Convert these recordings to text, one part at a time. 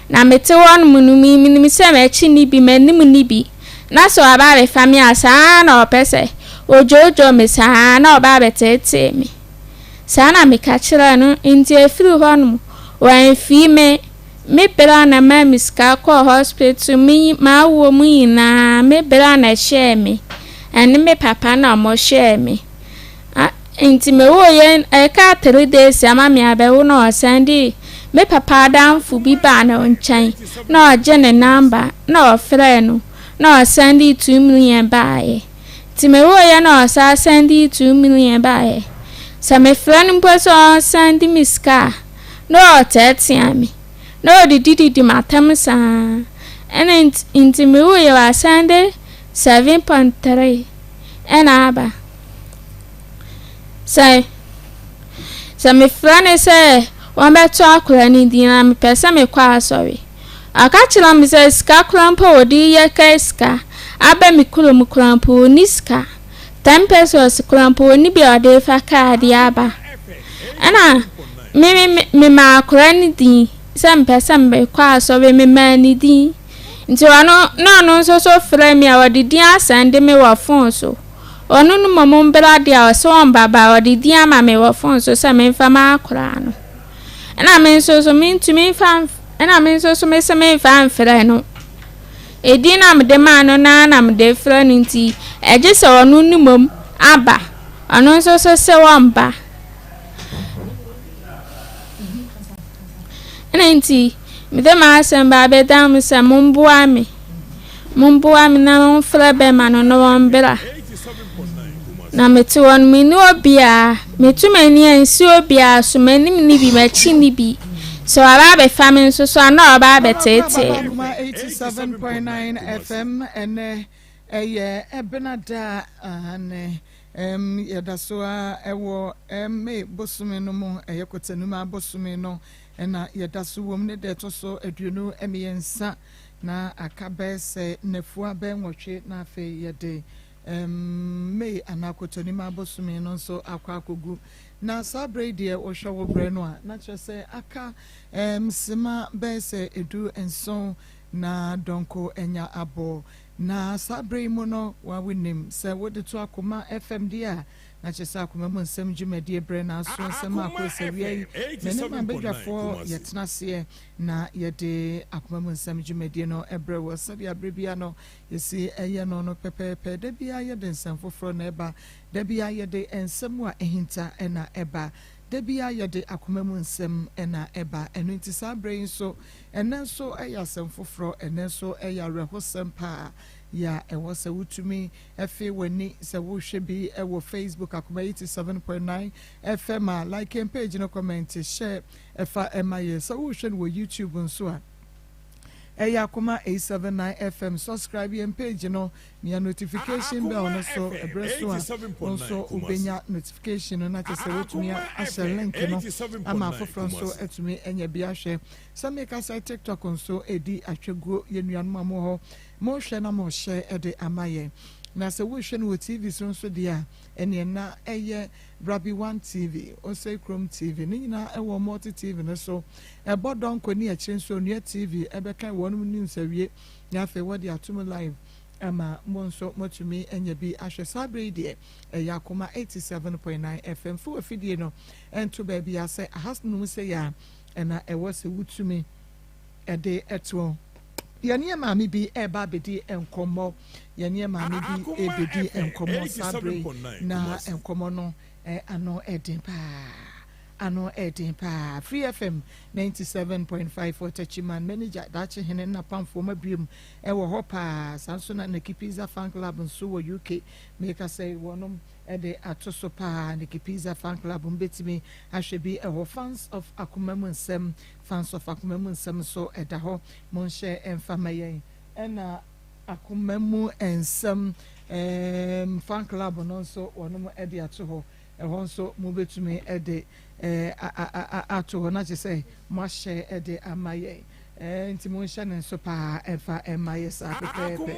Na mete hɔnom no, menim sɛ m'akyi nni bi, m'anim nni bi. Na sɛ ɔba abɛfa me a, saa ara na ɔpɛ sɛ ɔdwoodwoo me saa ara na ɔba abɛteetee me. Saa na meka kyerɛɛ no, enti ɛfiri hɔnom, wamfii me. Me bra na maa me sika kɔɔ hospital, me m'awoɔ mu nyinaa, me bra na ɛhyɛɛ me, ɛne me papa na wɔhyɛɛ me. A nti mewooeɛ, ɛkaa 3 days ama me abɛwo na ɔsan de me papa adamfo bi baa ne nkyɛn na ɔgye ne number na ɔfrɛɛ no na ɔsan de 2 million baeɛ. Nti mewooeɛ na ɔsan send 2 million baeɛ. Sɛ mefrɛ no mpo sɛ ɔnsan de me sika a, na ɔteatea me na ɔdidididi m'atam saa. Ɛna nti mewooeɛ wasan de 7.3 ɛna aba. Sɛ mefrɛ no sɛ wɔmbɛto akwadaa no din na mepɛ sɛ mekɔ asɔre. Ɔka kyerɛ me sɛ sika koraa mpo a wɔde yɛ kaa sika aba me kurom koraa mpo ɔnni sika. 10 pesewas koraa mpo ɔnni bi a ɔde fa kaa de aba. Ɛna me me memaa akwadaa no din sɛ mepɛ sɛ mekɔ asɔre, memaa ne din. Nti ɔno na ɔno nso so frɛ me a ɔde din asend me wɔ phone so. Ɔno no mmom mbra deɛ a ɔsɛ ɔmba ba ɔde din ama me wɔ phone so sɛ memfa ma akwadaa no. Ɛna me nso so mentumi mfa, ɛna me nso so mese memfa mfrɛ no. Edin na mede maa no naa na mede frɛ no, nti ɛgye sɛ ɔno no mmom aba. Ɔno nso so sɛ ɔmba. Ɛna nti mede m'asɛm ba abɛdan mo sɛ momboa me. Momboa me na momfrɛ bɛrima no na wɔmbra. Na mete hɔ no, menni obiara. Metu m'ani ansi obiara so. M'anim nni bi, m'akyi nni bi. Sɛ ɔba abɛfa me nso so a, na ɔba abɛteetee me. Akoma 87.9 FM, ɛnɛ ɛyɛ ɛbenada ne yɛda so a ɛwɔ May bosome no mu, ɛyɛ Kɔtɛnum abosome no ɛna yɛda so wɔ mu ne deɛ ɛtɔ so 23, na aka bɛyɛ sɛ nnafua bɛyɛ 8 na afei yɛde May anaa Kɔtɔnim abosome no nso akɔ akɔgu. Na saa berɛ yi deɛ, wɔhwɛ wo berɛ no a, na kyerɛ sɛ aka sima bɛyɛ sɛ 17 na dɔnko anya abɔ. Na saa berɛ yi mu no, wa wonim sɛ wode to Akoma FM deɛ a, na kyerɛ sɛ Akoma mu Nsɛm dwumadie berɛ na aso. Nsɛm a akɔ sɛ wia yi mene ma badwafoɔ yɛtena aseɛ na yɛde Akoma mu Nsɛm dwumadie no ɛbrɛ wɔ sɛdeɛ aberɛ bia no yɛsi ɛyɛ no pɛpɛɛpɛ. Da bia yɛde nsɛm foforɔ na ɛba, da bia yɛde nsɛm a ɛhinta ɛna ɛba, da bia yɛde akoma mu nsɛm ɛna ɛba. Ɛno nti saa berɛ yi nso, ɛnɛ nso ɛyɛ asɛm foforɔ, ɛnɛ nso ɛyɛ awerɛhosɛm paa yɛ a ɛwɔ sɛ wotumi ɛfe w'ani sɛ wohwɛ bi ɛwɔ Facebook, Akoma 87.9 FM a, like yɛn page no, comment, share, ɛfa ɛma yɛ. Sɛ wohwɛ no wɔ YouTube nso a, ɛyɛ Akoma 879 FM. Subscribe yɛn page no, nea notification bell no so ɛbrɛ so a, wo nso wobɛnya notification no na kyerɛ sɛ wotumi ahyɛ link no ama afoforɔ nso atumi anya bi ahwɛ. Sɛ meka sɛ TikTok nso ɛdi atwaguo, yɛn nuanom a mo hɔ mohwɛ na mohyɛ ɛde ama yɛn. Na sɛ wohwɛ no wɔ TV so nso deɛ a, ɛneɛ na ɛyɛ Rabi One TV, Osei Kurom TV ne nyinaa ɛwɔ Multi TV no so. Ɛbɔ dɔnko ne akyire nso Onua TV ɛbɛka wɔn news awie na afei wɔde atom live ama mo nso motumi anya bi ahwɛ. Saa bere yi deɛ, ɛyɛ Akoma 87.9 FM. Fo afidie no ɛnto baabi a sɛ ahanom sɛ yɛ a ɛna ɛwɔ sɛ wotumi ɛde ɛtoɔ. Yɛne yɛ maame bi ɛreba abɛdi nkɔmmɔ, yɛne yɛ maame bi ɛbɛdi nkɔmmɔ saa bere yi, na nkɔmmɔ no ano ɛden paa, ano ɛden paa. Free FM 97.5 for Techiman, manager Daakye Hene na pamfoɔ ma biem ɛwɔ hɔ paa. Saa nso na Nikki Pizza Fan Club nso wɔ UK, meka sɛ wɔnom ɛde ato so paa. Nikki Pizza Fan Club mbɛtumi ahwɛ bi ɛwɔ Fans of Akoma mu Nsɛm, Fans of Akoma mu Nsɛm nso ɛda hɔ. Monhyɛ ɛmfa ma yɛn. Ɛna Akoma mu Nsɛm fan club no nso wɔnom ɛde ato hɔ. Ɛhɔ nso mobɛtumi ɛde ato hɔ na kyerɛ sɛ moahyɛ ɛde ama yɛn. Nti monhyɛ ne nso paa ɛmfa ɛma yɛ saa pɛpɛɛpɛ.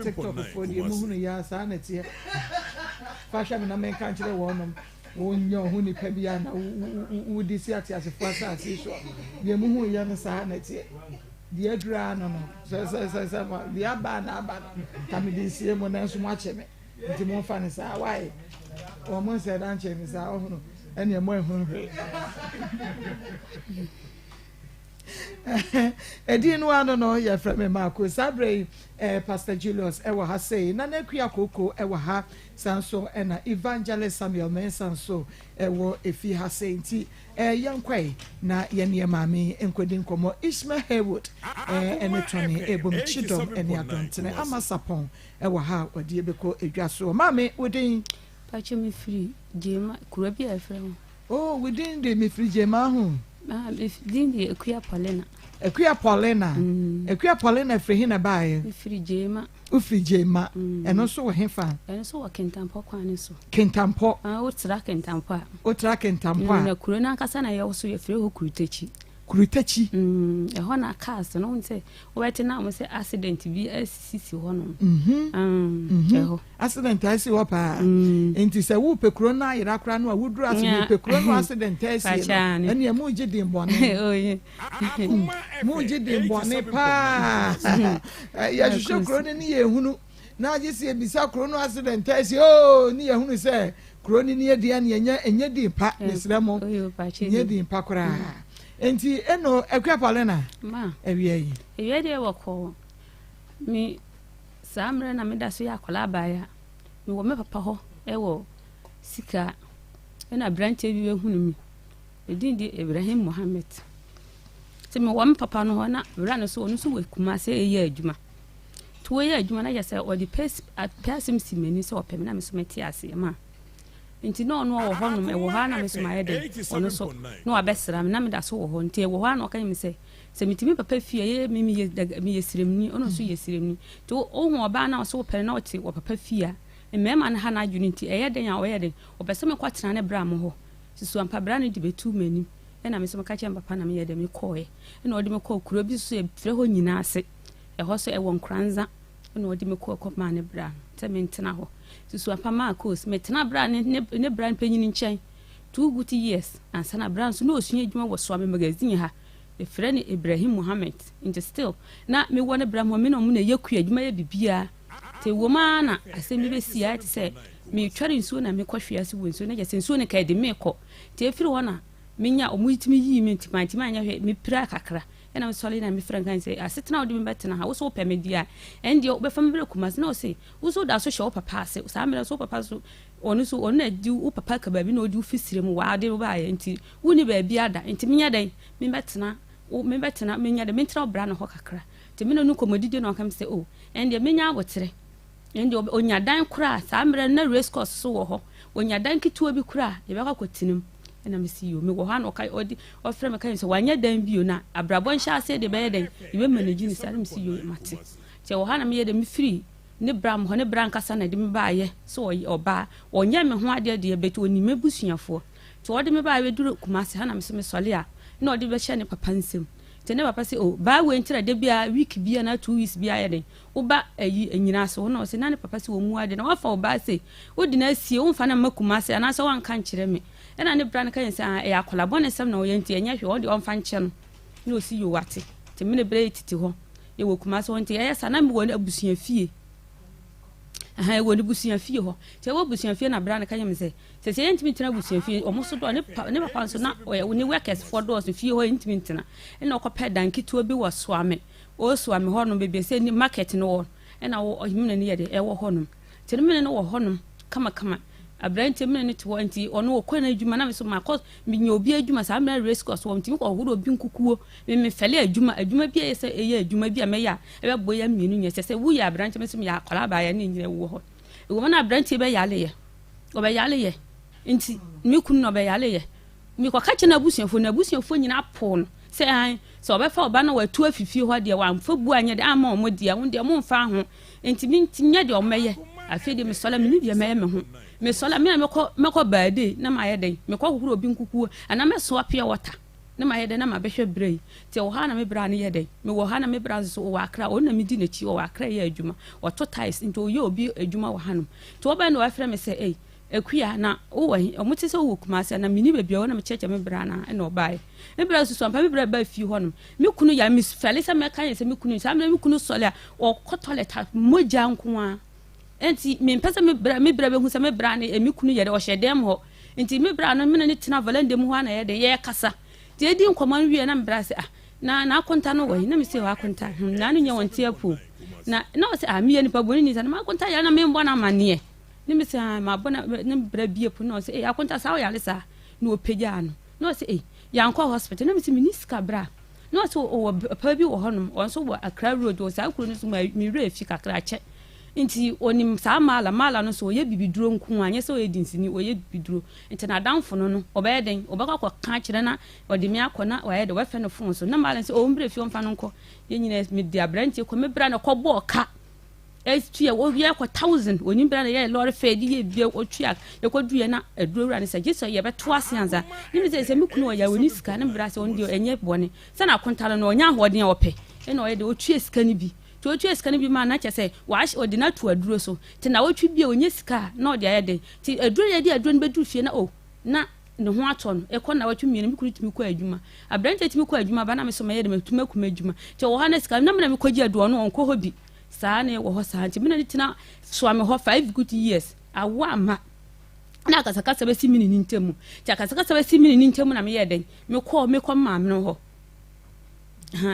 TikTok foɔ deɛ, muhunu yɛ a, saa na ɛteɛ. Fa hwɛ me na menka nkyerɛ wɔnom. Wonyɛ wo ho nipa bi a na wode si ateasefoɔ asase yi soɔ. Deɛ muhu yɛ no saa na ɛteɛ. Deɛ aduru ara no no, sɛ sɛ sɛ sɛ ma deɛ aba na aba no, ka mede sie mo nanso moakye me. Nti momfa no saa. Why? Wɔn nsɛ da nkyɛn me saa ɔhono ɛneɛ mo ehunu hwee. Edin no ano no yɛfrɛ me Marco. Saa berɛ yi eh, Pastor Julius ɛwɔ ha sei, Nana Akua Koko ɛwɔ ha, saa nso ɛna Evangelist Samuel Mensah nso ɛwɔ efi ha sei. Nti eh, yɛnkɔe na yɛne yɛ maame yi nkɔdi nkɔmmɔ. Ishmael Haywood eh, ɛne Tony Ebom Kyidɔm ɛne Adɔntene Ama Sapɔn ɛwɔ ha a wɔde yɛbɛkɔ edwa soɔ. Maame, wo din? Pakyɛ me firi Gyema, kuro bi a yɛfrɛ ho. Oh, wo din de mefiri Gyema ho. Ah, me din de Akua Paulina. Akua Paulina. Mm. Akua Paulina firi he na baeɛ? Mefiri Gyema. Wofiri Gyema. Mm. Ɛno nso wɔ he fa? Ɛno nso wɔ Kintampo kwan no so. Kintampo. Ah, wotra Kintampo a. Wotra Kintampo a. Mm, na kuro no ankasa na yɛwɔ so yɛfrɛ hɔ Kurutakyi. Kurutakyi. Mm, ɛhɔ na cars no wohu sɛ wobɛte na wɔn sɛ accident bi asisisi hɔ nom. Mhm. Mm, mhm. ɛhɔ. Accident asi hɔ paa. Mm. Nti sɛ wopɛ kuro no ayera koraa no a woduru ase Yeah. mepɛ kuro no accident asi Pakyɛ no ne. ɛneɛ mogye din bɔne. Oh, yeah. Mogye din bɔne paa. Yɛhwehwɛ kuro no ne yɛhunu na agye sɛ yɛbisa kuro no accident asi oo ne yɛhunu sɛ kuro no ni adi ɛne ɛnyɛ ɛnyɛ din pa mesrɛ mo ɛnyɛ din pa koraa nti ɛno Akua Paulina awia yi. Awia deɛ wɔkɔ me saa mmerɛ na meda so yɛ akwadaa abaayewa mewɔ me papa hɔ ɛwɔ sika ɛna aberanteɛ bi bɛhunu me ne din de Ibrahim Mohammed nti mewɔ me papa no hɔ na wura no so ɔno nso wɔ Kumase ɛyɛ adwuma nti wɔyɛ adwuma na yɛ sɛ ɔde pɛ asɛm si m'ani sɛ ɔpɛ me na me so mete aseɛ ma nti na ɔno ɔwɔ hɔnom ɛwɔ hɔ a na me so mayɛ dɛ ɔno so na wabɛsra me na meda so wɔ hɔ nti ɛwɔ hɔ a na ɔka me sɛ sɛ metumi papa fie ɛyɛ me meyɛ meyɛ siremni ɔno nso yɛ siremni nti wohu ɔbaa na ɔsɛ wopɛ no na ɔte wɔ papa fie a mmarima no ha n'adwene nti ɛyɛ dɛn a ɔyɛ dɛn ɔpɛ sɛ mekɔtena ne bra mo hɔ susu ampa bra no de bɛtu m'anim ɛna me nso meka kyerɛ me papa na meyɛ dɛ mekɔɔɛ ɛna ɔde me kɔɔ kuro bi so yɛfrɛ hɔ nyinaa ase ɛhɔ so ɛwɔ Nkoranza ɛna ɔde me kɔɔ kɔmaa ne bra no sɛ mentena hɔ susu ampa maa course metena bra ne ne ne bra mpanyin nkyɛn 2 good years ansa na bra nso na ɔsua adwuma wɔ Soame magazine ha yɛfrɛ no Ibrahim Mohammed nti still na mewɔ ne bra mu me na ɔmo na ɛyɛ kua adwuma yɛ biribiara nti wɔ mu ara na asɛm bi bɛsi ayɛ te sɛ metware nsuo na mekɔhwe ase wɔ nsuo na kyɛ sɛ nsuo no ka ɛde mekɔ nti ɛfiri hɔ na menya ɔmo tumi yii me nti mantumi anyɛ hwɛ mepira kakra ɛna mesɔre na mefrɛ nka sɛ asetena a wode me bɛtena ha wo so wopɛ me deɛ a ɛndeɛ wobɛfa me berɛ Kumase na ɔse wo so da so hyɛ wo papa ase saa mmerɛ so wo papa so ɔno so ɔno na di wo papa ka baabi na ɔdi wo fisire mu waade wo baayɛ nti wonni baabi ada nti menyɛ dɛn mebɛtena wo mebɛtena menya dɛn mentena wo bra no hɔ kakra nti me ne no nkɔmmɔdidi na ɔka me sɛ o ɛndeɛ menya aboterɛ ɛndeɛ ɔnya dan koraa saa mmerɛ no na race course so wɔ hɔ ɔnya dan ketewa bi koraa yɛbɛkɔ akɔtena mu ɛna mesi yo mewɔ hɔ a na ɔka ɔde ɔfrɛ me ka sɛ wanyɛ dan bio na abrabɔ nhyɛ aseɛ de bɛyɛ dɛn yɛbɛma no gyi ne saa na mesi yo mate nti ɛwɔ hɔ a na meyɛ dɛ mefiri ne bra hɔ ne bra nkasa na de me baayɛ sɛ ɔyɛ ɔbaa ɔnyɛ me ho adeɛ deɛ bɛti ɔnim m'abusuafoɔ nti ɔde me baayɛ bɛduru Kumase ha na me so mesɔle a na ɔde bɛhyɛ ne papa nsam nti ne papa sɛ o baa wei ntina da bia week bia na 2 weeks bia yɛ den woba ayi anyina ase hɔ na ɔsɛ na ne papa sɛ wɔn mu ade na wafa ɔbaa sɛ wode no asie womfa no mma Kumase anaasɛ wanka nkyerɛ me ɛna ne bra no ka yɛn sɛ ah ɛyɛ akwadaa bɔne sɛm na ɔyɛ nti ɛnyɛ hwee ɔde ɔmfa nkyɛ no na ɔsi yo wate nti me ne brɛ yɛ tete hɔ yɛwɔ Kumase hɔ nti ɛyɛ sa na mewɔ ne abusua fie ɛhɛn ɛwɔ ne busua fie hɔ nti ɛwɔ busua fie na bra no ka yɛn sɛ sɛ sɛ yɛntumi ntena abusua fie ɔmo so dɔ ne pa ne papa nso na ɔyɛ ne workers foɔ dɔɔso fie hɔ yɛntumi ntena ɛna ɔkɔpɛ dan ketewa bi wɔ Soame ɔwɔ Soame hɔ nom beebi sɛ ne market no wɔ ɛna wɔ ɔhemene no yɛ de ɛwɔ hɔ nom nti ne mene no wɔ hɔ nom kamakama aberanteɛ mene no te hɔ nti ɔno ɔkɔ n'adwuma na me so makɔ menya obi adwuma saa mmerɛ race course wɔ ntumi kɔhoro obi nkukuo me mefɛle adwuma adwuma bi a ɛyɛ sɛ ɛyɛ adwuma bi a mɛyɛ a ɛbɛbɔ yɛ mmienu nyɛ sɛ sɛ woyɛ aberanteɛ me so meyɛ akwadaa baayɛ ne nyina wɔ hɔ ɛwɔ mu na aberanteɛ bɛyaleyɛ ɔbɛyaleyɛ nti me kunu na ɔbɛyaleyɛ mekɔka kyerɛ n'abusuafoɔ n'abusuafoɔ nyinaa poo no sɛ an sɛ ɔbɛfa ɔba na watu afi fie hɔ deɛ wamfa bu anyɛ deɛ ama ɔmo deɛ wo deɛ momfa ho nti menti nyɛ deɛ ɔmɛyɛ afei deɛ mesɔre mene deɛ mɛyɛ me ho mesɔre me a mɛkɔ mɛkɔ baade na mayɛ dɛn mekɔ hohoro obi nkukuo anaa mɛsoa pure water na mayɛ dɛn na mabɛhwɛ berɛ yi nti ɛwɔ ha na me bra no yɛ dɛn mewɔ ha na me bra nso wɔ Akra ɔno na medi n'akyi wɔ Akra yɛ adwuma ɔto tiles nti ɔyɛ obi adwuma wɔ hanom nti wɔbɛn na wɔafrɛ me sɛ ei Akua, na wowɔ he? Ɔmo te sɛ wowɔ Kumasi a, na menni baabi a ɔwɔ na mekyerɛkyerɛ me bra no a, ɛna ɔbaeɛ. Me bra susu ampa, me bra baa fie hɔnom. Me kunu yare, mefɛle sɛ mɛka yɛ sɛ me kunu, saa mmerɛ me kunu sɔre a, ɔkɔ toilet a, mogya nko ara. Enti mempɛ sɛ me bra, me bra bɛhu sɛ me bra ne me kunu yare, ɔhyɛ dɛm hɔ. Nti me bra no, me ne no tena valanda mu hɔ a na yɛyɛ dɛn, yɛrekasa. Nti yɛdi nkɔmmɔ no wieɛ na me bra sɛ, ah, na n'akonta no wɔ he? Na mese, akonta, hmm, na ano nyɛ wɔn te apuo. Na, na ɔsɛ, ah, meyɛ nipa bɔne ni sa, na m'akonta yare na membɔ no amanneɛ. Ne me sɛ, ah, mabɔ na, ne bra bie pono na ɔsɛ, ei, akonta saa ɔyare saa? Na ɔpagyaa no. Na ɔsɛ, ei, yɛankɔ hospital. Na mese, menni sika bra. Na ɔsɛ, ɔwɔ papa bi wɔ hɔnom, ɔno nso wɔ Accra Road, wɔ saa kuro no so, me werɛ afi kakra akyɛ. Nti ɔnim saa mala, mala no nso ɔyɛ bibiduro nko ara, nyɛ sɛ ɔyɛ dinsini, ɔyɛ bibiduro. Nti n'adamfo no no, ɔbɛyɛ dɛn? Ɔbɛkɔ akɔka akyerɛ na ɔde me akɔ na wayɛ dɛn? Ɔbɛfrɛ no fon so. Na mala no sɛ, oh, ɔmbrɛ fie ɔmfa no nkɔ. Yɛn nyinaa, mede aberanteɛ kɔ, me bra na kɔbɔɔ ka. Ɛtua, wɔyɛ kɔ thousand, onim bra na yɛ lɔre fɛ de yɛ bia, ɔtua, yɛkɔduiɛ na aduro wura no sɛ, gye sɛ yɛbɛto ase ansa. Ne me sɛ, sɛ me kunu ɔyɛ ɔni sika, ne me bra sɛ ɔno deɛ ɛnyɛ bɔne. Sɛ na akonta no no, ɔnya ahoɔden a ɔpɛ, ɛna ɔyɛ deɛ ɔtua sika no bi. Nti ɔtua sika no bi ma no na kyerɛ sɛ wahyɛ ɔde no ato aduro so. Nti nawɔtwe bi a ɔnya sika a na ɔde ayɛ dɛn. Nti aduro no yɛde aduro no bɛduru fie na oh na ne ho atɔ no. Ɛkɔ nawɔtwe mmienu me kunu tumi kɔ adwuma. Aberanteɛ tumi kɔ adwuma ba na me nso mɛyɛ dɛn matumi akɔ m'adwuma. Nti ɔwɔ hɔ na sika na me na mekɔgye aduro ɔno ɔnkɔ hɔ bi. Saa na ɛwɔ hɔ saa nti me na ne tena soa me hɔ 5 good years awo amma na akasakasa bɛsi me ne ne ntam. Nti akasakasa bɛsi me ne ne ntam na meyɛ dɛn mekɔ mekɔ maame no hɔ.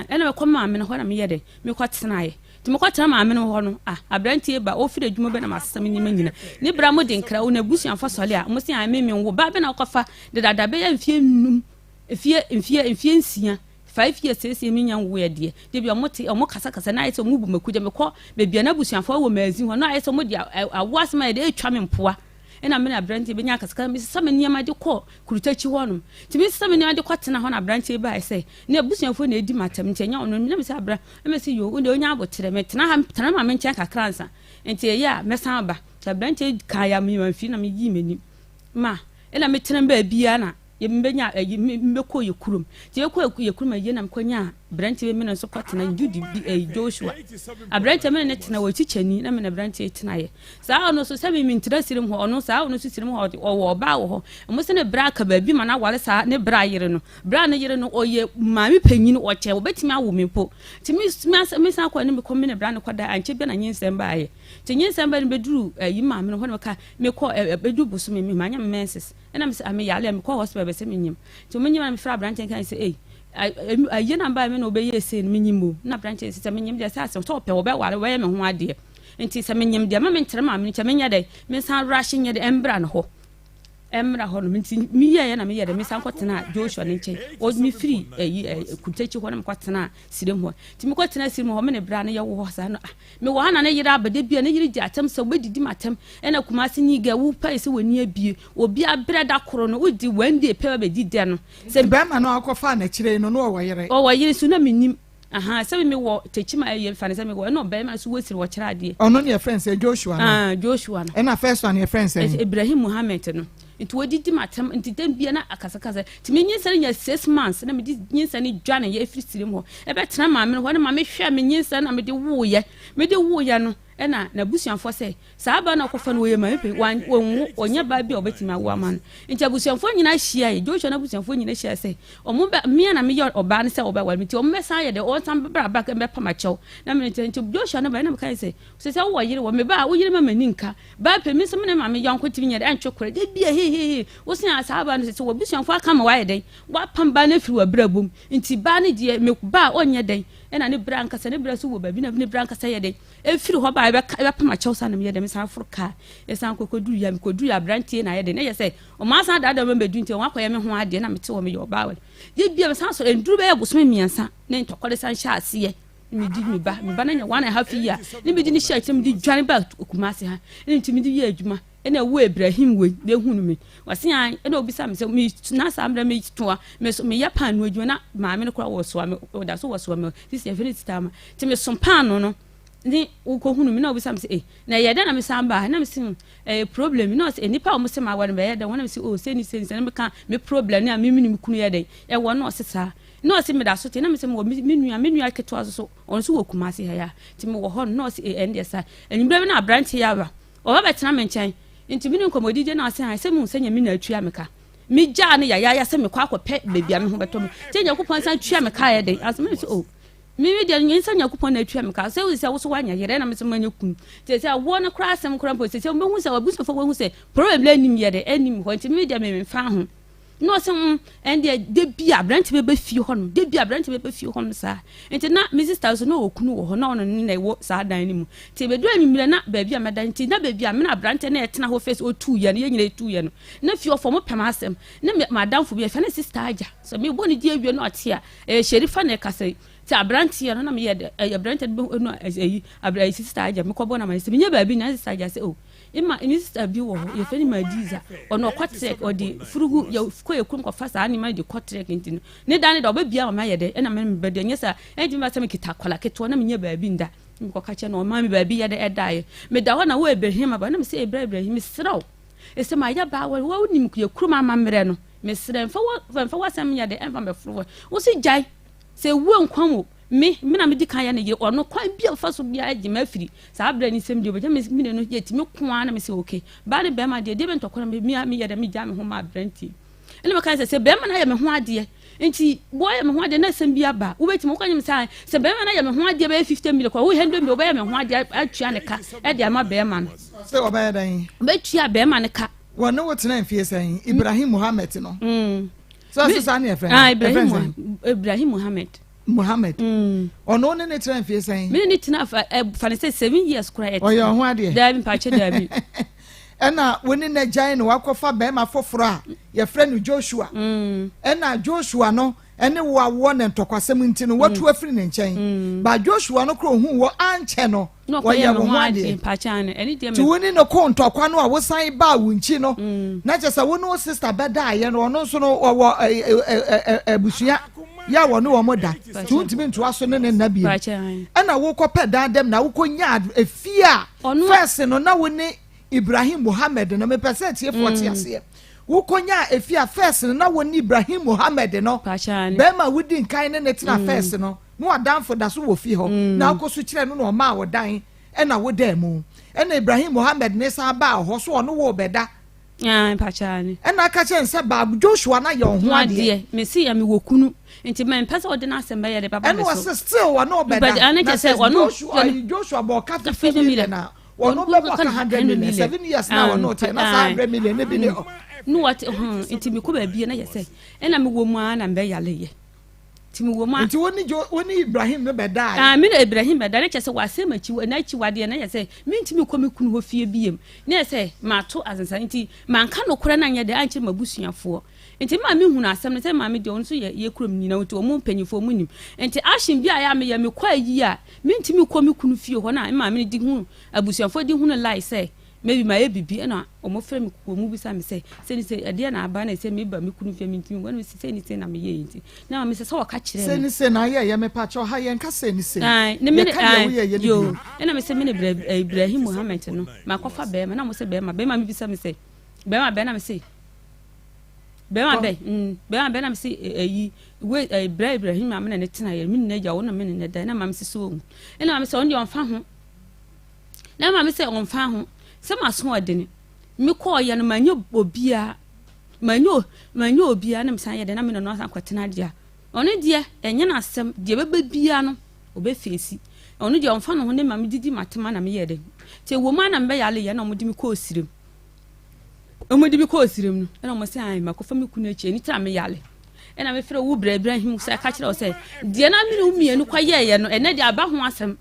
Ɛna mekɔ maame no hɔ na meyɛ dɛ mekɔ tenaeɛ. Nti mekɔ tena maame no hɔ no, ah, aberanteɛ ba ɔfiri adwuma bɛ na masesa me nneɛma nyina ne bra mo de nkra wo na abusuafo sɔle a mo se a me me wo ba bɛ na wokɔfa dedada bɛyɛ mfie nnum, mfie mfie mfie 6, 5 years seesie me nya nwoeɛ deɛ de bi ɔmo te ɔmo kasakasa na ayɛ sɛ ɔmo bu maku gya mekɔ baabi a na abusuafoɔ wɔ maazi hɔ na ayɛ sɛ ɔmo de awo asɛm ayɛ de atwa me mpoa. Ɛna me ne aberanteɛ bɛnya akasakasa, mesesa me nneɛma de kɔ kurutakyi hɔ nom. Nti mesesa me nneɛma de kɔ tena hɔ na aberanteɛ baeɛ sɛ ne abusuafoɔ na ɛdi m'atɛm nti ɛnyɛ ɔno. Na mesɛ abra, na mese yo, wo deɛ wonya aboterɛ, metena ha tena ma me nkyɛn kakra ansa nti ɛyɛ a mɛsan aba. Nti aberanteɛ kaa yɛ a mamfiri na meyii m'anim ma ɛna metena baabiara na yɛmbɛnya ɛyi mbɛkɔ yɛ kurom. Nti yɛkɔ yɛ kurom ɛyɛ na mekɔnya aberanteɛ bi me ne nso kɔtena Judy bi ɛyi Joshua aberanteɛ me ne ne tena wɔ kyikyɛni na me ne aberanteɛ tenaeɛ saa. Ɔno nso sɛ me mentena sirim hɔ, ɔno saa ɔno nso sirim hɔ ɔwɔ ɔbaa wɔ hɔ. Ɔmo sɛ ne bra aka baabi ma no aware saa ne bra yere no, bra ne yere no ɔyɛ maame panyin, ɔkyɛ wɔbɛtumi awo me mpo. Nti me me san kɔ ne mekɔ me ne bra no kɔda ankyɛ bia na nyinsɛn baayɛ. Nti nyinsɛn baayɛ no bɛduru ɛyi maame no hɔ na meka mekɔ ɛbɛduru bosome me manya me menses ɛna mesɛ meyare a mekɔ hospital bɛsɛ menyim. Nti menyim na mefrɛ aberanteɛ nka sɛ ei, ayie na mbaeɛ me na wobɛyɛ sei no menyim o. Na aberanteɛ sɛ menyim deɛ sɛ asɛm sɛ ɔpɛ wɔbɛware wɔbɛyɛ me ho adeɛ nti sɛ menyim deɛ ma menkyerɛ maame no nkyɛ menyɛ dɛ mensan rush nyɛ dɛ ɛmbra no hɔ ɛmmra hɔ nom. Nti meyɛɛ na meyɛ dɛ mesan kɔtena Joshua ne nkyɛn. Mefiri ɛyi kuntakyi hɔ na mekɔtena Sirem hɔ. Nti mekɔtena Sirem hɔ me ne bra no yɛwɔ hɔ saa no, ah, mewɔ ha na ne yere aba da bia ne yere gye atɛm sɛ wobɛdidi m atɛm. Ɛna Kumase ni gɛ wo pae sɛ w'ani abie obi abrɛ da koro no wodi one day pɛ bɛdi dɛ no sɛ bɛrima no akɔfa n'akyire no na ɔwɔ yere. Ɔwɔ yere so na menim aha sɛ me wɔ tekyima ɛyɛ fa ne sɛ mewɔ ɛna ɔbɛrima nso wɔ siri wɔkyerɛ adeɛ. Ɔno ne yɛfrɛ no sɛ Joshua no. Ah, Joshua no. Ɛna first one yɛfrɛ no sɛ Ibrahim Muhammad no. Nti wɔdidi ma atɛm nti dɛm bia na akasakasa. Nti me nyinsɛn nya 6 months na mede nyinsɛn no dwane yɛ ɛfiri sirim hɔ ɛbɛtena maame no hɔ na maame hwɛ me nyinsɛn na mede woyɛ mede woyɛ no. Ɛna n'abusuafoɔ sɛ saa ba no akɔfa no wɔyɛ maame pɛ wɔnwo ɔnyɛ baa bi a ɔbɛtumi awo ama no. Nti abusuafoɔ nyinaa hyia yɛ Joshua n'abusuafoɔ nyinaa hyia sɛ ɔmo bɛ mmea na meyɛ ɔbaa no sɛ ɔbɛware me nti ɔmo bɛsan yɛ dɛ ɔnsan bɛbra back bɛpam akyɛw na me nti. Nti Joshua no ba ɛna meka sɛ sɛ sɛ wowɔ yere wɔ me ba a wo yere ma m'ani nka baa pɛ mi nso me ne maame yɔnko tumi nyɛ dɛ ɛntwe korɛ de bia hehehe wosen a saa baa no sɛ sɛ wɔabusuafoɔ aka ma wayɛ dɛn wapam baa no afiri w'abrabɔ mu. Nti baa no deɛ me ba a ɔnyɛ dɛn ɛna ne bra ankasa ne bra so wɔ baabi na ne bra ankasa yɛ dɛn efiri hɔ baa ɛbɛpam akyɛw sa na meyɛ dɛn mesan foro kaa ɛsan kɔkɔduru yɛ mekɔduru yɛ aberanteɛ na ayɛ dɛn na yɛ sɛ ɔmo asan daadaa mo bɛdu nti ɔmo akɔyɛ me ho adeɛ na mete hɔ meyɛ ɔbaa wɔ de bia mesan so nduru bɛyɛ bosome 3 ne ntɔkɔre san hyɛ aseɛ. Medi me ba me ba no anya 1.5 year ne medi ne hyɛ akyerɛ mede dwane ba Kumase ha ɛne nti mede yɛ adwuma ɛna ɛwɔ Ibrahim wei na ehunu me wɔse an ɛna obisa me sɛ me na saa mmerɛ me toa me so meyɛ paano adwuma na maame no koraa wɔ soa me ɔda so wɔ soa me sisi ɛfɛ ne sita ama nti me so paano no ne wokɔhunu me na obisa me sɛ eh na ɛyɛ dɛn na mesan baa na mese ɛyɛ problem na ɔsɛ nnipa a wɔn sɛ ma aware no bɛyɛ dɛn wɔn na mese oh sɛ ni sɛ ni sɛ na meka me problem ne a me ne me kunu yɛ dɛn ɛwɔ na ɔse saa na ɔse meda so te na mese mewɔ me nua ketewa so so ɔno nso wɔ Kumase ha ya nti mewɔ hɔ no na ɔse ɛn deɛ saa anwummerɛ bi na aberanteɛ yi aba ɔba bɛtena me nkyɛn. Nti me ne nkɔmmɔdidie na ɔse ae sɛ mehu sɛ Nyame na atua me ka. Me gyaa no yayaaya sɛ mekɔ akɔpɛ baabi a me ho bɛtɔ me. Nti Nyankopɔn san tua me ka ayɛ den. Ase me sɛ oh me me deɛ nyɛ sɛ Nyankopɔn na atua me ka. Sɛ wo sɛ wo so woanyɛ yere ɛna me so manyɛ kunu. Nti sɛ awoɔ no koraa asɛm koraa mpo sɛ sɛ wobɛhu sɛ w'abusuafoɔ bɛhu sɛ problem anim yɛ dɛ anim hɔ nti me deɛ me memfa ho. Na ɔse mm ɛndeɛ da bi a aberante bɛba fie hɔ nom, da bi a aberante bɛba fie hɔ nom saa. Nti na me sister nso na ɔwɔ kunu wɔ hɔ, na ɔno ne na ɛwɔ saa dan no mu. Nti ɛbɛduru anwummerɛ na baabi a mɛda nti na baabi a me na aberante no ɛtena hɔ first ɔtuiɛ no, yɛn nyinaa ɛtuiɛ no, na fie hɔfoɔ wɔpɛ m'asɛm. Ne me m'adamfo bi yɛfrɛ no sister Agya, sɛ mebɔ ne din awie na ɔte a, ɛyɛ Sherifa na ɛkasa yi. Nti aberanteɛ no na meyɛ dɛ, ɛyɛ aberanteɛ no bɛhu no ɛyi, aberɛ sister Agya mekɔbɔ no amaneɛ sɛ menyɛ baabi na sister Agya sɛ oh Ema ne sista bi wɔ hɔ, yɛfrɛ no Madiza. Ɔno ɔkɔ trek, ɔde furugu, yɛ kɔ yɛ kurom kɔfa saa nneɛma no de kɔ trek nti no, ne da ne da ɔbɛbia ma mayɛ dɛ, ɛna me meba deɛ, nyɛ saa, ɛntumi ba sɛ mekita akwadaa ketewa na menyɛ baabi nda. Mekɔka kyerɛ no, ɔmaa me baabi yɛ dɛ ɛdaeɛ. Meda hɔ na wo Ibrahim aba, na mesɛ Ibra Ibrahim, mesrɛ wo, ɛsɛ mayɛ baa wɔ, wonim yɛ kurom amammerɛ no, mesrɛ, mfa wo, mfa w'asɛm nyɛ dɛ, ɛmfa mbɛforo hɔ. Wo se gyae, sɛ wuo nkwa mu, Me, me na medi kan yɛ ne yere, ɔno kwan bi a ɔfa so biara gye me afiri saa berɛ ne nsɛm deɛ ɔbɛgya me mene no yɛtumi ko ara na me sɛ okay baa ne bɛrima deɛ deɛ bɛntɔkwa na me meyɛ dɛ megya me ho ma aberanteɛ ɛna mɛka sɛ sɛ bɛrima no ayɛ me ho adeɛ nti wɔyɛ me ho adeɛ na asɛm bi aba wobɛtumi woka nyɛ me sɛ sɛ bɛrima no ayɛ me ho adeɛ bɛyɛ 50 million kɔ wo 100 million wobɛyɛ me ho adeɛ atua ne ka ɛde ama bɛrima no sɛ ɔbɛyɛ dɛn wobɛtua bɛrima no ka wɔne wo tena mfie sɛn Ibrahim Muhammad no mm. sɛ ɔsɛ saa ne yɛfrɛ no ah, Ibrahim, Ibrahim Muhammad Muhammad mm. ɔno ne ne tena mfie sɛn mene ne tena fa eh, fa ne sɛ 7 years kora ɛte ɔyɛ ɔho adeɛ daabi mpakyɛ daabi ɛna wo ne n'agyan na wakɔfa bɛrima foforɔ a yɛfrɛ no Joshua mm. ɛna Joshua no ɛne wo awoɔ ne ntɔkwasɛm nti no watu mm. afiri ne nkyɛn mm. ba Joshua no kora ohun wɔ ankyɛ no wɔyɛ wo ho adeɛ nti wo ne no ko ntɔkwa no a wosan baa wo nkyi no na kyerɛ sɛ wo ne wo sister bɛdaeɛ no ɔno nso no ɔwɔ abusua yɛ a wɔne wɔn da nti wontumi ntoa so ne ne nna bio ɛna wokɔpɛ dan dɛm na wokɔnya efie a first no na wo ne Ibrahim Muhammad no mepɛ sɛ atiefoɔ te aseɛ wokɔnya efie a first no na wo ne Ibrahim Muhammad no bɛrima wodi nkan ne ne tena first no na wadamfo da so wɔ fie hɔ na akɔ so kyerɛ no na ɔmaa wo dan ɛna wo dan mu ɛna Ibrahim Muhammad ne san baa hɔ so ɔno wo bɛda ɛna aka kyerɛ sɛ baa Joshua na yɛ ɔho adeɛ mesi yɛ mewɔ kunu nti mempɛ sɛ ɔde n'asɛm bɛyɛ de baba me so ɛna ɔsɛ still ɔno ɔbɛda na sɛ Joshua Joshua bɔ ɔka 50 million a ɔno bɛbɔ ɔka 100 million 7 years na ɔno ɔte na saa 100 million ne bi ne hɔ ne wɔte ho nti mekɔ baabi na yɛ sɛ ɛna mewɔ mu ara na mbɛyale yɛ nti mewɔ mu a nti wo ne jo wo ne Ibrahim no bɛda ah me na Ibrahim bɛda ne kyɛ sɛ wasɛm akyi n'akyi wadeɛ na yɛ sɛ mentumi kɔ me kunu hɔ fie biem ne yɛ sɛ mato asensa nti manka nokorɛ no anyɛ dɛ ankyerɛ m'abusuafoɔ nti maa me hunu asɛm no sɛ maame deɛ ɔno nso yɛ yɛ kurom nyina nti ɔmo mpanyinfoɔ ɔmo nim nti action bi a yɛ a meyɛ mekɔ ayi a mentumi kɔ me kunu fie hɔ na maame no di hu abusuafoɔ di hunu lie sɛ maybe ma yɛ bibi ɛna ɔmo frɛ me kuo mu bisa me sɛ sɛni sɛ ɛdeɛ na aba na sɛ meba me kunu fie mentumi wɔn sɛ sɛni sɛ na meyɛ yi nti na maame sɛ sɛ wɔka kyerɛ me sɛni sɛ na ayɛ yɛ mepa kyɛw ha yɛn ka sɛni sɛ ne me ne yo ɛna me sɛ me ne Ibrahim Muhammad no makɔfa bɛrima na mo sɛ bɛrima bɛrima mi bisa me sɛ bɛrima bɛrima na me sɛ bɛrima bɛ bɛrima bɛ na me sɛ ɛyi we ɛbrɛ Ibrahim a me na ne tena yɛ me ne n'agya wɔn na me ne ne da ɛna maame sɛ so wɔn ɛna maame sɛ ɔno deɛ ɔnfa ho na maame sɛ ɔnfa ho sɛ ma so ɔdene me kɔɔ yɛ no ma nye obiara ma nye ma nye obiara na me san yɛ dɛ na me na no asan kɔtena deɛ ɔno deɛ ɛnyɛ n'asɛm deɛ bɛbɛ biara no ɔbɛfeesi ɔno deɛ ɔnfa ne ho ne maame didi ma tema na me yɛ dɛ te wɔ mu a na me bɛyɛ ale yɛ na ɔmo de me kɔɔ sirem ɔmo de me kɔɔ sirem no ɛna ɔmo sɛ ayi ma kɔfa me kunu akyi ɛni tira me yale ɛna me frɛ wo brɛ Ibrahim sɛ ɛka kyerɛ wo sɛ deɛ na me ne wo mmienu kɔ yɛɛyɛ no ɛnɛ deɛ aba ho asɛm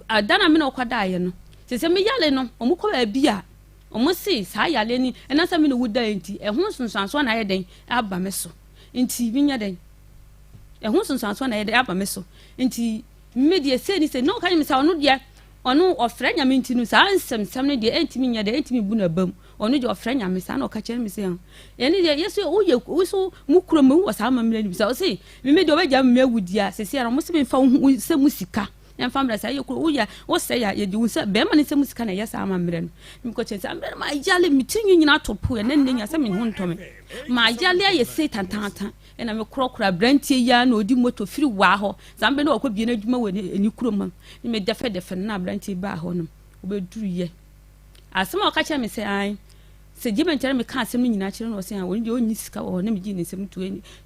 ada na me ne wo kɔ daeɛ no sɛ sɛ me yale no ɔmo kɔ baabi a ɔmo se saa yale ni ɛna sɛ me ne wo da nti ɛho nsonsansoɔ na ayɛ dɛn aba me so nti menyɛ dɛn ɛho nsonsansoɔ na ayɛ dɛn aba me so nti me deɛ sei ni sɛ na ɔka nyɛ sɛ ɔno deɛ ɔno ɔfrɛ Nyame nti no saa nsɛmsɛm no deɛ ɛntumi nyɛ dɛ ɛntumi bu n'aba mu ɔno deɛ ɔfrɛ Nyame saa na ɔka kyerɛ me sɛ ɛne deɛ yɛso woyɛ woso mu kuro mu wɔ saa amammerɛ no bi sɛ ɔse meme deɛ ɔbɛgya me awu di a sɛsi ara ɔmo sɛ memfa wo ho sɛ mu sika ɛmfa mmerɛ saa yɛ kuro woyɛ wosɛ yɛ yɛde wo sɛ bɛrima ne sɛ mu sika na ɛyɛ saa amammerɛ no mekɔ kyerɛ sɛ ammerɛ no mayale me tiri nwi nyinaa to po ɛnɛ nnɛ nya sɛ me ho ntɔ me mayale ayɛ sei tantaata ɛna mekorɔkorɔ aberanteɛ yi ara na ɔdi moto firi waa hɔ saa mbɛ na ɔkɔ bie n'adwuma wɔ ne kurom ha ne me dɛfɛdɛfɛ no na aberanteɛ baa hɔ nom ɔbɛduru yɛ asɛm a ɔka kyerɛ me sɛ an. Sɛ gyeme nkyɛrɛ meka asɛm no nyinaa kyerɛ no ɔsɛ a ɔno deɛ ɔnni sika wɔ hɔ na megyee ne nsam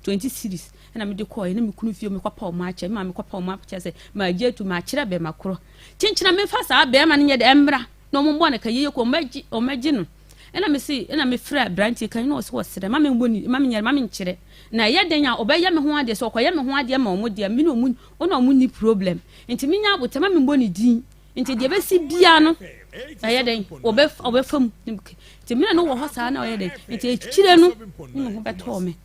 20 cedis ɛna mede kɔɔɛ na me kunu fie mekɔpa ɔmo akyɛ me maame kɔpa ɔmo akyɛ sɛ magye atu makyerɛ bɛrima korɔ kyenkyena memfa saa bɛrima no nyɛ dɛ ɛmmra na ɔmo mbɔ no ka yeye kɔ ɔmo agye no ɛna mese ɛna mefrɛ aberanteɛ kan na ɔsɛ ɔsrɛ ma membɔ ni ma menyɛ ma menkyerɛ na ɛyɛ dɛn a ɔbɛyɛ me ho adeɛ sɛ ɔkɔyɛ me ho adeɛ ma ɔmo deɛ me ne ɔmo ɔna ɔmo ni problem nti menya abotɛ ma membɔ ne din Nti deɛ ɛbɛsi biara no, ɛyɛ dɛn? Ɔbɛfa mu. Nti mmerɛ no wɔ hɔ saa na ɔyɛ dɛn? Nti akyire no, ne me ho bɛtɔɔ me.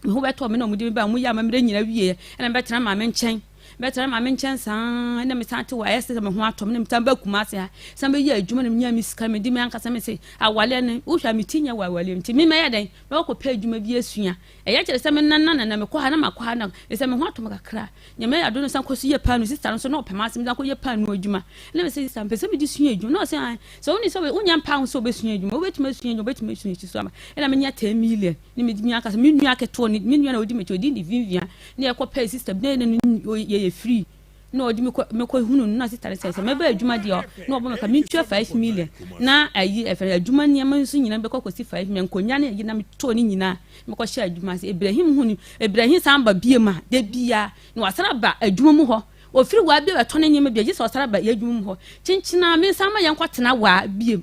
Me ho bɛtɔɔ me na wɔde me ba, wɔyɛ amammerɛ nyina wieɛ. Ɛna mebɛtena maame nkyɛn. Mebɛtena maame nkyɛn saa na mesan te hɔ ayɛ sɛ me ho atɔ me na mesan ba Kumase ha. San bɛyɛ adwuma na menya me sika mede me ankasa me se awaleɛ no wohwɛ a me ti nyɛ wɔ awaleɛ nti me mɛyɛ dɛn? Mɛkɔ pɛ adwuma bi asua. Ɛyɛ kyerɛ sɛ me nana na mekɔ ha na makɔ ha na sɛ me ho atɔ me kakra. Nyame ayɛ adom no san kɔ so yɛ paanu sista no nso na ɔpɛ m'asɛm san kɔ yɛ paanu adwuma na mese sista mpɛ sɛ mede sua adwuma na ɔsɛ an sɛ wone sɛ wonya mpa ho sɛ wobɛsua adwuma wobɛtumi asua adwuma wobɛtumi asua akyi so ama ɛna menya 10 million ne mede mi ankasa me nua ketewa ne me nua na ɔdi m'akyi ɔdi ne vinvia ne yɛkɔ pɛ sista bi na yɛyɛ free na ɔde me kɔ mekɔ hunu no na sista no sɛ sɛ mɛba adwuma deɛ na ɔbɔ me ka mentua 5 million na ayi ɛfɛ adwuma nneɛma nso nyinaa bɛkɔ kɔsi 5 million nkonnwa ne ayi na metɔɔ ne nyinaa mekɔhyɛ adwuma ase Ibrahim hu no Ibrahim san ba biem a da biara na wasan aba adwuma mu hɔ ofiri waa bi bɛtɔ ne nneɛma bi a gye sɛ ɔsan aba yɛ adwuma mu hɔ kyenkyena me nsan ma yɛnkɔtena waa biem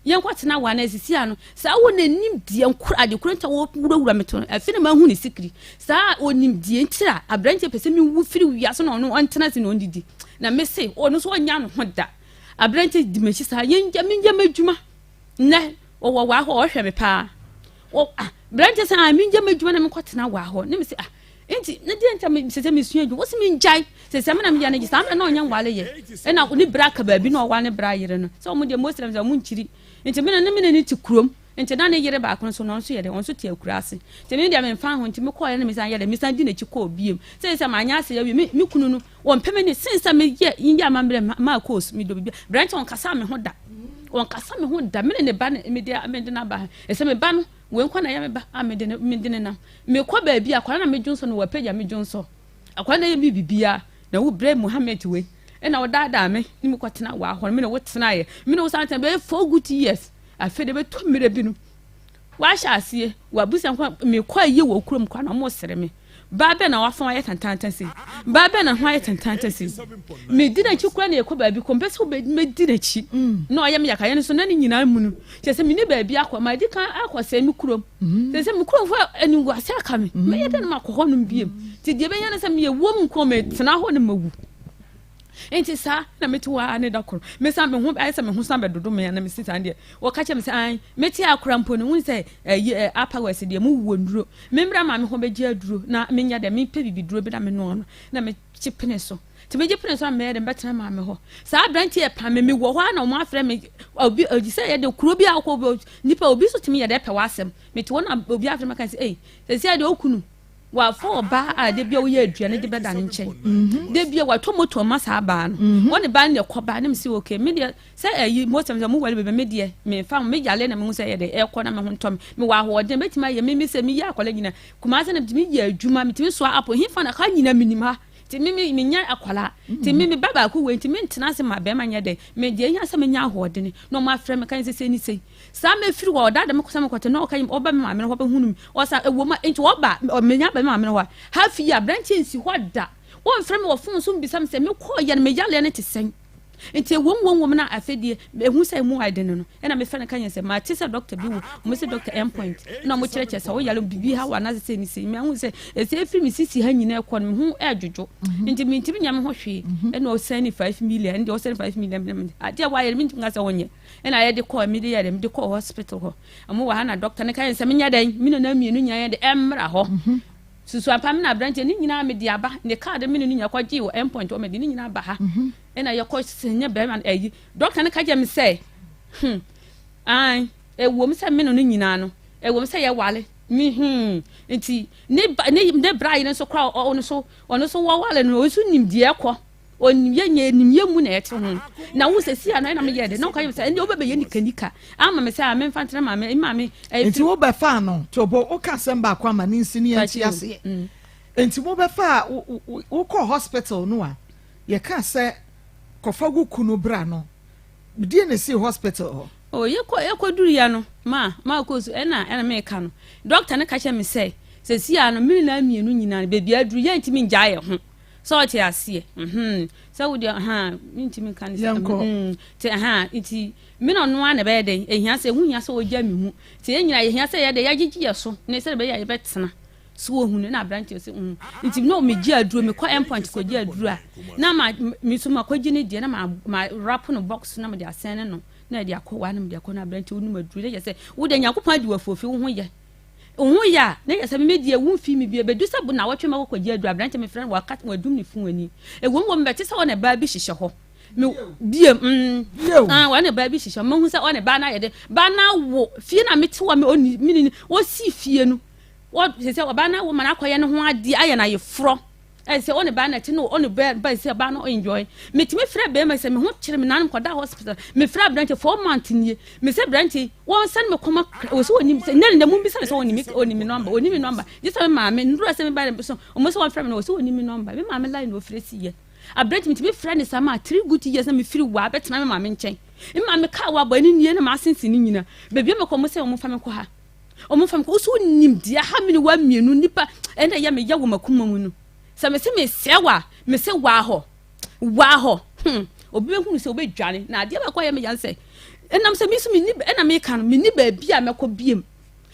yɛnkɔtena waa na esisi ano saa wɔ n'anim deɛ nkora ade koro nta wɔwurawura me to no afi na mahu ne sikiri saa onim deɛ ntira aberanteɛ pɛ sɛ mewu firi wiase na ɔno ɔntena ase na ɔndidi na mese ɔno nso ɔnya ne ho da aberanteɛ di m'akyi saa yɛngya mengya m'adwuma Nnɛ, ɔwɔ waa hɔ, ɔhwɛ me paa. Wɔ ah, berante sɛ ah, mengya m'adwuma na menkɔtena waa hɔ. Ne me sɛ ah, nti ne deɛ nti me sɛ sɛ mesua adwuma, wɔsi mengyae. Sɛ sɛ me na meyɛ no gye saa mmerɛ na ɔnyɛ nwale yɛ. Ɛna ne bra ka baabi na ɔwa ne bra yere no. Sɛ wɔn deɛ Muslim sɛ wɔn nkyiri. Nti me ne me ne ne te kurom. Nti na ne yere baako nso no nso yɛ dɛ, wɔn nso te akura ase. Nti me deɛ memfa ho, nti mekɔɔ yɛ na mesan yɛ dɛ, mesan di n'akyi kɔɔ biem. Sɛ sɛ manyɛ ase awie, me me kunu no, Wɔmpɛ me ne sen sɛ meyɛ yɛ amammerɛ ma maa course medɔ biribi aberante ɔnkasa me ho da ɔnkasa me ho da me ne ne ba ne mede mede no aba ha ɛsɛ me ba no wei nkwa na ɛyɛ me ba a mede ne mede ne nam mekɔ baabi akwadaa na medwo nsɔ no wɔapagya medwo nsɔ akwadaa na ɛyɛ me biribiara na wo brɛ Muhammed wei ɛna ɔdaadaa me ne mekɔtena wɔ ahɔ no me ne wo tenaeɛ me ne wo san tena bɛyɛ 4 good years afei de bɛtɔ mmerɛ bi no wahyɛ aseɛ wabusa nkwa mekɔ ayie wɔ kurom kwa na ɔmo sere me. Baa bɛn na w'afa ayɛ tantaantan sei? Baa bɛn na ho ayɛ tantaantan sei? Medi n'akyi koraa na yɛkɔ baabi kɔ, mpɛ sɛ medi n'akyi na ɔyɛ me yakayɛ no so na ne nyinaa mu no, kyerɛ sɛ menni baabi akɔ, madi kan akɔsɛe me kurom. Kyerɛ sɛ me kuromfoɔ animguase aka me, mɛyɛ dɛn na makɔ hɔnom bio? Nti deɛ ɛbɛnya ne sɛ meyɛ wuom nko metena hɔ na mawu. Nti saa na mete hɔ ara ne da koro mesan me ho ayɛ sɛ me ho san bɛdodo me na mesi saa deɛ wɔka kyerɛ me sɛ an mete akora mpo no wohu sɛ ɛyi ɛ apa wɔ ɛsɛ deɛ mu wɔ nnuro memmra ma me ho bɛgye aduro na menyɛ dɛ mepɛ bibi duro bi na menoa no na megye pene so nti megye pene so a mɛyɛ dɛ mɛtena maame hɔ saa aberante yɛ pa me mewɔ hɔ a na wɔn afrɛ me obi obi sɛ yɛ de kuro bi a wokɔ nipa obi so tumi yɛ dɛ pɛ w'asɛm mete hɔ na obi afrɛ me ka sɛ ei sɛ sɛ deɛ okunu Wafa ɔbaa a da bia woyɛ aduane de bɛda ne nkyɛn. Mhm. Da bia watɔ moto ama saa baa no. Mhm. Wɔne baa no na ɛkɔ baa ne mese okay me deɛ sɛ ɛyi most of them mo wale bebe me deɛ me fa me yale na me hu sɛ yɛ de ɛkɔ na me ho ntɔ me. Me wɔ ahoɔden betumi ayɛ me me sɛ me yɛ akɔla nyina. Kumase na metumi yɛ adwuma metumi soa apo he fa na ka nyina menim ha. Nti me me menyɛ akɔla. Nti me me ba baako wei nti me ntena ase ma bɛrima nyɛ dɛ. Me deɛ ehia sɛ menya ahoɔden na ɔmo afrɛ me kan sɛ sɛ ni sɛ. Saa mefiri hɔ ɔda dɛm kɔsɛ mekɔte na ɔka ɔba me maame no hɔ bɛhunu me ɔsa ɛwɔ mu nti ɔba menya ba me maame no hɔ a hafi yi aberanteɛ nsi hɔ da wɔmfrɛ me wɔ fon so mbisa me sɛ mekɔɔ yɛ no meyaleɛ no te sɛn nti ɛwom wom wom na afei deɛ ehu sɛ emu ayɛ den no ɛna mefrɛ no ka yɛn sɛ mate sɛ dɔkta bi wɔ wɔn sɛ dɔkta endpoint na wɔn kyerɛkyerɛ sɛ woyare biribi ha wɔ anaasɛ sɛ ne sɛ mehu sɛ ɛsɛ efiri me sisi ha nyinaa ɛkɔ no me ho ɛɛdwodwo mhm. nti mentumi nya me ho hwee mhm. ɛna ɔsɛn ne 5 million ɛna ɔsɛn 5 million adeɛ a wayɛ no mentumi ka sɛ wɔnyɛ Ɛna yɛde kɔɔ mede yɛ dɛ mede kɔɔ hospital hɔ. Ɔmo wɔ ha na doctor no ka yɛn sɛ menyɛ dɛn me nana mmienu nyinaa yɛ de ɛmmra hɔ. Mhm. Susu ampa me na aberanteɛ ne nyinaa mede aba ne card me ne no nyinaa kɔgyee wɔ endpoint hɔ mede ne nyinaa ba ha. Mhm. Ɛna yɛkɔ sɛ nyɛ bɛrima ɛyi doctor no ka kyerɛ me sɛ hmm an ɛwom sɛ me ne no nyinaa no ɛwom sɛ yɛwale me hmm nti ne ba ne ne bra yere nso koraa ɔno so ɔno so wɔwale no ɔno nso nim deɛ ɛkɔ. Onim yɛ nyɛ nim yɛ mu na ɛte ho na wo sɛ si ano ɛna meyɛ de na ɔka yɛ sɛ ɛnde wobɛbɛyɛ nika nika ama me sɛ a memfa ntena maame maame. Nti wobɛfa no tobo woka asɛm baako ama ne nsi ne yɛnte aseɛ mm. Nti mobɛfa wokɔ hospital no a yɛka sɛ kɔfa wo kunu bra no deɛ na ɛsii hospital hɔ? Oh, yɛkɔ yɛkɔduruiɛ no, ma ma kɔ su ɛna ɛna meka no. Dɔkta no ka kyerɛ me sɛ, sɛsi a no, me nyinaa mmienu nyinaa no, baabi aduru, yɛntumi ngyaa yɛn ho. Sɛ ɔte aseɛ. Mhm. Sɛ wo deɛ, ha, mentumi nka ne sɛ. Yɛnkɔ. Mm, te, ha, nti, me na ɔno ara na ɛbɛyɛ dɛn? Ɛhia sɛ, ɛho hia sɛ ɔgya me mu. Nti yɛn nyinaa yɛhia sɛ yɛde yɛagyegye yɛ so, ne sɛdeɛ ɛbɛyɛ a yɛbɛtena. So wɔhu no na aberanteɛ sɛ mm. Nti na megye aduro, mekɔ endpoint kɔgye aduro a, na ma, me nso makɔgye ne deɛ, na ma, ma wrap no box na mede asɛn ne no, na ɛde akɔ wa, na mede akɔ na aberanteɛ wonom aduro, na yɛ sɛ, wo deɛ Nyankopɔn agye wo afuofi, wo ho yɛ. Wo ho yɛ a, na yɛ sɛ me deɛ wo mfii me bio, ɛbɛdu sɛ bo na wɔtwe mɛkɔ kɔgye aduro, aberanteɛ mefrɛ no, waka, wadum ne fon ani. Ɛwom wɔ mebɛte sɛ ɔne baa bi hyehyɛ hɔ. Me, biem, mm. Bio. Ah, wɔne baa bi hyehyɛ hɔ, mahu sɛ ɔne baa no ayɛ dɛ, baa no awo, fie na mete hɔ, me, ɔni, mene, wɔsii fie no. Wɔ sɛ sɛ ɔbaa no awo ma no akɔyɛ ne ho adeɛ ayɛ no ayeforɔ ɛsɛ ɔne baa no ɛte no ɔne bɛɛ ba sɛ ɔbaa no enjoy metumi frɛ bɛrima sɛ me ho kyerɛ me nanom kɔda hospital mefrɛ aberante 4 months nie me sɛ aberante wɔn sɛn me kɔma wɔ sɛ wɔnim sɛ nne ne mu bisa sɛ wɔnim wɔnim me number wɔnim me number gye sɛ me maame nnura sɛ me ba so wɔn sɛ wɔn frɛ me no wɔ sɛ wɔnim me number me maame line na wɔfrɛ si yɛ aberante metumi frɛ ne saa ma 3 good years na mefiri wɔ abɛtena me maame nkyɛn me maame kaa wɔ abɔ ɛne nie na maasensen ne nyina baabi a mekɔ mo sɛ wɔn fa me kɔ ha ɔmo fam kɔ woso nim deɛ ha mi ne wa mmienu nipa ɛna ɛyɛ me yɛ wɔ makoma mu no sɛ me se me sɛ wa me se waa hɔ waa hɔ obi bɛhunu sɛ obɛdwane na adeɛ baako a ɛyɛ me yan sɛ ɛnam sɛ me nso me ni ɛna meka no me ni baabi a mɛkɔ biem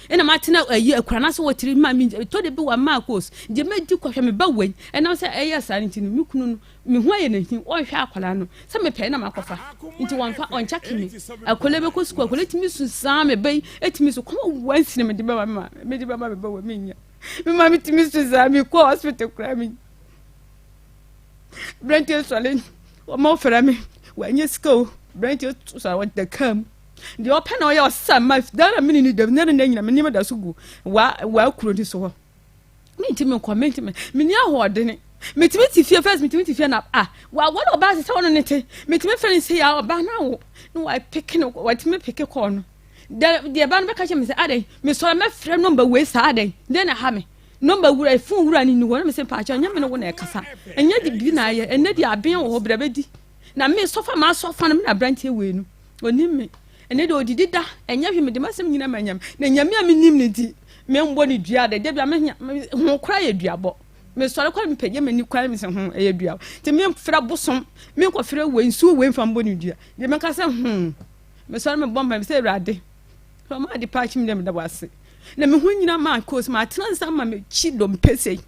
ɛna matena ayi akura no ase wɔ tiri ma me tɔ de bi wɔ maa kos deɛ mɛdi kɔhwɛ me ba wei ɛnam sɛ ɛyɛ saa nti no me kunu no me ho ayɛ n'ahi ɔnhwɛ akwadaa no sɛ mepɛ na makɔfa nti wɔmfa ɔnkyɛke me akwadaa bɛkɔ sukuu akwadaa tumi su saa me ba yi etumi su kɔn wansi na mede bɛma me ma mede bɛma me ba wɔ me nya me ma me tumi su saa me kɔ hospital koraa me aberanteɛ sɔre wɔma ɔfrɛ me wanyɛ sika o aberanteɛ sɔre wɔda kaa mu deɛ ɔpɛ na ɔyɛ ɔsesa ma dan na mene ne dam na ne nyina me nneɛma da so gu wa wa kuro ni so hɔ mentumi nkɔ mentumi menni ahoɔdene metumi te fie first metumi te fie na ah wa wɔn ɔbaa sɛ sɛ wɔn ne te metumi fɛ ne sɛ ya ɔbaa na awo na wa pick no watumi pick kɔɔ no deɛ deɛ ba no bɛka kyerɛ me sɛ adɛn mesɔrɔ mɛfrɛ number wei saa adɛn deɛ na ha me number wura phone wura ne ni hɔ na me sɛ mpaakyɛ ɛnyɛ me ne wo na ɛkasa ɛnyɛ de bi na ayɛ ɛnɛ deɛ aben wɔ hɔ brɛ bɛdi na me sɔfa ma asɔfa no me na aberanteɛ wei no onim me ɛnɛ deɛ odidi da ɛnyɛ hwɛ mede m'asɛm nyina ma nyame na nyame a menim ne nti membɔ ne dua de da bia me ho kora yɛ duabɔ mesɔre kora mepɛgye m'ani kora me sɛ ho ɛyɛ dua nti memfrɛ bosom menkɔfrɛ wei nsuo wei mfa mbɔ ne dua deɛ mɛka sɛ ho mesɔre mebɔ mpa sɛ awurade ɔma ade pa akyi me dɛ meda wo ase na me ho nyina ma kos matena nsa ma mekyi dompe sei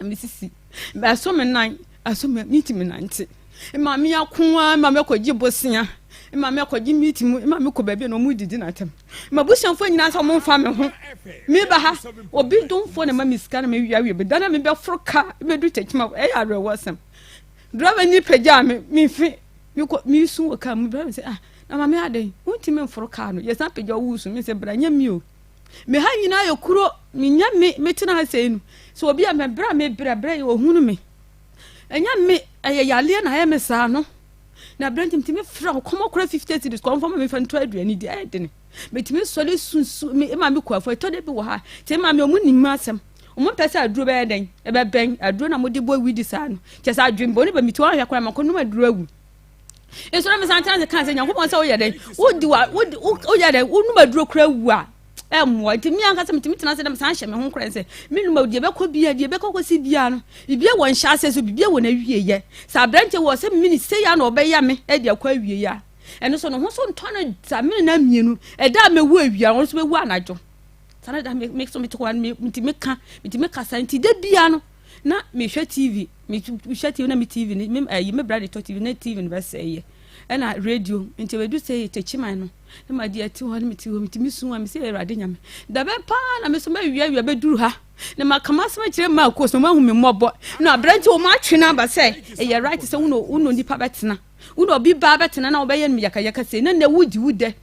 na mesisi ɛsɔ me nan ɛsɔ me metumi nante ma me ako a ma mɛkɔgye bosea ma mɛkɔgye meeti mu ma mekɔ baabi na ɔmo didi n'atam ma busuafoɔ nyinaa sɛ ɔmo mfa me ho meba ha obi domfoɔ na ma me sika na mewiawie bi da na mebɛforo ka bɛdu kyɛkyima ɛyɛ awerɛwɔsɛm driver ni pagyaa me memfi mekɔ mesu wɔ kaa mu driver sɛ ah na maame adɛn wontumi mforo kaa no yɛsan pagya wo su me sɛ bra nyɛ mi o me ha nyinaa yɛ kuro menyɛ me metena ha sei no sɛ obi a mɛbrɛ a mebrɛ brɛ yɛ ohunu me ɛnyɛ me ɛyɛ yaleɛ na ayɛ me saa no na berɛ nti metumi frɛ wo kɔmɔ kora 50 cedis kɔmfa ma mefa nto aduane di ɛyɛ dene metumi sɔre susu me ma me kɔ afɔ ɛtɔ de bi wɔ ha nti ma me ɔmo nim asɛm ɔmo mpɛ sɛ aduro bɛyɛ dɛn ɛbɛbɛn aduro na mode bɔ widi saa no kyɛ sɛ adwembɔ ne ba meti wɔn ahwɛ koraa ma kɔnom aduro awu nso na mesan tena se kan sɛ nyankopɔn sɛ woyɛ dɛn wodi wa wodi woyɛ dɛn wonum aduro koraa wu a ɛmmoa nti me ankasa metumi tena ase na mesan hyɛ me ho koraa sɛ menum deɛ bɛkɔ bia deɛ bɛkɔ kɔsi bia no bibia wɔ nhyɛ ase so bibia wɔ n'awieyɛ sɛ aberante wɔ sɛ mene sei a na ɔbɛyɛ me ɛde akɔ awieyɛ a ɛno so no ho so ntɔ no sa mene na mmienu ɛda a mɛwu awia ɔno nso bɛwu anadwo saa na da me me so mete hɔ me ntumi ka metumi kasa nti da bia no na mehwɛ TV mehwɛ TV na me TV ne me ɛyi me bra de tɔ TV na TV no bɛsɛe yɛ ɛna radio nti edu sɛ tekyiman no na ma di ɛte hɔ na mete hɔ metumi sun a mesɛ Awurade Nyame dabɛ paa na me so mɛwia wia bɛduru ha na maka m'asɛm akyerɛ mmaa kos na wɔahu me mmɔbɔ na aberante wɔn atwe no aba sɛ ɛyɛ right sɛ wo na onipa bɛtena wo na obi baa bɛtena na wɔbɛyɛ no yakayaka sei na na wodi wo dɛ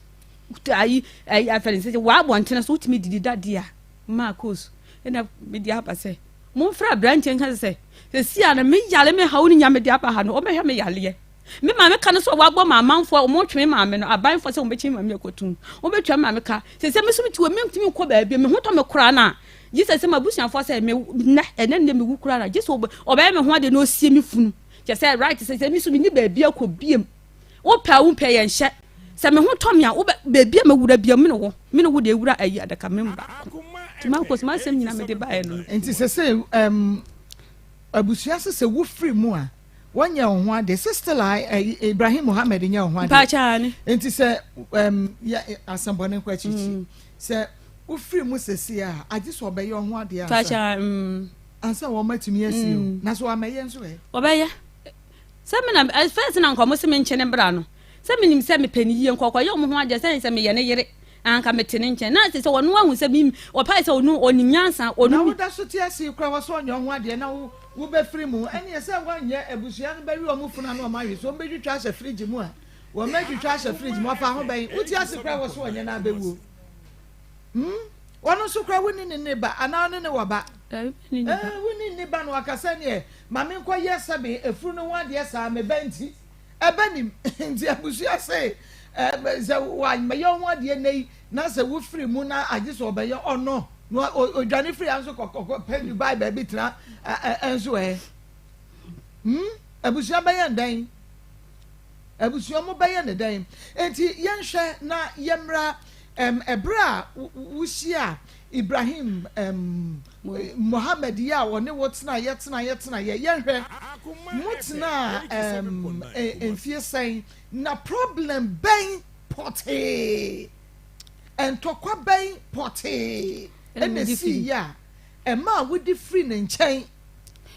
ayi ayi afɛn sɛ wɔabɔntene so wotumi didi dadeɛ a mmaa kos ɛna mede aba sɛ momfrɛ aberanteɛ nka sɛ sɛsi a no meyare me haw no nya mede aba ha no ɔmɛhwɛ me yareɛ me maame ka no sɛ wabɔ ma amanfoɔ a wɔtwe me maame no abanfoɔ sɛ wɔbɛkyi me maame akɔtum wɔbɛtwa me maame ka sɛ sɛ me so mete wɔ mentumi nkɔ baabi me ho tɔ me koraa no a gye sɛ sɛ m'abusuafoɔ sɛ me nnɛ ɛnɛ nnɛ mewu koraa no a gye sɛ ɔbɛyɛ me ho adeɛ na ɔsie me funu kyɛ sɛ right sɛ sɛ me so menni baabi akɔ biem wopɛ a wompɛ yɛnhyɛ. Sɛ me ho tɔ me a, wobɛ baabi a mɛwura bia me ne wo, me ne wo deɛ wura ayi adaka me mu baako. Nti Marcus, m'asɛm nyinaa mede baeɛ no no. Nti sesei um, abusua se sɛ wofiri mu a wɔnyɛ wo ho adeɛ sɛ still a eh, Ibrahim Mohammed nyɛ wo ho adeɛ. Mpakyɛ ane. Nti sɛ um, yɛ asɛmbɔne nkɔ akyirikyiri. Mm. Sɛ wofiri mu sesei a agye sɛ ɔbɛyɛ wo ho adeɛ ansa. Mpakyɛ mm. Ansa wɔn atumi asi o. Mm. Na so wɔamɛyɛ nso ɛ? Wɔbɛyɛ. Sɛ me na first na nka wɔn se me nkyene bra no. Sɛ menim sɛ mepɛ no yie, nka ɔkɔyɛ wɔn ho adeɛ sɛ sɛ meyɛ ne yere a, anka mete ne nkyɛn. Na ɛsɛ sɛ ɔno ahu sɛ me, ɔpae sɛ ɔno ɔnim nyansa, ɔno Na mi. woda so te ase yi koraa wɔsɛ ɔnyɛ wo ho adeɛ na wo wobɛfiri mu ɛneɛ sɛ woanyɛ abusua no bɛwe wɔn funu ano wɔn awe so wɔn bɛtwitwa ahyɛ fridge mu a wɔn atwitwa ahyɛ fridge mu ɔfa ho bɛn wote ase koraa wɔsɛ ɔnyɛ na abɛwuo hmm wɔn nso koraa wonni ne ne ba anaa ɔne ne wɔ ba Dabi, menni ne ba. Eh, wonni ne ba na waka sɛ neɛ ma menkɔyɛ sɛbe efunu no ho adeɛ saa me ba nti Ɛbɛ nim nti abusua se sɛ wamɛyɛ wo ho adeɛ nnɛ yi na sɛ wofiri mu na agye sɛ ɔbɛyɛ ɔno na ɔdwane firi ha nso kɔkɔ pɛ Dubai baabi tena nso ɛ hmm abusua bɛyɛ ndɛn abusua mo bɛyɛ ne dɛn nti yɛnhwɛ na yɛmmra ɛberɛ a wohyia Ibrahim um, Mohammed yi a ɔne wo tenaeɛ tenaeɛ tenaeɛ, yɛnhwɛ, mo tenaa um, mfie sɛn, na problem bɛn pɔtee, ntɔkwa bɛn pɔtee ɛna esii yɛ a ɛmaa wode firi ne nkyɛn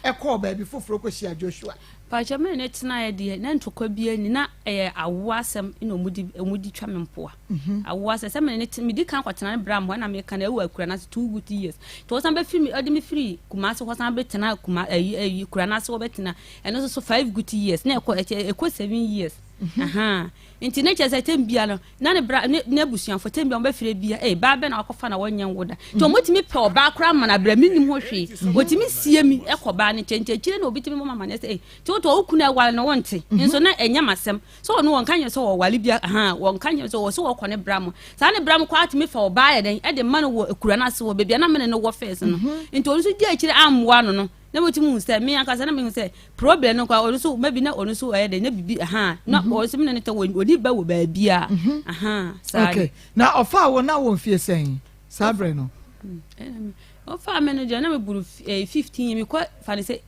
ɛkɔɔ baabi foforɔ kɔhyia Joshua? Pakyɛ me ne no tenaeɛ deɛ na ntɔkwa biara nni na ɛyɛ awoɔ asɛm na wɔde wɔde twa me mpoa mhm. awoɔ asɛm sɛ me ne no te medi kan kɔtena ne bra mu hɔ na meka na ɛwɔ akura no ase two good years nti wɔsan bɛfiri me ɔde me firi Kumase hɔ san bɛtena kuma ayi ayi kura no ase wɔbɛtena ɛno nso so five good years na ɛkɔ ɛkyɛ ɛkɔ seven years mhm. ahan nti ne kyerɛ sɛ tɛm bia no na ne bra ne n'abusuafo tɛm bia wɔbɛfrɛ bia ee baa bɛ na wakɔfa na wɔnyɛ nwo da nti mhm. wɔtumi pɛ ɔbaa koraa ma no abira mi nim ho hwee mhm. wɔtumi sie mi ɛkɔ baa ne nkyɛn nti akyire na obi tumi bɔ mama ne sɛ ee nti wotɔ wo kunu ɛwale no wonte mhm. nso na ɛnyɛ masɛm sɛ ɔno wɔnka nyɛ sɛ wɔwale bia ha wɔnka nyɛ sɛ wɔ sɛ wɔkɔ ne bra mu saa ne bra mu kɔ atumi fa ɔbaa yɛ dɛn ɛde ma no wɔ akura no ase wɔ baabi a na mene no wɔ fɛs no nti ɔno nso di akyire ammoa no no na motumi hu sɛ me ankasa na mehu sɛ problem no kwa ɔno nso maybe na ɔno nso ɔyɛ dɛ na bibi aha na mhm. ɔno nso mene no tɛ ɔni ba wɔ baabi a mhm. aha saa okay na ɔfaa wo na wɔ mfie sɛn saa berɛ no hmm, ɔfaa me no deɛ na meburu 15 eh, mekɔ fa ne sɛ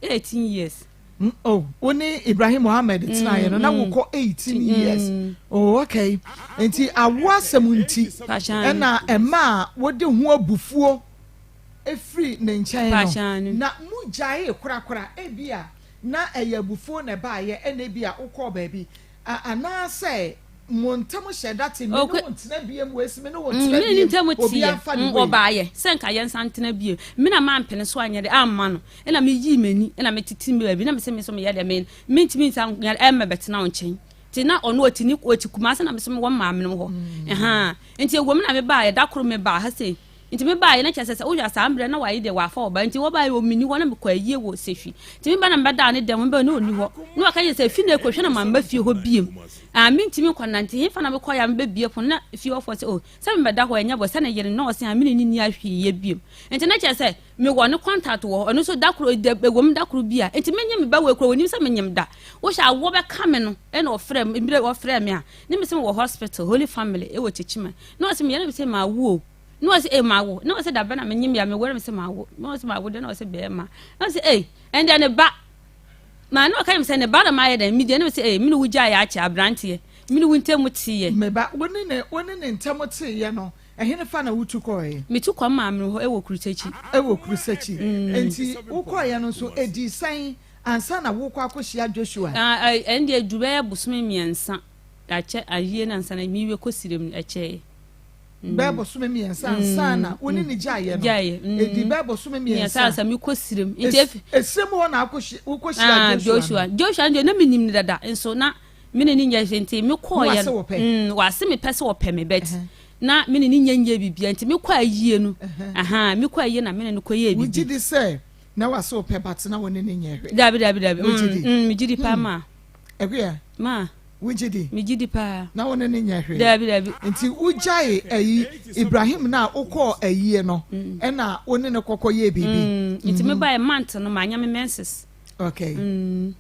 18 years mm, oh wo ne Ibrahim Mohammed mm, tenaeɛ no na mm. wokɔ 18 years oh okay nti awo asɛm nti ɛna ɛma a wode ho abufuo firii ne nkyɛn no, na mogyaee korakora, ebia na ɛyɛ abufuo na ɛbaeɛ, ɛna ebia wokɔɔ baabi, anaasɛ mo ntam hyɛ da te, me ne wo ntena biom, wei se me ne wo ntena biom, obiara mfa ne wei. Ɔbaeɛ sɛ nka yɛnsan ntena biom, me na mampene so anyɛ dɛ amma no, ɛna meyii m'ani, ɛna metete me baabi, na mese me nso meyɛ dɛ, me mentumi nsan ɛmmɛbɛtena wo nkyɛn. Nti na ɔno ɔte ne ɔte Kumase na me nso mewɔ me maame nom hɔ, ɛhaa, nti ɛwom na mebaeɛ, da koro mebaa ha sei, Nti me baeɛ na kyerɛ sɛ sɛ wohwɛ a saa mmerɛ na waye deɛ wafa ɔbaa nti wɔbaeɛ wɔ menni hɔ na mekɔ ayie wɔ sehwi nti me ba na mebɛdaa ne dɛm mebɛɛ na ɔnni hɔ na waka kyerɛ sɛ fi na ɛkɔhwɛ na mamma fie hɔ biem a mentumi nkɔ nante hefa na mekɔyɛ a mebɛbie pono na fie hɔfoɔ sɛ o sɛ mebɛda hɔ ɛnyɛ bɔ sɛ ne yere na ɔse a mene ne nni ahwee yɛ biem nti na kyerɛ sɛ mewɔ ne contact wɔ hɔ ɔno nso da koro ɛwɔ mu da koro bi a nti menye me ba wɔ ekura wɔnim sɛ menyem da wohyɛ awoɔ bɛka me no ɛna ɔfrɛ mmerɛ ɔfrɛ me a ne me sɛ mewɔ hospital Holy Family ɛwɔ Techiman na ɔse meyɛ na me sɛ mawo o Na ɔse ei mawo, na ɔse dabɛn na menyem yɛ a meware me se mawo, na ɔse mawo deɛ na ɔse bɛɛma, na ɔse ei ɛndeɛ ne ba, maa na ɔka kyerɛ me sɛ ne ba na mayɛ dɛn, medeɛ na mese ei mene wo gyaeɛ akyɛ abranteɛ, mene wo ntɛm teeɛ. Me ba, wo ne ne wo ne ne ntɛm teeɛ no, ɛhene fa na wotu kɔeɛ? Metu kɔ maame hɔ ɛwɔ Kurusakyi. Ɛwɔ Kurusakyi, enti wokɔeɛ no nso ɛdii sɛn ansa na worekɔ akɔhyia Joshua? Ah, ɛndeɛ ɛduru bɛyɛ bosome mmiɛnsa, akyɛ ayie no ansa na merekɔ sirem no ɛkyɛeɛ. Bɛyɛ bosome mmiɛnsa ansa na wo ne no gyaeɛ no, ɛdii bɛyɛ bosome mmiɛnsa. Ansa mekɔ sirem. Nti efi. Esirem hɔ na wokɔhyia Joshua no. Joshua no deɛ na menim no dada nso na me ne no nyɛ hwee nti mekɔɔyɛ no. Wase wɔpɛ. Wase mepɛ sɛ wɔpɛ me but na me ne no nyɛ nyɛ biribiara nti mekɔ ayie no. Mekɔ ayie na me ne no kɔyɛɛ biribi. Wogye di sɛ na wase wɔpɛ but na wo ne no nyɛ hwee? Dabi dabi dabi. Wogye di? Megye di paa ma. Akua. Ma. Wogye di? Megye di paa. Na wo ne no nyɛ hwee? Daabi, daabi. Nti wogyae ayi, Ibrahim no a wokɔɔ ayie no, ɛna wo ne no kɔkɔ yɛɛ biribi? Nti mebaeɛ month no, manya me menses. Okay. Mm.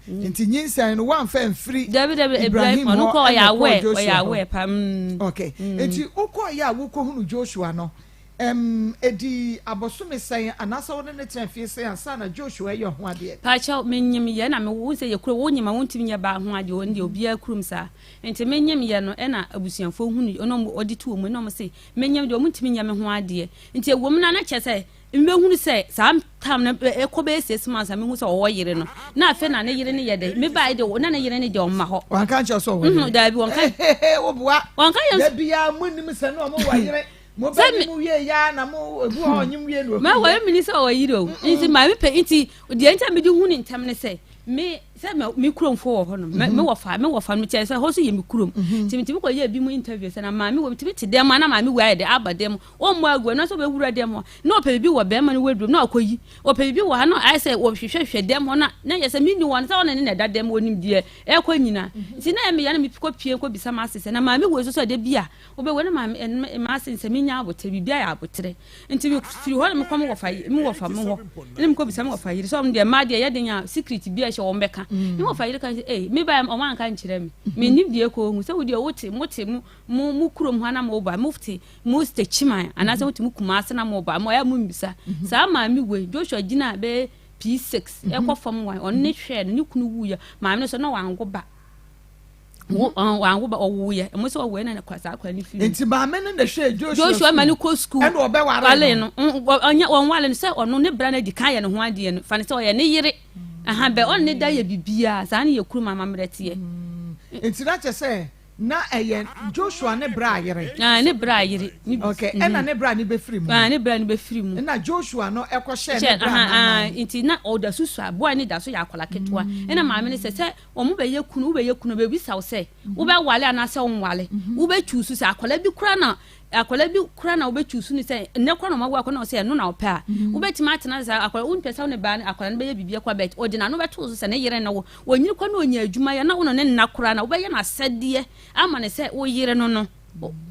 Nti nyinsɛn no woamfa amfiri Dabi dabi Ibrahim Ibrahim ɔno hɔ kɔ ɔyɛ ɛna ɛkɔɔ aware Joshua ɔyɛ hɔ. aware pa mm. Okay. Nti wokɔeɛ a wokɔhunu Joshua no, ɛm, ɛdii abosome sɛn anaasɛ wo ne no tenaa fie sɛn ansa na Joshua reyɛ ho adeɛ? Pakyɛw, menyim yɛ na me wo sɛ yɛ kurom, wonyim a wontumi nyɛ baa ho adeɛ, ɔno deɛ obiara kurom saa. Nti menyim yɛ no ɛna abusuafoɔ hunu ɛna ɔmo ɔde to ɔmo ɛna ɔmo se menyim deɛ ɔmo ntumi nyɛ me ho adeɛ. Nti ɛwɔ mu na na kyerɛ sɛ Mebɛhunu sɛ saa tam no ɛkɔ bɛyɛ 6 months a mehu sɛ ɔwɔ yere no, na afei na ne yere no yɛ dɛ mebaeɛ deɛ, na ne yere no deɛ ɔmma hɔ. Wanka nkyerɛ sɛ ɔwɔ yere? Daabi, wɔnka. Woboa. Wɔnka yɛ. Da biara mo nim sɛ na ɔmo wɔ yere. Mo bɛ ne mu wie ya na mo ebu hɔ ɔnyem wie no. Ma wɔyɛ mini sɛ ɔwɔ yere o. Nti maame pɛ nti deɛ nti a mede hu ne ntɛm ne sɛ me sɛ me kuromfoɔ wɔ hɔ nom, me wɔfa me wɔfa no kyerɛ sɛ hɔ so yɛ me kurom. Nti metumi kɔ yɛ bi mu interview sɛ na maame wɔ metumi te dɛm a na maame wɔ ayɛ dɛ aba dɛm ɔmmɔ agu ɛno nso ɔbɛwura dɛm hɔ na ɔpɛ biribi wɔ bɛrima no wardrobe na ɔkɔyi, ɔpɛ biribi wɔ ha na ayɛ sɛ wɔhwehwɛhwehwɛ dɛm hɔ na yɛ sɛ menni hɔ no sɛ ɔne ne na ɛda dɛm ɔnim deɛ ɛkɔ nyina. Nti na ɛmeyɛ na mekɔ pie kɔ bisa m'ase sɛ na maame wɔ so sɛ da bi a wobɛwɔ na maame m'ase sɛ menya abotere, biribi ayɛ abotere. Nti mefiri hɔ na mekɔ me wɔfa me wɔfa me hɔ na mekɔ bisa me wɔfa yere sɛ ɔmo deɛ mmaa deɛ yɛ den a secret bi a ɛhyɛ wɔn bɛka. Me wɔfa yere ka sɛ ee me ba ɔmo anka nkyerɛ me, mennim deɛ ɛkɔ hu sɛ wo deɛ wote mote mo mo mo kurom hɔ na mo ba mote mo Techiman anaasɛ mote mo Kumase na mo ba mo ɛyɛ mo mbisa saa maame wei. Joshua gyina bɛyɛ P6 ɛkɔ fam wan ɔno ne hwɛ no ne kunu wuyɛ maame no so na wango ba wango ba ɔwuyɛ ɛmo sɛ ɔwuyɛ na saa akwa ne firi. Nti maame no na hwɛ Joshua. Joshua ma no kɔ sukuu. Ɛna ɔbɛware no. Ɔnyɛ wɔn wale no sɛ ɔno ne bra no adi kan yɛ ne ho adeɛ no fa ne sɛ ɔyɛ ne yere aha bɛ ɔne ne da yɛ bibiara saa ne yɛ kurom amammerɛ teɛ. Nti na kyɛ sɛ na ɛyɛ Joshua ne bra yere. Ah, ne bra yere. Okay, ɛna ne bra ne bɛfiri mu. Ah, ne bra ne bɛfiri mu. Ɛna Joshua no ɛkɔhyɛ ne bra nanan. Nti na ɔda so sua boy ne da so yɛ akwala ketewa. Ɛna maame ne sɛ wɔn bɛyɛ kunu, wobɛyɛ kunu bɛbisa wo sɛ wobɛwale anaasɛ wonwale, wobɛtwi so sɛ akwala bi kora na akwala bi kora na wobɛtwi so ne sɛ nnɛ kora na ɔma wo akwala na ɔsɛ ɛno na wopɛ a, wobɛtumi atena sɛ akwala wompɛ sɛ wo ne baa akwala no bɛyɛ biribi akɔ bɛt ɔde n'ano bɛto so sɛ ne yere ne wo ɔnyini kɔ na ɔnya adwuma yɛ na wo no ne nna kora na wobɛyɛ no asɛdeɛ ama ne sɛ wo yere no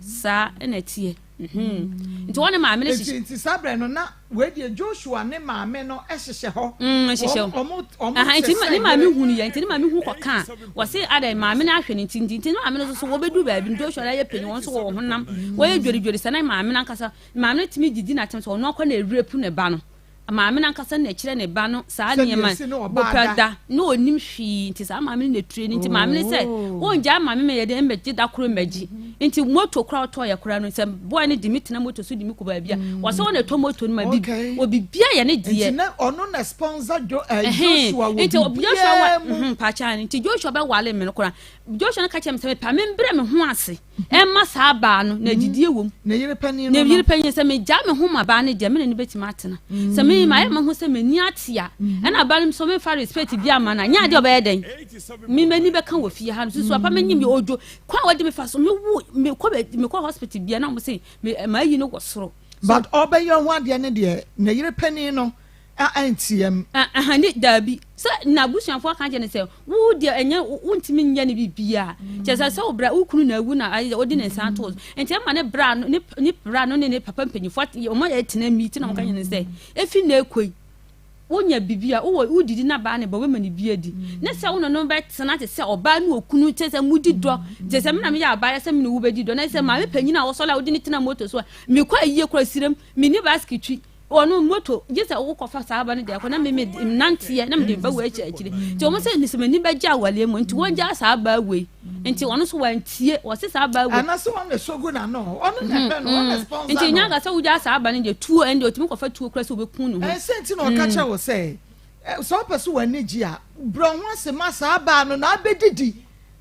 saa ɛna ɛteɛ. Nti wɔn ne maame no hyehyɛ. Nti saa berɛ no na wei deɛ Joshua ne maame no hyehyɛ hɔ. Hyehyɛ hɔ. Ɔmo nti ne maame hu no yɛ nti ne maame hu kɔ kaa wɔsi ada maame no ahwɛ ne nti ne maame no nso so wɔbɛdu baabi no Joshua yɛ panyin, wɔn nso wɔ honam wɔyɛ dworidwori sɛ na maame no ankasa maame no tumi didi n'atɛm sɛ ɔno akɔ na ewura pu ne ba no, maame no ankasa na ɛkyerɛ ne ba no saa nneɛma bɔpɛ da na onim hwee. Nti saa maame no na etire no nti maame no sɛ ɔngya maame ma yɛde mbɛgye da koro mbɛgye. Nti moto kora ɔtɔ yɛ kora no sɛ boy no de mi tena moto so de mi kɔ baabi a wɔsɛ wɔn na ɛtɔ moto no ma bi obibia yɛ ne deɛ. Nti na ɔno na sponsor jo Joshua wɔ bibiara mu. Mpakyɛ nti Joshua bɛ wale mi no kora, Joshua no ka kyerɛ mi sɛ mepa mi mbrɛ mi ho ase ɛma saa baa no na adidie wɔ mu. Ne yere panyin no. Ne yere panyin sɛ megya me ho ma baa no deɛ, me ne no bɛtumi atena sɛ me ma ayɛ me ho sɛ m'ani ate a, ɛna baa no nso memfa respect bi ama no a nyɛ adeɛ ɔbɛyɛ dɛn me m'ani bɛka wɔ fie ha no susu apa m'anim yɛ odwo kwan a wɔde me fa so mewu mekɔ mekɔ hospital bia na wɔn sɛ me maayi no wɔ soro. But ɔbɛyɛ ho adeɛ no deɛ, ne yere panyin no antiam. Ne daabi sɛ n'abusuafoɔ aka kyerɛ no sɛ wo deɛ ɛnyɛ wontumi nyɛ ne biribiara kyerɛ sɛ wo bra wo kunu na awu na ayɛ wode ne nsa ato so nti ɛma ne bra no ne bra no ne ne papa mpanyinfoɔ wɔn ayɛ tena mi ti na wɔn ka kyerɛ no sɛ efi na ekɔ yi wonya biribi a wowɔ wodidi na baa ne ba wobɛma ne bi adi ne sɛ wo ne no bɛtena te sɛ ɔbaa ne okunu kyɛ sɛ mudi dɔ kyɛ sɛ me na meyɛ abaayɛ sɛ me ne wo bɛdi dɔ na sɛ maame panyin a wɔsɔre a wode ne tena moto so a mekɔ ayie kora sirem menni basket twi ɔno moto gye sɛ wokɔfa saa aba no deɛ kɔ na meme nanteɛ na mede ba wei akyi akyire nti wɔn sɛ sɛ m'ani bɛgye awaleɛ mu nti wɔn gya saa aba wei nti ɔno nso wantie wɔse saa aba wei. Anase wɔn na sogu n'ano ɔno na ɛhwɛ no ɔno na sponsor no. Nti nya ka sɛ wogya saa aba no deɛ tuo ɛnde otumi kɔfa tuo kura sɛ obɛku ne ho. Ɛsɛ nti na ɔka kyerɛ wo sɛ sɛ ɔpɛ so w'ani gye a brɛ ho ase ma saa aba no na abɛdidi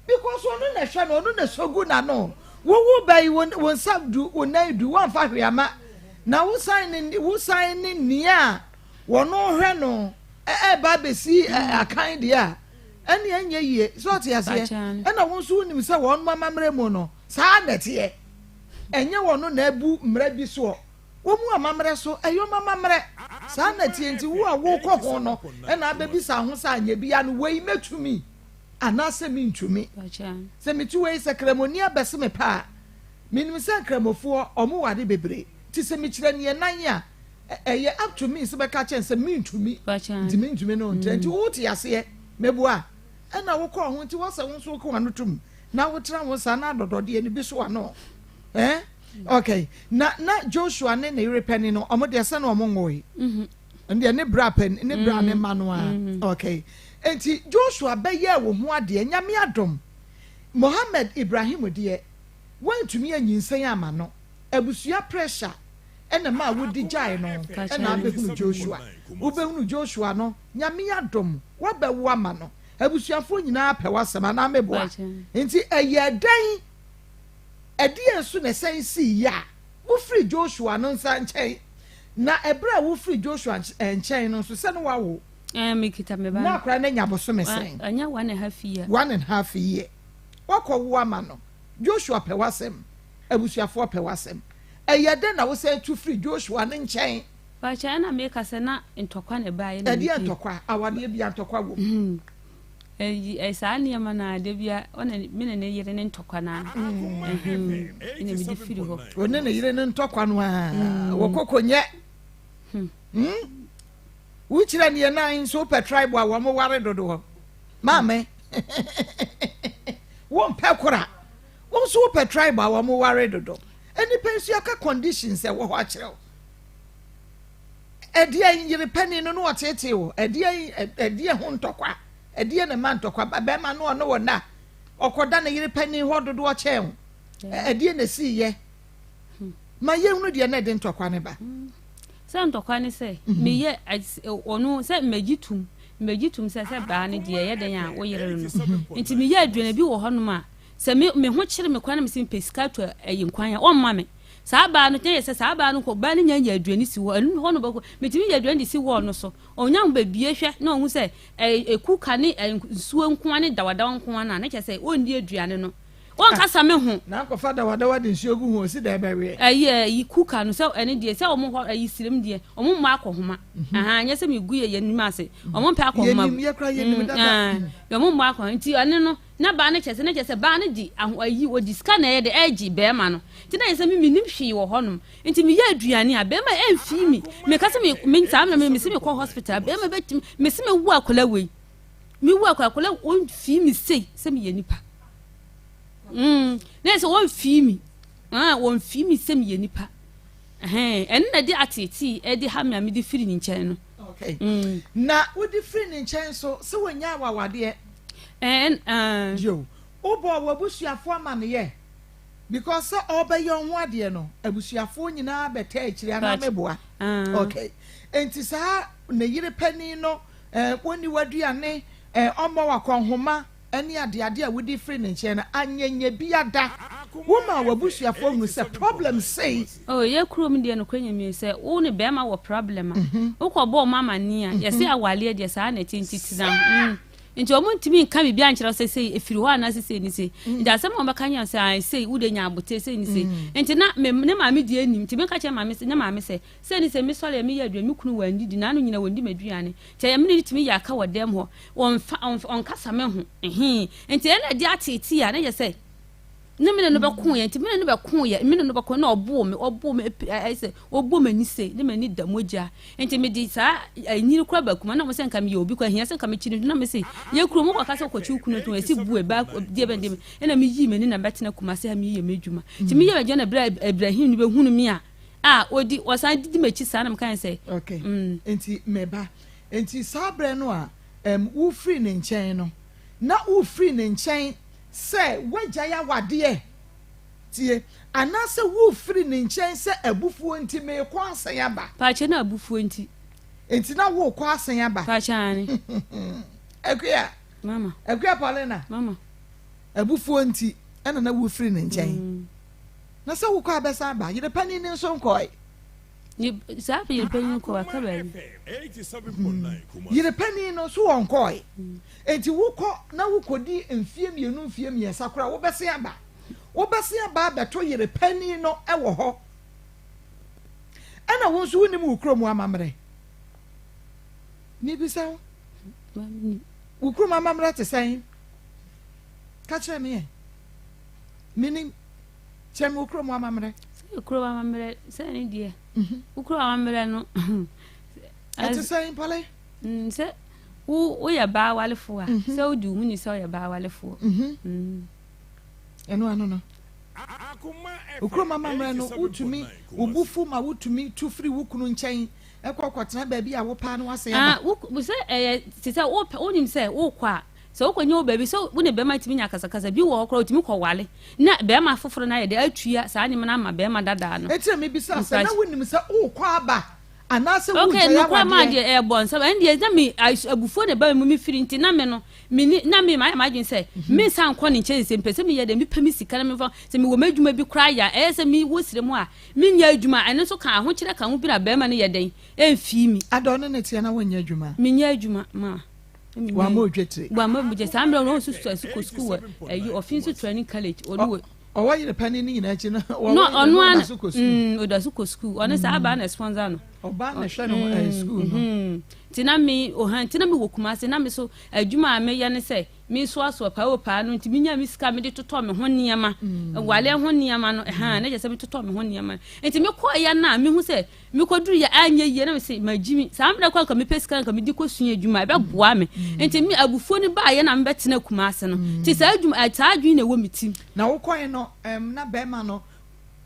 because ɔno na ɛhwɛ no, ɔno na sogu n'ano. Wowu ba yi wo nsa du wo nan du wɔmfa hwee ama na wosan ne wosan ne nea a wɔn hwɛ no ɛɛba abɛsi akan deɛ a ɛne ɛnyɛ yie sɛ ɔte aseɛ. Ɛna wɔn nso wonim sɛ wɔn amammerɛ mu no saa na ɛteɛ, ɛnyɛ wɔn na ɛbu mmara bi soɔ, wɔn mu amammerɛ so ɛyɛ wɔn amammerɛ saa na ɛteɛ. Nti wo a wokɔ ho no ɛna abɛbisa ho sɛ anyɛ bi ano wei mɛtumi anaasɛ mentumi sɛ metu wei sɛ kramoni abɛse me paa. Menim sɛ nkramofoɔ ɔmo wɔ ade bebree nti sɛ mekyerɛ neɛ nan a ɛyɛ up to me sɛ bɛka kyɛn sɛ mentumi nti mentumi no ntrɛ nti wote aseɛ mɛboa. Ɛna wokɔɔ ho nti wɔsɛ wo nso woka w'ano tom na wotena ho saa na adɔdɔdeɛ no bi so w'ano. Eh? Okay. Na na Joshua ne ne yere panin no, ɔmo deɛ sɛ na ɔmo nwoe. Mhm. Ɛndeɛ ne bra panin, ne bra ne mm. ma no a. Mm. Okay. Nti Joshua bɛyɛɛ wo ho adeɛ, Nyame adom. Mohammed Ibrahim deɛ, woantumi anyinsɛn ama no. Abusua pressure ɛna ɛmaa wodi gyae no, ɛna abɛhunu Joshua. Wobɛhunu Joshua no, Nyame adom, woabɛwo ama no. Abusuafoɔ nyinaa pɛ w'asɛm anaa meboa? Nti ɛyɛɛ dɛn, ɛdeɛn so na ɛsan siiɛ a wofirii Joshua no nsa nkyɛn? Na ɛberɛ a wofirii Joshua nkyɛn no nso, sɛ ne woawo? Ɛɛ, mekita me ba Na no. akwadaa no anya bosome sɛn? Anya 1½ year. 1½ year. Woakɔwo ama no. Joshua pɛ w'asɛm. Abusuafoɔ pɛ w'asɛm. Ɛyɛɛ dɛn na wosan tu firii Joshua no nkyɛn? Pakyɛ, ɛna meka sɛ na ntɔkwa na ɛbaeɛ na Ɛdeɛn mepie. ntɔkwa? Awadeɛ bia ntɔkwa wɔ mu. Ɛyi, ɛ, saa nneɛma no a, da bia ɔne me ne ne yere ne ntɔkwa no a, ɛhem, ɛna mede firi hɔ. Ɔne ne yere ne ntɔkwa no a, wɔkɔkɔ nyɛ. Hmm? Wokyerɛ neɛ nan nso wopɛ tribe a wɔn ware dodoɔ. Maame, wompɛ kora. Wo nso wopɛ tribe a wɔn ware dodo. Nnipa nso yɛaka conditions ɛwɔ hɔ akyerɛ wo. Ɛdeɛn yere panin no na ɔteetee wo? Ɛdeɛn ɛdeɛn ho ntɔkwa? Ɛdeɛn na ɛma ntɔkwa ba? Bɛrima no ɔne wo nna, ɔkɔda ne yere panin hɔ dodoɔ kyɛn wo. Ɛdeɛn na ɛsiiɛ? Ma yɛhunu deɛ na ɛde ntɔkwa no ba. Sɛ ntɔkwa ne sɛ meyɛ ɔno sɛ magye tum magye tum sɛ sɛ baa no deɛ ɛyɛ dɛn a woyere no nti meyɛ aduane bi wɔ hɔnom a sɛ me me ho kyere me koraa na mese mepɛ sika to ɛyi nkwan a ɔmma me saa baa no kyɛ sɛ saa baa no kɔ baa no nya nya aduane si hɔ ɛno hɔ no bɛkɔ metumi yɛ aduane de si wɔɔ no so ɔnya ho bebie hwɛ na ɔhu sɛ ɛɛ kuka ne ɛɛ nsuo nkoa ne dawadawa nkoa no a na kyɛ sɛ ɔnni aduane no Wɔnkasa me ho. Na akɔfa dawadawa de nsuo gu ho osi dɛn bɛweɛ. Ɛyi ɛyi kuka no sɛ ɛne deɛ sɛ wɔn hɔ ɛyi sirem deɛ wɔn mmɔ akɔhoma ahan nyɛ sɛ mi gu yɛ yɛn nim ase wɔn mpɛ akɔhoma Yɛnim yɛ kora yɛnim dada. Wɔn mmɔ akɔhoma nti ɛne no na baa no kyɛ sɛ na kyɛ sɛ baa no di aho ɛyi ɔdi sika na ɛyɛ de ɛgye bɛɛma no nti na yɛ sɛ mi mi nim hwee wɔ hɔ nom nti mi yɛ aduane a bɛɛma ɛnfii mi mi ka sɛ mi mi saa mi mi si mi kɔ hospital bɛɛma bɛtumi mi si mi wu akɔla wei. Me wu akɔ akɔla wɔn fii mi sei sɛ mi yɛ nipa. Na yɛ sɛ wɔn fii mi. Ah, wɔn fii mi sɛ mi yɛ nipa. Ɛhɛn, ɛno na ɛde ateetee ɛde ha mi a mi de firi ne nkyɛn no. Okay. Na wode firi ne nkyɛn nso sɛ wɔnya awawadeɛ. Ɛn, ɛn. Yo, wobɔɔ w'abusuafoɔ amaneyɛ because sɛ ɔrebɛyɛ wo ho adeɛ no, abusuafoɔ nyinaa bɛtaa akyire anaa meboa? Okay. Enti saa ne yere panin no Eh, wonni w'aduane, eh, ɔmmɔ w'akɔnhoma ne adeade a wodi firi ne nkyɛn no, anyɛnyɛ biada. Woma w'abusuafoɔ hunu sɛ problem sei. Oh, yɛ kurom deɛ nokorɛ Nyame sɛ wo ne bɛɛma wɔ problem a, wokɔ bɔ ɔmo amaneɛ a, yɛse awaleɛ deɛ saa na ɛteɛ nti tena ho. Nti ɔmo ntumi nka biribi ankyerɛ wo sɛ sei ɛfiri hɔ anaasɛ sei ne sei. Nti asɛm a ɔmo bɛka nyɛ sɛ ae sei wo deɛ nya abotire sei ne sei. Nti na me ne maame deɛ nim nti meka kyerɛ maame sɛ ne maame sɛ Sei ne sɛ mesɔre a meyɛ aduane, me kunu wannidi, n'ano nyina wɔndi m'aduane. Nti ɛyɛ me ne no tumi yɛ aka wɔ dɛm hɔ, ɔmfa, ɔmfa, ɔnkasa me ho, ɛhee. Nti ɛna ɛde ateetee a, na yɛ sɛ, ne me ne no bɛkoeɛ, nti me ne no bɛkoeɛ, me ne no bɛkoeɛ, na ɔboo me, ɔboo me, epi, ɛyɛ sɛ, ɔbɔ m'ani sei, ne m'ani da mogya. Nti mede saa anyini kora ba kuma, na wɔn sɛ nka meyɛ obi kora, hia sɛ nka mekyi no, na mese, yɛ kuro mu kɔka sɛ wokɔkyi wo kunu to, ɛsi bue, ba, deɛ bɛn, deɛ bɛn, ɛna meyii m'ani na mɛtena Kumasi ha meyɛ m'adwuma. Nti meyɛ m'adwuma na berɛ a Ibrahim no bɛhunu me a, a odi ɔsan didi m'akyi saa na meka yɛn sɛ. Okay. Nti meba. Nti saa berɛ no a um, wofiri ne nkyɛn no, na wofiri ne nkyɛn sɛ woagyae awadeɛ, tie, anaasɛ wofiri ne nkyɛn sɛ abufuo nti merekɔ asan aba? Paakyɛ na abufuo nti. Nti na worekɔ asan aba? Paakyɛ aane. Akua. Mama. Akua Paulina. Mama. Abufuo nti ɛna na wofiri ne nkyɛn. Na sɛ wokɔ a bɛsan aba. Yere panin no nso nkɔe. Saa yere panin kɔ waka baabi. Yere panin no nso wɔnkɔe. Enti wokɔ na wokɔdi mfie mmienu mfie mmiɛnsa koraa wobɛsen aba. Wobɛsen aba abɛto yere panin no wɔ hɔ. Ɛna wo nso wonim wo kurom amammerɛ. Mebisa wo. Wo kurom amammerɛ te sɛn? Ka kyerɛ me ɛ. Menim. Kyerɛ me wo kurom amammerɛ. Sɛ kurom amammerɛ sɛ ne deɛ. Mhm. Wo kurom amammerɛ no. Ɛte sɛ mpale. Mm, sɛ Wo woyɛ baa walefoɔ a, sɛ wodi wo ho ni sɛ woyɛ baa walefoɔ. Ɛno ano no. Wo kurom amammerɛ no, wotumi, wo bo fu ma wotumi tu firi wo kunu nkyɛn kɔ kɔtena baabi a wopɛ a na woasan aba. Ah, wo, sɛ ɛyɛ te sɛ wopɛ, wonim sɛ wokɔ a, sɛ wokɔnya wo baabi sɛ wo ne bɛrima tumi nya akasakasa bi wɔ hɔ koraa otumi kɔwale na bɛrima foforɔ no ayɛ dɛ atua saa nneɛma no ama bɛrima dadaa no. Enti na mebisa sɛ, na wonim sɛ wokɔ aba anaasɛ Okay, wogyae nokorɛ maa awadeɛ? deɛ ɛyɛ bɔ nsɛm ɛno deɛ na me abufuo na ɛba me mu me firi nti na me no me ni na me mayɛ m'adwene sɛ me nsan nkɔ ne nkyɛn sɛ mpɛ sɛ meyɛ dɛ mepɛ me sika na mefa sɛ mewɔ m'adwuma bi koraa yɛ a ɛyɛ sɛ me wɔ srɛ mu a menyɛ adwuma ɛno nso ka ahokyerɛ ka ho bi na bɛrima no yɛ dɛn ɛmfii mi. Ada ɔne ne teɛ na wonyɛ adwuma? Menyɛ adwuma ma. Wamma odwetire. Wamma odwetire saa mmerɛ no ɔnso kɔ sukuu wɔ ɛyi ɔfi nso training college ɔno wɔ. Ɔwɔ yere panin no nyinaa akyi no, wɔwɔ yere no ɔda so kɔ sukuu. Mm, ɔda so kɔ sukuu. Ɔno saa abaa na sponsor no. Ɔbaa na ɛhwɛ no ɛɛ sukuu no. Mm, nti na me ohan nti na me wɔ Kumasi na me so adwuma a meyɛ ne sɛ me soasoa paa o paa no nti menya me sika mede totɔ me ho nneɛma. Wale ho nneɛma no ɛhan na kyerɛ sɛ me totɔ me ho nneɛma. Nti me kɔɔ ya na mehu sɛ Mekɔduru yɛ anyɛ yie na mese magyi mi saa mmerɛ kɔ nka mepɛ sika nka mede kɔsua adwuma ɛbɛboa me nti me abufuo no baayɛ na mebɛtena Kumase no nti saa adwuma saa adwene na ɛwɔ me tim. Na wokɔe no ɛm na bɛrima no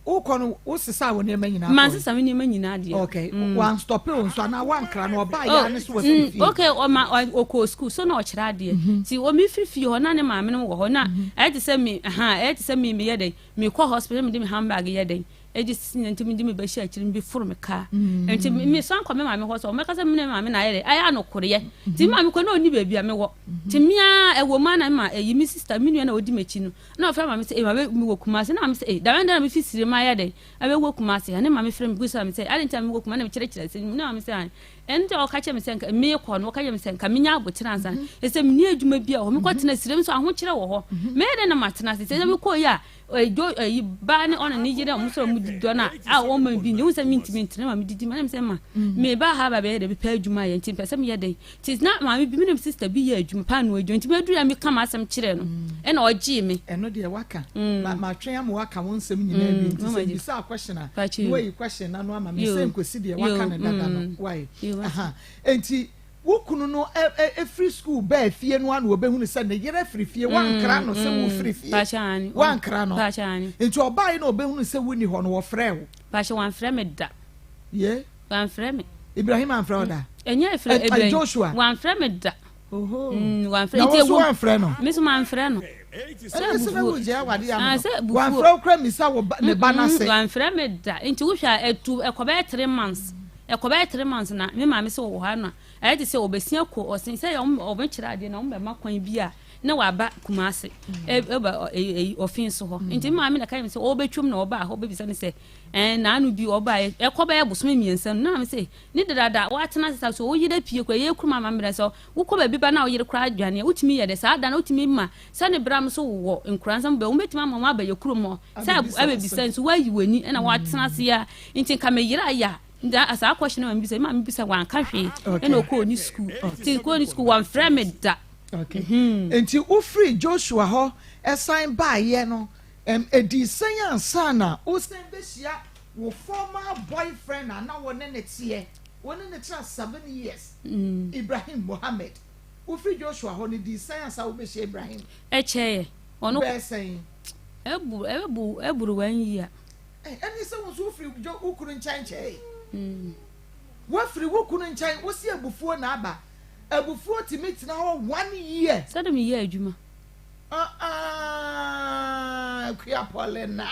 wokɔ no wosesaa wo nneɛma nyinaa kɔe? Mansesa me nneɛma nyinaa deɛ. Okay mm. Wanstɔpe wo nso anaa wankra no ɔbaa yɛ ane so wafiri fie? Okay ɔma ɔkɔɔ sukuu so na ɔkyerɛ adeɛ nti ɔmefiri fie hɔ na ne maame no wɔ hɔ na ɛyɛ te sɛ me ha ɛyɛ te sɛ me meyɛ dɛn mekɔ hospital mede me handbag yɛ dɛn Egye si na nti mede me ba hyɛ akyiri me foro me kaa mm. nti me san kɔ me maame hɔ sɛ ɔmɛka sɛ me maame na ayɛ dɛ ayɛ anokoreɛ mm-hmm. nti me maame kɔ na ɔni baabi a mewɔ mm-hmm. nti mea ɛwɔ mu ana ma ɛyi me sista me nua na ɔdi m'akyi no na ɔfrɛ maame sɛ eh, maame mewɔ Kumase na maame sɛ eh, dabɛn da na mefi sire ma ayɛ dɛ ɛbɛwɔ Kumase ɛne maame frɛ me bisa me sɛ ade nti a mewɔ Kumase na mekyerɛkyerɛ sɛ na maame sɛ ɛno nti ɔka kyerɛ me sɛ nka mekɔ no ɔka kyerɛ me sɛ nka menya abokyerɛ ansa mm-hmm. ɛsɛ menni adwuma bi a hɔ mekɔ tena sire nso ahokyerɛ wɔ hɔ mɛyɛ dɛ na matena ase sɛ mekɔ yi a Ɛdwo ɛyi baa ne ɔne ne yere a wɔn sɛ wɔn di dɔ na a wɔn ma bi ne ho sɛ mi ntumi ntena ma mi didi ma ne sɛ ma mi ba ha ba bɛyɛ dɛ bi pɛ adwuma yɛ nti mpɛ sɛ mi yɛ dɛ nti na maame bi mi ne sista bi yɛ adwuma paano adwuma nti mi aduru ya mi ka ma asɛm kyerɛ no ɛna ɔgyee mi. Ɛno deɛ waka ma ma twɛn ama waka wo nsɛm nyinaa wie nti sɛ mbisa question a na wayi question n'ano ama mi sɛ nkosi deɛ waka no dada no wae aha nti. Wo kunu no firi sukuu baa fie no ara na ɔbɛhunu sɛ ne yere afiri fie. Woankra no sɛ wofiri fie. Woankra no. Nti ɔbaeɛ na ɔbɛhunu sɛ wonni hɔ no, wɔfrɛɛ wo. Pakyɛ wamfrɛ me da. Ye? Wamfrɛ me. Ibrahim amfrɛ wo da? Ɛnyɛ efrɛ Ibrahim. Joshua. Wamfrɛ me da. Oho. Wamfrɛ. Na wo nso woamfrɛ no? Me nso mamfrɛ no. Sɛ abufuo. Ɛne sɛ wogyae awadeɛ ama no. Wamfrɛ wo koraa mmisa wo ne ba no ase. Wamfrɛ me da. Nti wohwɛ a ɛtu ɛkɔbɛyɛ 3 months. Ɛkɔbɛyɛ 3 months na me maame sɛ ɔwɔ hɔ ano a ɛyɛ te sɛ ɔbɛsi akɔ ɔsen sɛ ɔmo kyerɛ adeɛ na ɔmo bɛma kwan bi a na waba Kumase ɛba ɛyi ɔfin so hɔ nti me maame na ka yɛ mi sɛ ɔbɛtwam na ɔbaa hɔ bɛbisa ne sɛ ɛn naanu bi ɔbaa ɛkɔbɛyɛ bosome 3 no na maame sɛ ne dada watena ase sa so ɔyere pie kɔ ɛyɛ kurom amammerɛ sɛ wokɔ baabi ba na ɔyere koraa adwane a wotumi yɛ dɛ saa da na wotumi ma sɛ ne bra mo so wɔ nkura nsɛm bɛ wɔbɛtumi ama wɔn abɛyɛ kurom hɔ sɛ abɛbisa nso wayi w'ani ɛna watena ase a nti nka meyere ayɛ a nti saa question na mebisa ma mebisa wanka hwee ɛna ɔkɔɔ ne sukuu nti kɔɔ ne sukuu wɔmfrɛ me da. Okay. Nti wofiri Joshua hɔ ɛsan baayɛ no ɛdii sɛn ansa na wosan bɛhyia wo former boyfriend a na wo ne ne teɛ, wo ne ne tra 7 years, Ibrahim Mohammed? Wofiri Joshua hɔ no dii sɛn ansa wobɛhyia Ibrahim? Ɛkyɛeɛ ɔno bɛɛ sɛn? Ɛbu ɛbu ɛburu one year. Ɛne sɛ wo nso wofiri wo kunu nkyɛn kyɛe. Woafiri wo kunu nkyɛn, wosi abufuo na aba. Abufuo tumi tena hɔ one year. Sɛde meyɛ adwuma. Akua Paulina.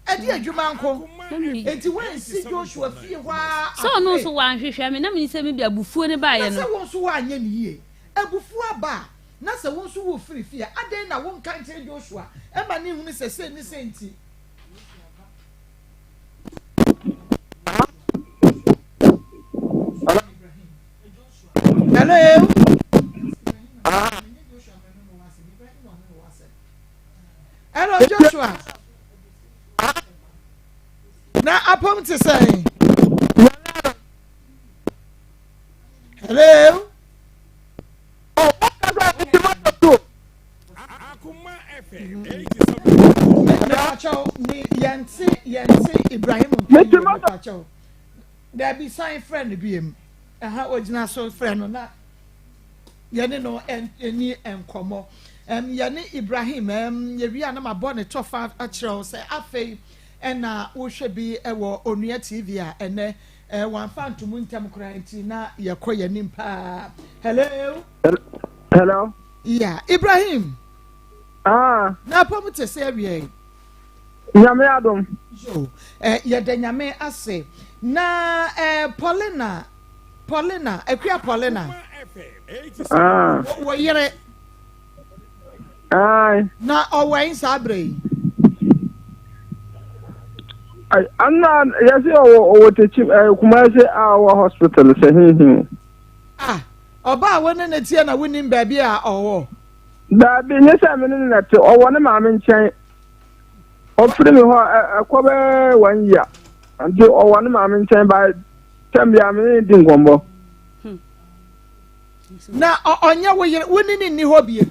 Ɛde adwuma nko. Enti woansi Joshua fie hɔ ara. Sɛ ɔno nso wanhwehwɛ me na menim sɛ mebi abufuo ne baeɛ no. Na sɛ wo nso woanyɛ ne yie. Abufuo aba a, na sɛ wo nso wofiri fie a, adɛn na wonka nkyerɛ Joshua ma ne nhunu sɛ sei ne sei nti? Hello. Hello Joshua. Na apam te sɛn? Hello. Mepakyɛw ne yɛnte yɛnte Ibrahim nka mepakyɛw. Dabi, san frɛ no biem. Ɛha ogyina so frɛ no na. Yɛne no nni nkɔmmɔ. Yɛne Ibrahim, yɛwie a na mabɔ ne tɔfa akyerɛ wo sɛ afei na wohwɛ bi wɔ Onua TV a ɛnɛ wamfa ntomu ntɛm koraa nti na yɛkɔ yɛn anim paa. Hello. Hello. Yeah, Ibrahim. Ah. Na apam te sɛ awie yi. Nyame adom. Yo, eh, yɛda Nyame ase. Na eh, Paulina, Paulina, Akua Paulina. Ah. Wo yere. Aye. Na ɔwɔ ɛn saa berɛ yi? Ana yɛsɛ ɔwɔ ɔwɔ tekyi ɛɛ eh, Kumasi a ɔwɔ hospital sɛ hinhin. Ah, ɔbaa a wo ne ne teɛ na wonim baabi a ɔwɔ. Daabi, nye sɛ me ne no na ɛte, ɔwɔ ne maame nkyɛn. Ɔfiri me hɔ ɛkɔ bɛyɛ one year. Nti ɔwɔ ne maame nkyɛn ba tɛm biara me ne no di nkɔmmɔ. Na ɔnyɛ wo yere, wo ne no nni hɔ bie?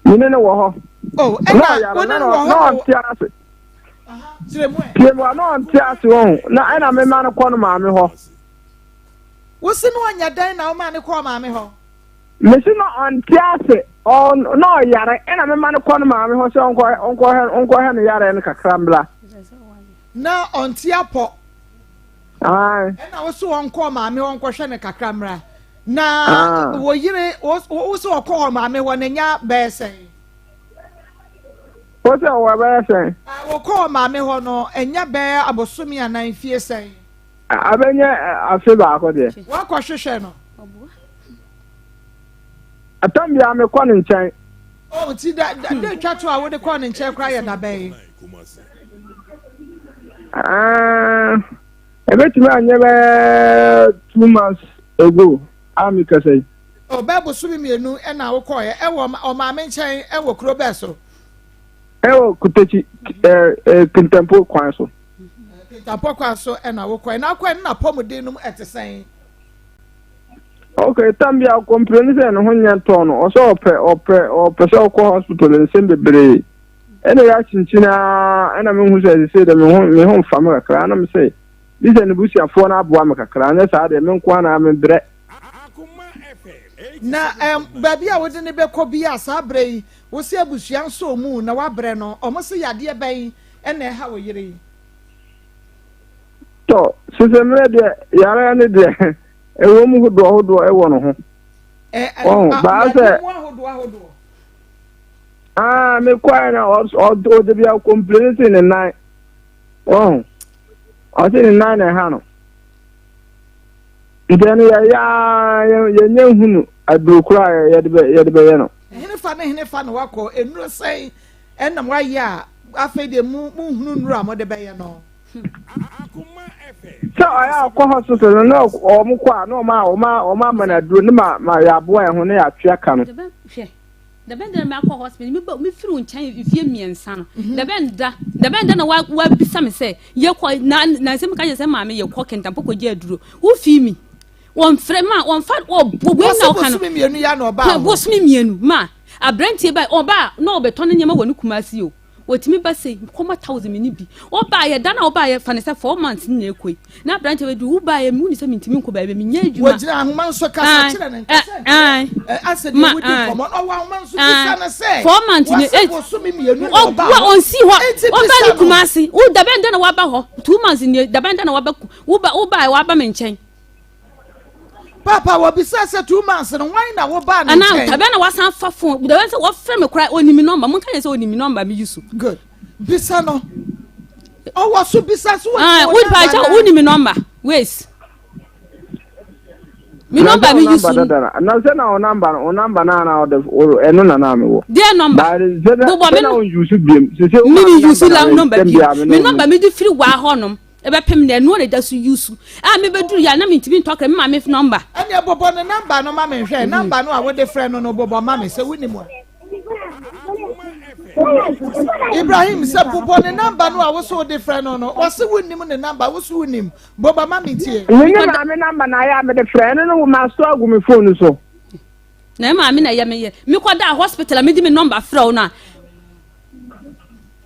Me ne no wɔ hɔ. Oh, ɛna wo ne no wɔ hɔ na ɔnte ase. Kyerɛ mu ɛ. Tie mu a na ɔnte ase wɔn na ɛna mema no kɔ no maame hɔ. Wosi no ɔnyɛ dɛn na woma no kɔɔ maame hɔ? Mese na ɔnte ase, ɔ, na ɔyare, ɛna mema no kɔ no maame hɔ sɛ ɔnkɔ, ɔnkɔhwɛ, ɔnkɔhwɛ no yareɛ no kakra mmra. Na ɔnte apɔ. Ae. Ɛna wo so ɔnkɔ maame hɔ nkɔhwɛ no kakra mmra. Na Ah. wo yere, wo wo so ɔkɔ hɔ maame hɔ no nya bɛyɛ sɛn? Wo sɛ ɔwɔ bɛyɛ sɛn? Ah, wɔkɔ maame hɔ no, ɛnya bɛyɛ abosome anaa mfie sɛn? Abɛnyɛ afe baako deɛ. Woakɔhwehwɛ no? Atam biara mekɔ ne nkyɛn. Oh, nti da da da twa to a wode kɔɔ ne nkyɛn koraa yɛ da bɛn? Ah, ɛbɛtumi anyɛ bɛyɛ 2 months ago a mekasa yi. Oh, bɛɛ bosome 2 ɛna wokɔɔɛ ɛwɔ ɔmaame nkyɛn ɛwɔ kuro bɛɛ so? Ɛwɔ Kutakyi, ɛɛ ɛɛ Kintampo kwan so. Kintampo kwan so ɛna wokɔɛ na wokɔɛ no na apɔmuden nom ɛte sɛn? Ok, tam bi a ɔkɔmpleni sɛ ne ho nyɛ tɔn no, ɔsɛ ɔpɛ ɔpɛ ɔpɛ sɛ ɔkɔ hospital nsɛm bebree. Ɛna yɛ akyinkyini aa ɛna mehu sɛ sese de me ho me ho mfa me kakra ɛna me sɛ bi sɛ ne busuafoɔ no aboa me kakra anyɛ saa deɛ me nko ara na mebrɛ. Na ɛm baabi a wode no bɛkɔ bi a saa berɛ yi wose abusua nsɔ mu na wabrɛ no, wɔn se yadeɛ bɛn ɛna ɛha wo yere yi? Tɔ, sese mmerɛ deɛ yareɛ no deɛ ɛwɔ mu hodoɔ hodoɔ ɛwɔ no ho. Ɛ Baa sɛ yadeɛ mu ahodoɔ ahodoɔ. Aa mekɔɛ na ɔde bi akɔmpleni se ne nan. Ɔho, ɔse ne nan na ɛha no. Nti ɛno yɛyɛ aa yɛnyɛ nhunu aduro koraa yɛde bɛyɛ no. Henefa ne henefa na wakɔ nnuro sɛn ɛna moayɛ a afei deɛ mo monhunu nnuro a mode bɛyɛ no. Sɛ ɔyɛ a ɔkɔ hospital no na wɔn kɔ a na wɔn a wɔn a wɔn ama no aduro ne ma ma yɛaboa yɛn ho na yɛatwe aka no. Hwɛ, dabɛn da na makɔ hospital me ba me firi wo nkyɛn mfie 3 no mhm. dabɛn da dabɛn da na wa wabisa me sɛ yɛkɔ na na nsɛm ka kyerɛ sɛ maame yɛkɔ kentampo kɔgye aduro wofii mi wɔmfrɛ ma wɔmfa wɔbɔ wei na ɔka no bosome 2 ya na ɔbaa hɔ bosome 2 ma aberanteɛ ba ɔbaa na ɔbɛtɔ ne nneɛma wɔ ne Kumasi o. Wɔtumi ba sei, kɔma thousand menni bi. Wobaeɛ, da no a wobaeɛ, fa no sɛ 4 months ne na ɛkɔ yi. Na aberanteɛ bɛduru, wobaeɛ, wonni sɛ mentumi nkɔ baabi, menyɛ adwuma. Wɔgyina ahoma nso kasa kyerɛ no, nkasa nkyerɛ asɛ deɛ wodi nkɔmmɔ no, ɔwɔ ahoma nso bisa no sɛ, 4 months ne wɔse bosome 2 na ɔbaa hɔ. Ɔnsi hɔ, ɔbaa ne Kumasi, wo dabɛn da na waba hɔ, 2 months nie, dabɛn da na waba, wobaeɛ, waba me nkyɛn. Papa wɔbisaa sɛ 2 months no hwan na wobaa ne nkyɛn. Anaa dabɛn na wasan fa phone dabɛn sɛ wɔfrɛ me koraa onim me nɔmba mo nka yɛ sɛ onim me nɔmba me yi so. Good bisa no ɔwɔ so bisa so wɔ ah, wo pa kyɛ wonim me nɔmba ways me nɔmba me yi so. Na sɛ na o nɔmba no o nɔmba na na ɔde ɛno na na me wɔ. Deɛ nɔmba bobɔ me no me mi yusu la nɔmba bi me nɔmba mi de firi waa hɔ nom. Ɛbɛpem nnɛ, ɛnoɔ na ɛda so use. A mebɛduru yɛ a na mentumi ntɔ kra, me maame nɔmba. Ɛneɛ bobɔ ne nɔmba no ma me nhwɛ, nɔmba no a wode frɛ no no bobɔ ma me sɛ wonim a. Ibrahim sɛ bobɔ ne nɔmba no a wo so wode frɛ no no, ɔse wonim ne nɔmba, wo so wonim, bobɔ ma me ntie. Me ne maame nɔmba na ayɛ a mede frɛ ɛno no maso agu me phone so. Na maame na ɛyɛ meyɛ, mekɔdaa hospital a mede me nɔmba frɛ wo no a.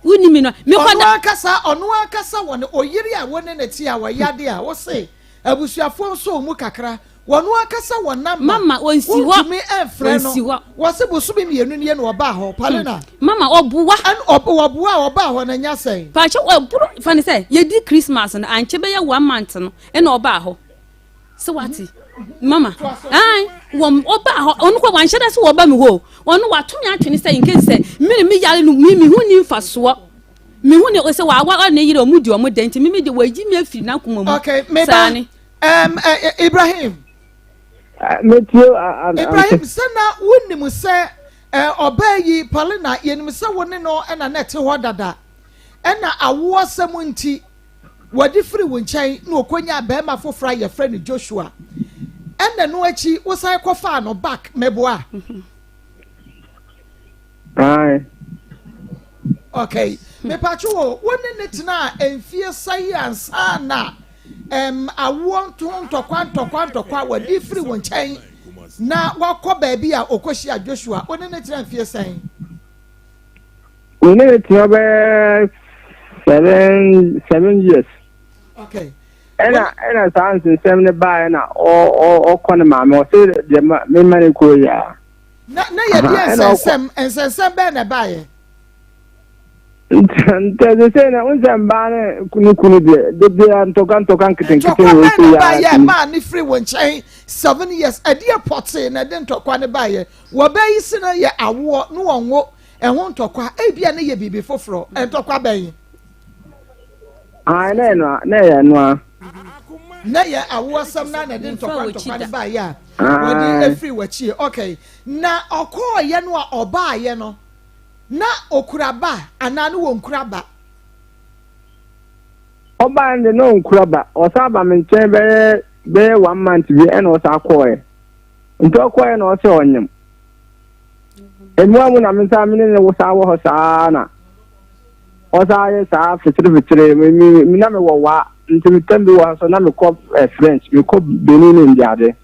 Wonni mi no mekɔ da. Ɔno ankasa ɔno ankasa wɔ ne oyere a wo ne ne te a wɔyɛ ade a wose abusuafoɔ nso mu kakra. Wɔno ankasa wɔ number. Mama ɔnsi hɔ. Wontumi mfrɛ no. Ɔnsi hɔ. Wɔse bosome mmienu nie na ɔbaa hɔ. Palina. Mama ɔboa. Ɛn ɔboa a ɔbaa hɔ no nya sɛn? Pakyɛ ɔboro fa ne sɛ yɛdi Christmas no ankyɛ bɛyɛ one month no ɛna ɔbaa hɔ. Sɛ wate mama ae wɔn ɔbaa hɔ ɔno kɔ wanhyɛ dɛ sɛ wɔba mi hɔ o ɔno wato me atwene sɛ in case sɛ me ne me yare no me me ho ni mfasoɔ me ho ne sɛ wawa ɔne yere ɔmo di ɔmo dɛ nti me me de wayi me afiri n'akoma mu. Okay, me saa ba ne. Um, uh, Ibrahim. Metie Ibrahim, sɛ na wonim sɛ ɔbaa yi Paulina, yɛnim sɛ wo ne no na na ɛte hɔ dada, ɛna awoɔ asɛm nti wɔde firi wo nkyɛn na ɔkɔnyaa barima foforɔ a yɛfrɛ no Joshua. Ɛna no akyi wosan kɔfaa no back, meboa? Ae. Okay. Mepatwo wo, wo ne ne tenaa mfie sɛe ansa na um, awoɔ nto ntɔkwa ntɔkwa ntɔkwa a wɔde firi wo nkyɛn na wakɔ baabi a ɔkɔhyia Joshua. Wo ne ne tena mfie sɛn? Me ne ne tena bɛyɛ 7 years. Okay. Ɛna saa nsensɛm no baeɛ na ɔkɔ ne maame ɔse deɛ mema ne kuro yi a. Na yɛ deɛ nsɛnsɛm nsɛnsɛm bɛn na ɛbaeɛ? Ntɛsɛ sɛ na nsɛ mbaa ne ne kunu deɛ de bia ntɔkwa ntɔkwa nketenkete Ntɔkwa bɛn na ɛbaeɛ ɛmaa ne firi wo nkyɛn 7 years? Ɛdeɛ pɔtee na ɛde ntɔkwa ne baeɛ? Wɔbɛyi si no yɛ awoɔ ne wɔnwo ɛho ntɔkwa, ebia ne yɛ biribi foforɔ. Ntɔkwa bɛn? Ah, na yɛ noa, na yɛ noa. Na yɛ awoɔsɛm na ɛde ntɔkwa ntɔkwa ne baeɛ a wɔde efiri w'akyi. Okay, na ɔkɔɔyɛ no a ɔbaayɛ no na okura ba anaa ne wɔnkura ba? Ɔbaa no de na ɔnkura ba. Ɔsan ba me nkyɛn bɛyɛ one month bi ɛna ɔsan kɔɔɛ. Nti ɔkɔɔɛ na ɔsɛ ɔnyem. Emua mu na me nsa me ne ne wo saa wɔ hɔ saa na ɔsan yɛ saa fitiri fitiri me me me na me wɔ wa nti me tɛm bi wɔ hɔ so na me kɔ French, me kɔ Benin ne ndiade.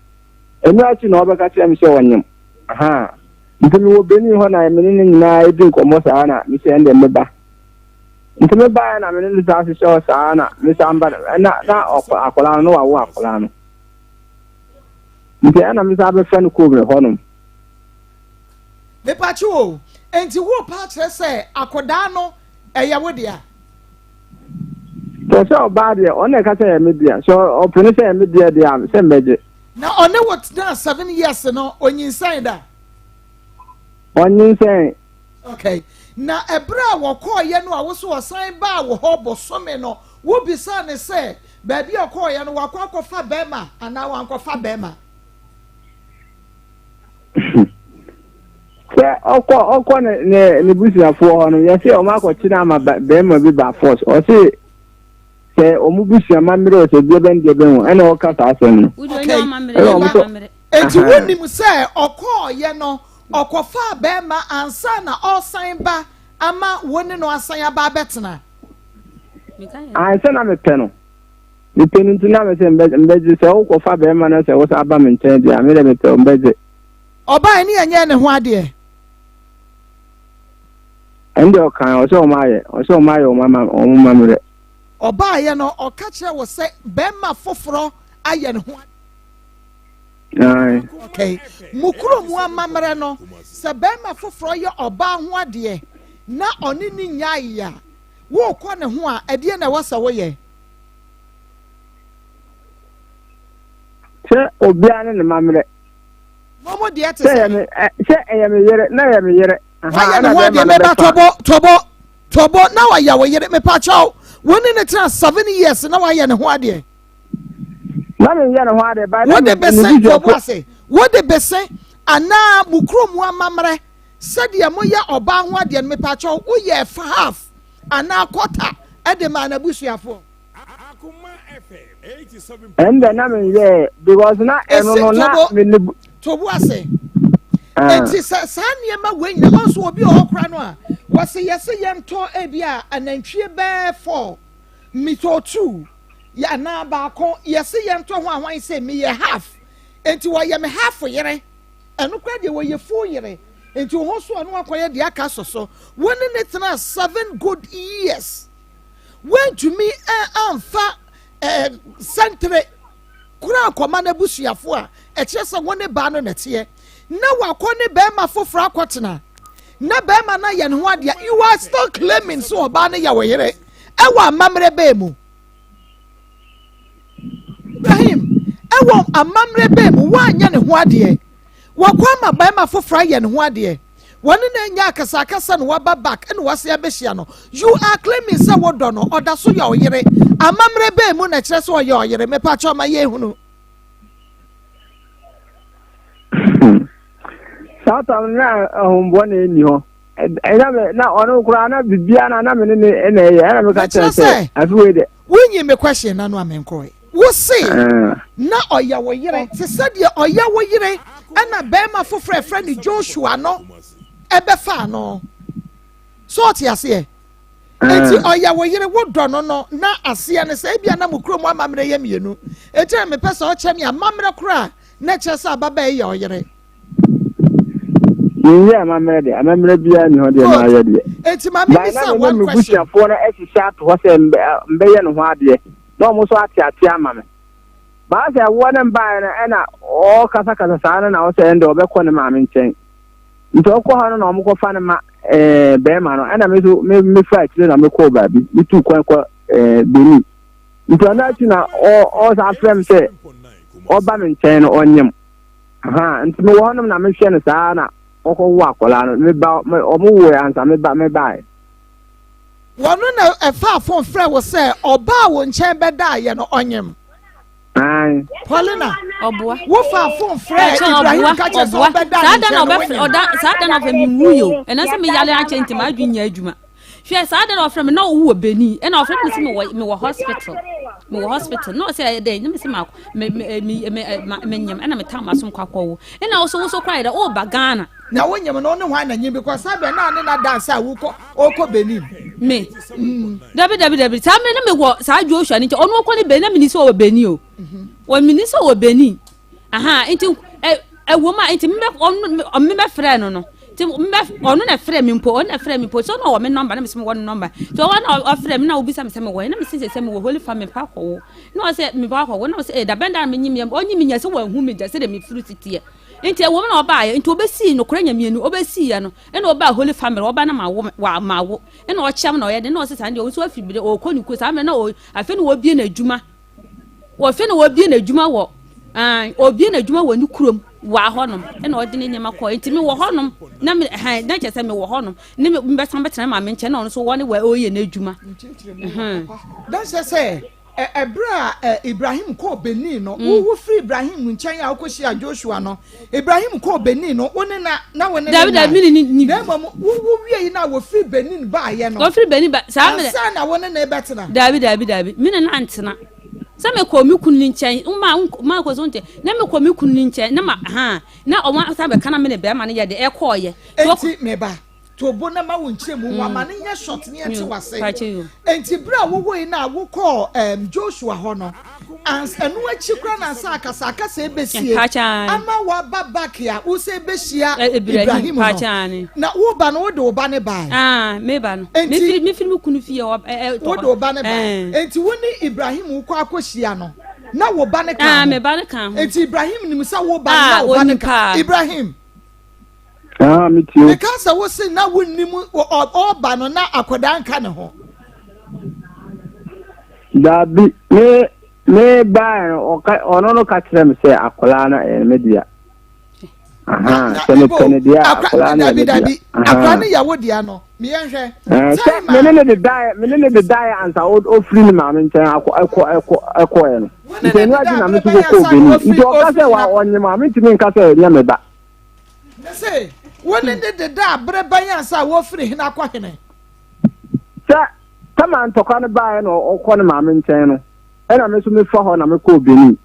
Ɛnu akyi na ɔbɛka kyerɛ me sɛ ɔnyem. Aha. Nti me wɔ Benin hɔ na me ne ne nyinaa edi nkɔmmɔ saa na me sɛ ɛnde meba. Nti me baeɛ na me ne ne saa hyehyɛ hɔ saa na me san ba na na akwadaa no na wawo akwadaa no. Nti ɛna me san bɛfɛ no kɔɔ me hɔnom. Mepakye o, nti wo pa kyerɛ sɛ akwadaa no ɛyɛ wo dea? Sɛ sɛ ɔbaa deɛ ɔno na ɛka sɛ ɛyɛ me dea, sɛ ɔpene sɛ ɛyɛ me dea deɛ a sɛ mbɛgye. Na ɔne wo tenaa 7 years no, onyinsɛn da? Ɔnyinsɛn. Okay. Na ɛberɛ a wɔkɔɔyɛ no a wo so ɔsan baa wo hɔ bosome no, wobisaa ne sɛ baabi a ɔkɔɔyɛ no wakɔ akɔfa bɛrima anaa wankɔfa bɛrima? Sɛ ɔkɔ ne busuafoɔ hɔ no, yɛsɛ ɔmo akɔkye no ama bɛrima bi ba force. Ɔse sɛ ɔmo busua mammerɛ sɛ deɛ bɛn deɛ bɛn ho ɛna ɔka saa asɛm no. Okay. Ɛna ɔmo sɛ Enti wonim sɛ ɔkɔɔyɛ no ɔkɔfaa bɛrima ansa na ɔresan ba ama wo ne no asan aba abɛtena? Ansa na mepɛ no. Mepɛ no nti na mesɛ mbɛgye sɛ wokɔfa bɛrima no sɛ wosan ba me nkyɛn deɛ a me deɛ mepɛ wo mbɛgye. Ɔbaa ne yɛnyɛ ne ho adeɛ? Ɛno deɛ ɔka ɔsɛ ɔmo ayɛ ɔsɛ ɔmo ayɛ ɔmo ama ɔmo mammerɛ. Ɔbaayɛ no ɔka kyerɛ wo sɛ bɛrima foforɔ ayɛ ne ho adeɛ? Ae. Okay. Mo kurom amammerɛ no, sɛ bɛrima foforɔ yɛ ɔbaa ho adeɛ na ɔne ne nyae a, wokɔ ne ho a, ɛdeɛ na ɛwɔ sɛ woyɛ? Sɛ obiara ne ne mammerɛ. Mo mo deɛ te sɛ? Sɛ ɛyɛ me yere na ɛyɛ me yere. Wayɛ ne ho adeɛ meba tɔbɔ tɔbɔ tɔbɔ na wayɛ wo yere mepa kyɛw. Wo ne ne tena 7 years na wayɛ ne ho adeɛ? Na me yɛ ne ho adeɛ ba. Wode bese tɔbɔ ase. Wode bese anaa mo kurom amammerɛ sɛdeɛ moyɛ ɔbaa ho adeɛ no, mepa kyɛw, woyɛ half anaa quarter ɛde maa n'abusuafoɔ? Ɛnna na me yɛ because na ɛno no na me ne. Tobo ase. Eti sɛ saa nneɛma wei nyina ɔnso obi wɔ hɔ kora no a wɔsi yɛsi yɛntɔ ebi a anantwie bɛɛ four mitɔ two yɛ anaa baako, yɛsi yɛntɔ ho ahwan sɛ meyɛ half nti wɔyɛ me half yere, ɛno kora deɛ wɔyɛ full yere nti wɔn so ɔno akɔyɛ deɛ aka so so wɔn ne ne tena 7 good years wɔntumi amfa sɛntere. koraa kɔma n'abusuafo a ɛkyerɛ sɛ wo ne baa no na ɛteɛ na wakɔ ne bɛrima foforɔ akɔtena na bɛrima no ayɛ ne ho adeɛ you are still claiming sɛ ɔbaa no yɛ wo yere ɛwɔ amammerɛ bɛɛ mu Ibrahim ɛwɔ amammerɛ bɛɛ mu woanyɛ ne ho adeɛ wakɔ ama bɛrima foforɔ ayɛ ne ho adeɛ wɔne na anya akasakasa na waba back ɛna wase abɛhyia no you are claiming sɛ wodɔ no ɔda so yɛ ɔyere amammerɛ bɛɛ mu na ɛkyerɛ sɛ ɔyɛ ɔyere mepakyɛ ɔma yɛhunu Saa tam na ahombɔne nni hɔ. Ɛna me na ɔno koraa na biribiara na na me ne ne ɛna ɛyɛ ɛna meka kyerɛ sɛ afi wei de. Wonyi me question na no a menkɔe. Wo se na ɔyɛ wo yere te sɛ deɛ ɔyɛ wo yere ɛna bɛrima foforɔ ɛfrɛ no Joshua no ɛbɛfaa no. So ɔte aseɛ? Enti ɔyɛ wo yere wodɔ no no na aseɛ no sɛ ebia na mo kurom amammerɛ yɛ mmienu. Enti na mepɛ sɛ ɔkyerɛ me amammerɛ koraa na ɛkyerɛ sɛ ababaa yi yɛ ɔyere. Menyɛ amammerɛ deɛ, amammerɛ biara nni hɔ deɛ mayɛ deɛ. Enti ma me bisa one question. By na me ne me busuafoɔ no ahyehyɛ ato hɔ sɛ mbɛyɛ ne ho adeɛ na wɔn nso ate aseɛ ama me. Baa sɛ ɛwoɔ no mbaeɛ no ɛna ɔkasakasa saa no na ɔsɛ ɛnde ɔbɛkɔ ne maame nkyɛn. Nti ɔkɔ hɔ no na wɔkɔfa no ma ɛɛ bɛrima no ɛna me nso me mefa akyire na mekɔɔ baabi metu kwan kɔ ɛɛ Benin. Nti ɔno akyi na ɔsan frɛ me sɛ ɔba me nkyɛn no ɔnyem. Ahaa, nti mewɔ hɔnom na mehwɛ no saa na ɔkɔwo akwadaa no. Meba, me, ɔmo woe ansa meba, mebaeɛ. Wɔno na ɛfaa fon frɛɛ wo sɛ ɔbaa wo nkyɛn bɛdaeɛ no ɔnyem? Ae. Paulina, Ɔboa. wofaa fon frɛɛ Ɛkyɛ Ibrahim ɔboa, ka kyerɛ sɛ ɔboa. ɔbɛda Saa ne da na nkyɛn no ɔbɛfrɛ, wonyem? ɔda, saa da na ɔfrɛ me nwui o. Ɛnam sɛ meyare akyɛ nti m'adwene nyɛ adwuma. Hwɛ saa da na ɔfrɛ me na ɔwɔ Benin ɛna ɔfrɛ me sɛ mewɔ mewɔ hospital mewɔ hospital na ɔsɛ ɛyɛ dɛn ne me sɛ ma me me me me me nyam ɛna me tam asom kɔ akɔwo ɛna ɔso woso kora yɛ dɛ ɔba Ghana. Na wo nyam no ne hwan na nyim because saa bɛ na ne na dance a wokɔ ɔkɔ Benin. Me mm. dabi dabi dabi saa me na me wɔ saa Joshua ne nkyɛn ɔno ɔkɔ ne Benin na me ni sɛ ɔwɔ Benin o mhm. wɔ me ni sɛ ɔwɔ Benin. Aha, nti ɛwɔ mu a nti mbɛ ɔno mbɛ frɛ no no nti mbɛ ɔno na frɛ mi mpo ɔno na frɛ mi mpo sɛ ɔno wɔ me nɔmba na mi sɛ mi wɔ ne nɔmba nti ɔwɔ na ɔfrɛ mi na obisa mi sɛ mi wɔ yɛ na mi sɛ sɛ mi wɔ holy family mpa akɔwo na ɔsɛ mi mpa akɔwo na ɔsɛ ee dabɛn da mi nyi mi ɔnyi mi nya sɛ wɔn ehu mi da sɛ de mi furu si teɛ nti ɛwɔ mu na ɔbaa yɛ nti ɔbɛsii nokorɛ nyamienu ɔbɛsii yɛ no ɛna ɔbaa holy family ɔba na ma wo wa ma wo ɛna ɔkyɛm na ɔyɛ de na ɔsɛ saa deɛ ɔnso afiri bi de ɔkɔ ne kuo saa mmerɛ na ɔ afei na ɔbie n'adwuma Wɔhwɛ na wɔbie n'adwuma wɔ ɛn ɔbie n'adwuma wɔ ne kurom wɔ hɔnom ɛna ɔde ne nneɛma kɔ nti mi wɔ hɔnom na mi ɛhɛn na kyerɛ sɛ mi wɔ hɔnom ne mi bɛsan bɛtena maame nkyɛn na ɔno nso wɔ ne wɔ ɔyɛ n'adwuma. Danhyɛ sɛ ɛberɛ a Ibrahim kɔɔ Benin no mm. wowu firi Ibrahim nkyɛn a wokɔhyia Joshua no Ibrahim kɔɔ Benin no wo ne na na wo ne ne na na mmom wowu wiei no a wɔfiri Benin baeɛ no wɔfiri Benin ba saa mmerɛ ansa na wo ne ne bɛtena. Daabi daabi daabi me ne no antena sɛ mekɔɔ me kunu ne nkyɛn ma ma kɔ so nkyɛn na mekɔɔ me kunu ne nkyɛn na ma ha na ɔmo asan bɛka na me ne bɛrima no yɛ de ɛkɔɔyɛ. Enti meba to bo na ma wo nkyerɛmu mm. wama no nyɛ short ne ɛte mm. wase enti bere a wowoe no a wokɔɔ um, Joshua hɔ no ans ɛno akyi koraa na ansa akasa akasa ebesie ama waba back a wosɛ ebehyia Ibrahim no na woba no wode wo ba ne bae ah meba no enti mefiri me kunu fie hɔ wode wo ba ne bae enti wo ne Ibrahim wokɔ akɔhyia no na wo ba ne ka ah, ho me ba ne ka ho enti Ibrahim nim sɛ wo ba no na wo ba ne ka Ibrahim Ah, me tie. Meka sɛ wo se na wonnim ɔba no na akwadaa nka ne ho. Daabi, me me baa no ɔka ɔno no ka kyerɛ me sɛ akwadaa no ɛyɛ me dea. Sɛ mepɛ ne deɛ akwadaa no yɛ me dea. Akwadaa no yɛ wo dea no, meyɛ nhwɛ. Sɛ me ne ne de daeɛ me ne ne de daeɛ ansa ofiri ne maame nkyɛn akɔ ɛkɔ ɛkɔ ɛkɔɛ no. Nti ɛnu akyi na me nso kɔkɔɔ Benin. Nti ɔka sɛ wa ɔnyem a mentumi nka sɛ ɛnyɛ me ba. Mese, wo ne ne deda bere bɛn ansa a wɔfiri hene akɔ hene? Sɛ Tama ntɔkwa no baeɛ na ɔkɔ ne maame nkyɛn no, ɛna me nso mefa hɔ na mekɔɔ Benin.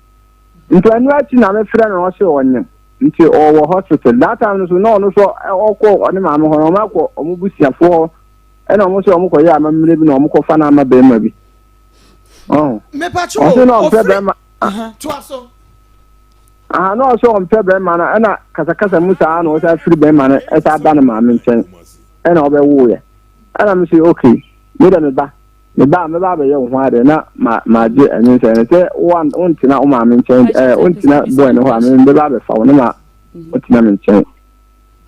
Nti ɛno akyi na mefrɛ no na ɔse ɔnyem. Nti ɔwɔ hospital. That time no so na ɔno nso ɔkɔ ne maame hɔ na ɔmo akɔ ɔmo busuafoɔ hɔ ɛna ɔmo sɛ ɔmo kɔyɛ amammerɛ bi na ɔmo kɔfa no ama bɛrima bi. Ɔho. Ɔse na ɔmpɛ bɛrima. Toa so. Aha na ɔsɛ ɔmpɛ bɛrima no ɛna kasakasa mu saa na ɔsan firi bɛrima no ɛsan ba ne maame nkyɛn ɛna ɔbɛwoeɛ ɛna me sɛ okay me dɛ me ba. Meba a, mɛba abɛyɛ wo ho ade na ma magye anyinsɛn no. Sɛ wontena wo maame nkyɛn ɛɛ wontena boy no hɔ a, me mɛba abɛfa wo na ma wotena me nkyɛn.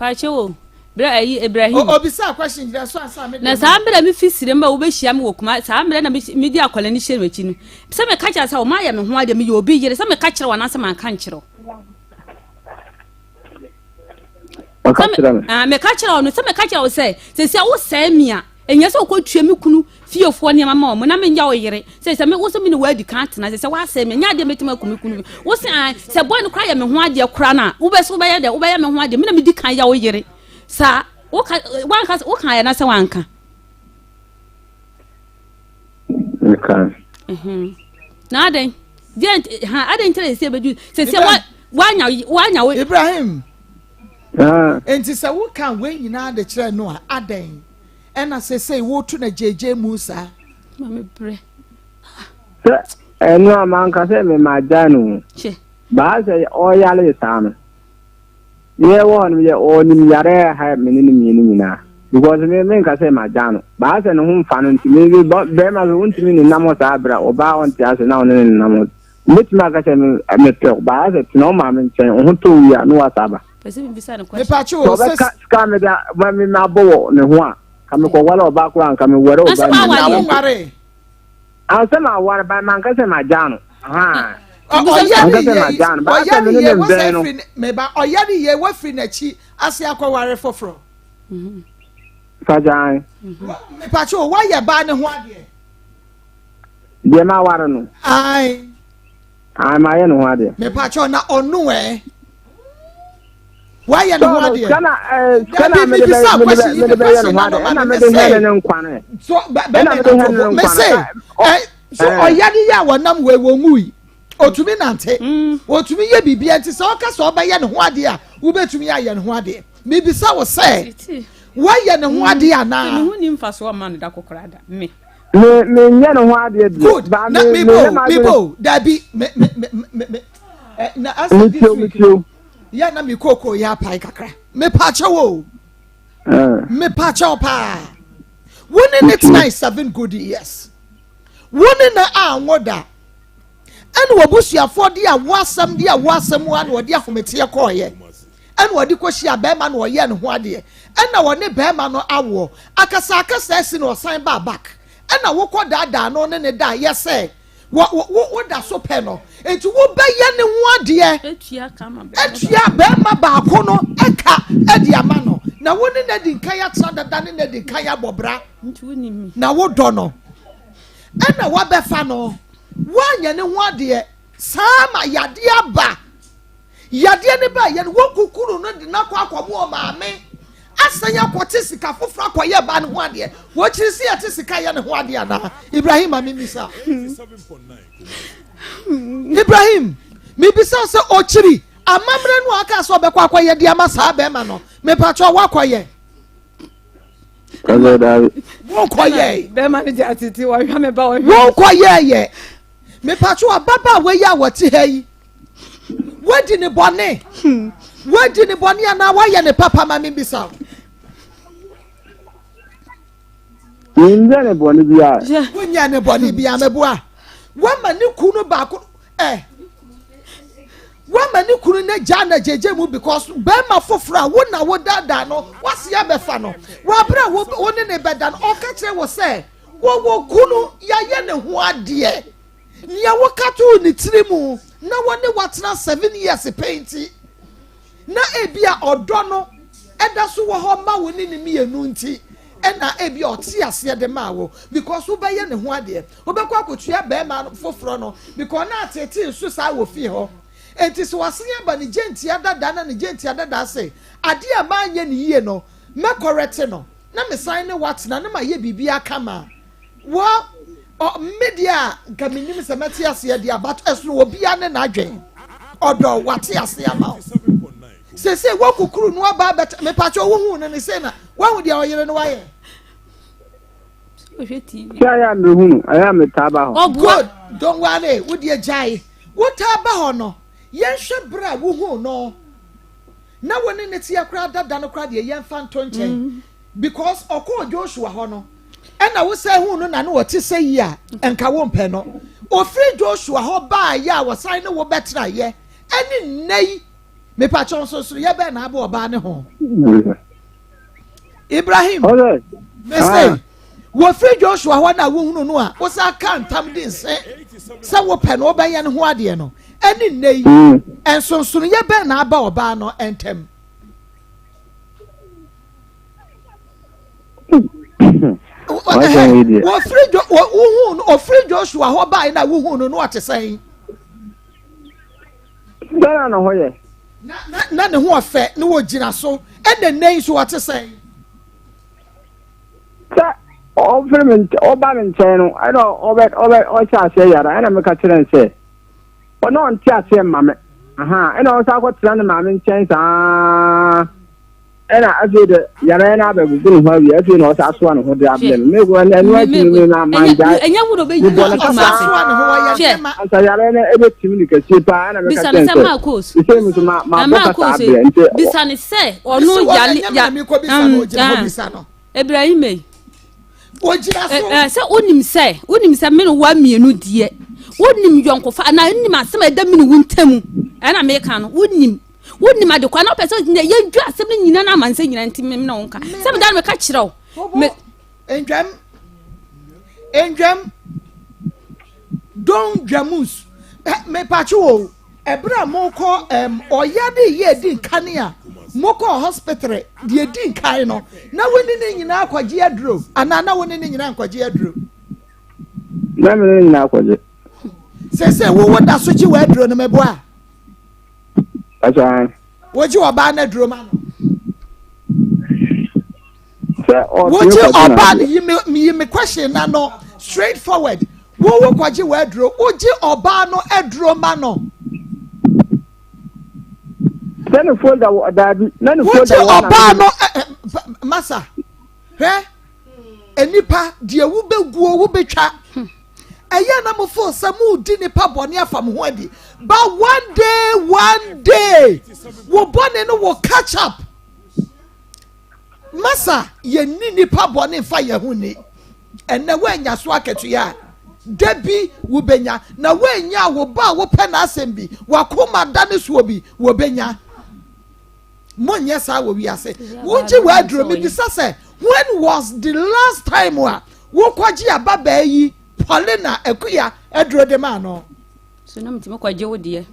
Pakyɛ o, berɛ ayi Ibrahim. O obisa question gyina so ansa me de. Na saa mmerɛ me fi sire mu a wobɛhyia me wɔ kuma saa mmerɛ na medi akwadaa no hyɛ m'akyi no sɛ meka kyerɛ sɛ wɔn ayɛ me ho adeɛ meyɛ obi yere sɛ meka kyerɛ wɔn anaasɛ manka nkyerɛ wo. Ɔka kyerɛ me. Ah, meka kyerɛ wo no sɛ meka kyerɛ wo sɛ sɛsi a wosɛe me a ɛnyɛ sɛ wokɔtua me kunu fiefoɔ nneɛma ma wɔn na menyɛ wo yere sɛ sɛ me wo sɛ me ne woadi kan atena sɛ sɛ woasɛe me ɛnyɛ adeɛ mɛtumi aku me kunu wo se an sɛ bɔne koraa yɛ me ho adeɛ koraa no a wobɛ so wobɛyɛ dɛ wobɛyɛ me ho adeɛ me na medi kan yɛ wo yere saa woka wanka woka yɛ na sɛ wanka Meka. Na adɛn deɛ ha adɛn nkyerɛ sɛ ɛbɛdu sɛ sɛ wanya wanya wo. Ibrahim. Nti sɛ woka wei nyinaa de kyerɛ no a adɛn ɛna sesei woto na gyegye mu saa. Maame brɛ. Sɛ ɛno a manka sɛ mema agyae no. Baa sɛ ɔyare saa no. Yɛ wɔ hɔ no yɛ ɔnim yare a ɛha me ne no mmienu nyinaa because me me nka sɛ magyaa no baa sɛ ne ho mfa no nti me me bɛrima so wontumi ne nam hɔ saa abira ɔbaa ɔnte ase na ɔne ne nam hɔ mbɛtumi aka sɛ me mepɛ baa sɛ tena wo maame nkyɛn wo ho tɔ wie a na wasa aba mepatwe o sɛ ɔbɛka sika me da ma me mabɔ wɔ ne ho a ka mekɔware ɔbaa koraa nka meware ɔbaa na wonware Ansa na aware ba manka sɛ magyaa no. Ɔyɛ ne yie ɔyɛ ne yie wɔsɛ firi meba ɔyɛ ne yie wafiri n'akyi ase akɔware foforɔ. Fagyan. Mepatwo o wayɛ baa ne ho adeɛ. Deɛ ma aware no. Ayi. Ayi ma ayɛ ne ho adeɛ. Mepatwo na ɔno ɛ. Wayɛ ne ho adeɛ. Sika na ɛɛ sika na mede bɛ mede bɛ mede bɛyɛ ne ho adeɛ ɛna mede hwɛ ne ne nkwa no ɛ. So bɛmɛ na to mese ɛ so ɔyɛ ne yɛ a wɔnam wɔ wɔn mu yi otumi nante otumi yɛ biribi nti sɛ ɔka sɛ ɔbɛyɛ ne ho adeɛ a wobɛtumi ayɛ ne ho adeɛ mibisa wo sɛ wayɛ ne ho adeɛ anaa. Ne ho ni nfa so ɔma no da kokora da me. Me me nyɛ ne ho adeɛ deɛ. Good na mi bo mi bo dabi me me me me me na asa this week. Yɛ na me kookoo yɛ apae kakra. Mepaakyɛw o. Mepaakyɛw paa. Wo ne ne tenae seven good years. Wo ne na anwo da. Ɛna w'abusuafoɔ de awo asɛm de awo asɛm a na wɔde ahometeɛ kɔɔyɛ. Ɛna wɔde kɔhyia bɛrima na ɔyɛ ne ho adeɛ. Ɛna wɔne bɛrima no awoɔ. Akasa akasa asi na ɔsan baa back. Ɛna wokɔ daadaa no ne ne da yɛ sɛ Wɔ, wo, wo, woda so pɛ no. Enti wobɛyɛ ne ho adeɛ. Atua barima baako no ka de ama no. Na wo ne no adi nkan atena dada ne no adi nkan abɔ bra. Na wodɔ no. Ɛna wabɛfa no. Woanyɛ ne ho adeɛ. Saa ma yadeɛ aba. Yadeɛ no baeɛ no, wɔkukuru no de no akɔ akɔmo ɔmaame. Asan akɔte sika foforɔ akɔyɛ ba no ho adeɛ. Wɔkyiri sɛ yɛte sika yɛ ne ho adeɛ anaa? Ibrahim ma memmisa. Ibrahim, mebisa sɛ ɔkyiri amammerɛ no a aka sɛ ɔbɛkɔ akɔyɛ de ama saa bɛrima no. Mepatwɔ woakɔyɛ? Wonkɔyɛ. Bɛrima no gye atete wɔhwɛ me ba wɔhwɛ. Wonkɔyɛɛyɛ. Mepatwɔ ababaawa yi a wɔte ha yi. Woadi ne bɔne. Woadi ne bɔne anaa woayɛ ne papa ma membisa wo. Menyɛ ne bɔne biara. Wonyɛ ne bɔne biara meboa. Woama ne kunu baako ɛ. Woama ne kunu ne gya na gyegye mu because bɛrima foforɔ a wo na wodaadaa no wasi abɛfa no. Wabere a wo ne ne bɛda no ɔka kyerɛ wo sɛ wɔwɔ kunu yɛayɛ ne ho adeɛ. Nea woka too ne tiri mu na wɔne watena 7 years pɛ nti na ebia ɔdɔ no ɛda so wɔ hɔ ma wo ne ne mmienu nti ɛna ebia ɔte aseɛ de maa wo because wobɛyɛ ne ho adeɛ wobɛkɔ akɔtua bɛrima foforɔ no because na atetee nso saa wɔ fie hɔ eti sɛ wasen aba ne gyentia dada na ne gyentia dada ase adeɛ a maa nyɛ ne yie no mɛkɔrɛte no na mesan ne watena ne ma yɛ biribi aka ma wɔ ɔ me deɛ a nka menim sɛ mɛte aseɛ deɛ but ɛsono obiara ne n'adwen ɔdɔ wate aseɛ ama wo sese wakukuru no aba abɛtɛ mepatwa wohu no ne se na wahu deɛ ɔyere no wayɛ. Sɛ ayɛ a mehu no ayɛ a metaa ba hɔ. Good don't worry wo deɛ gyae wotaa ba hɔ no yɛnhwɛ berɛ a wohu no na wo ne ne teɛ koraa dada no koraa deɛ yɛmfa nto nkyɛn because ɔkɔɔ Joshua hɔ no. Ɛna wosan huu no na ne ɔte sɛ yi a, nka wompɛ no. Ofiri Joshua hɔ baeɛ a wɔsan ne wo bɛtenaeɛ ɛne nnɛ yi, mepakyɛw nsonsonoeɛ bɛn na abɔ ɔbaa ne ho? Ibrahim, mese, ah. wɔfiri Joshua hɔ na wohunu no a, wosan ka ntam di nse sɛ wopɛ no wobɛyɛ ne ho adeɛ no, ɛne nnɛ yi, mm. nsonsonoeɛ bɛn na aba ɔbaa no ntam? Wɔfiri jo wohuu no ofiri Joshua hɔ bae na wohuu no no ɔte sɛn? Sɛ na ne ho yɛ. Na na na ne ho ɔfɛ na wɔgyina so ɛna nnɛ yi so ɔte sɛn? Sɛ ɔfiri me ɔba me nkyɛn no ɛna ɔbɛ ɔbɛ ɔhyɛ aseɛ yara ɛna meka kyerɛ no sɛ ɔno ɔnte aseɛ mma me ɛna ɔsan akɔtena ne maame nkyɛn saa. Ɛna afei de yareɛ no abɛgugu ne ho awie afei na ɔsa asoa ne ho de abrɛ me mekɔ ɛno ɛno akyi no me ma mangyae ɛnyɛ wo na ɔbɛyi mebɔ ne kasa saa ansa yareɛ no ɛbɛtim ne kɛseɛ paa ɛna meka kyerɛ sɛ sesei me so ma mabɔ kasa abrɛ nti bisa ne sɛ ɔno yale ya Ibrahim yi sɛ wonim sɛ wonim sɛ me ne wo mmienu deɛ wonim yɔnkofa anaa wonim asɛm a ɛda me ne wo ntamu ɛna meka no wonim Wonim ade kwa na wopɛ sɛ yɛdwa asɛm no nyina no amansɛ nyina nti me ne wo nka. Sɛ meda no meka kyerɛ wo. Me ndwam ndwam don dwamus mepatwe wo ɛberɛ a mokɔ ɔya de yɛ di nkane a mokɔ hospital deɛ di nkan no na wo ne ne nyinaa kɔgye aduro anaa na wo ne ne nyinaa nkɔgye aduro. Na me ne ne nyinaa kɔgye. Sɛ sɛ wowɔ da so gye wɔ aduro no mɛboa. Ɔsɛ. Wogye ɔbaa no aduro ma no. Sɛ ɔtumi Wogye ɔbaa no yi me yi me question na no straight forward. Wo wo kɔgye wɔ aduro. Wogye ɔbaa no aduro ma no. Sɛ ne folder wɔ daabi na ne folder wɔ na. Wogye ɔbaa no masa hwɛ nipa deɛ wobɛguo wobɛtwa. Ɛyɛ na mo feel sɛ mo di nipa bɔne afa mo ho adi but one day one day wo bɔne no will catch up. Masa yɛnni nipa bɔne nfa yɛn ho ni. Ɛnɛ woanya so akatua a da bi wobɛnya na woanya a wo ba a wopɛ n'asɛm bi wakoma da ne soɔ bi wɔbɛnya. Monyɛ saa wɔ wiase. Wogye w'aduro mebisa sɛ when was the last time a Wokɔgye ababaa yi Paulina Akuya aduro de maa no. So na metumi kɔgye wo deɛ.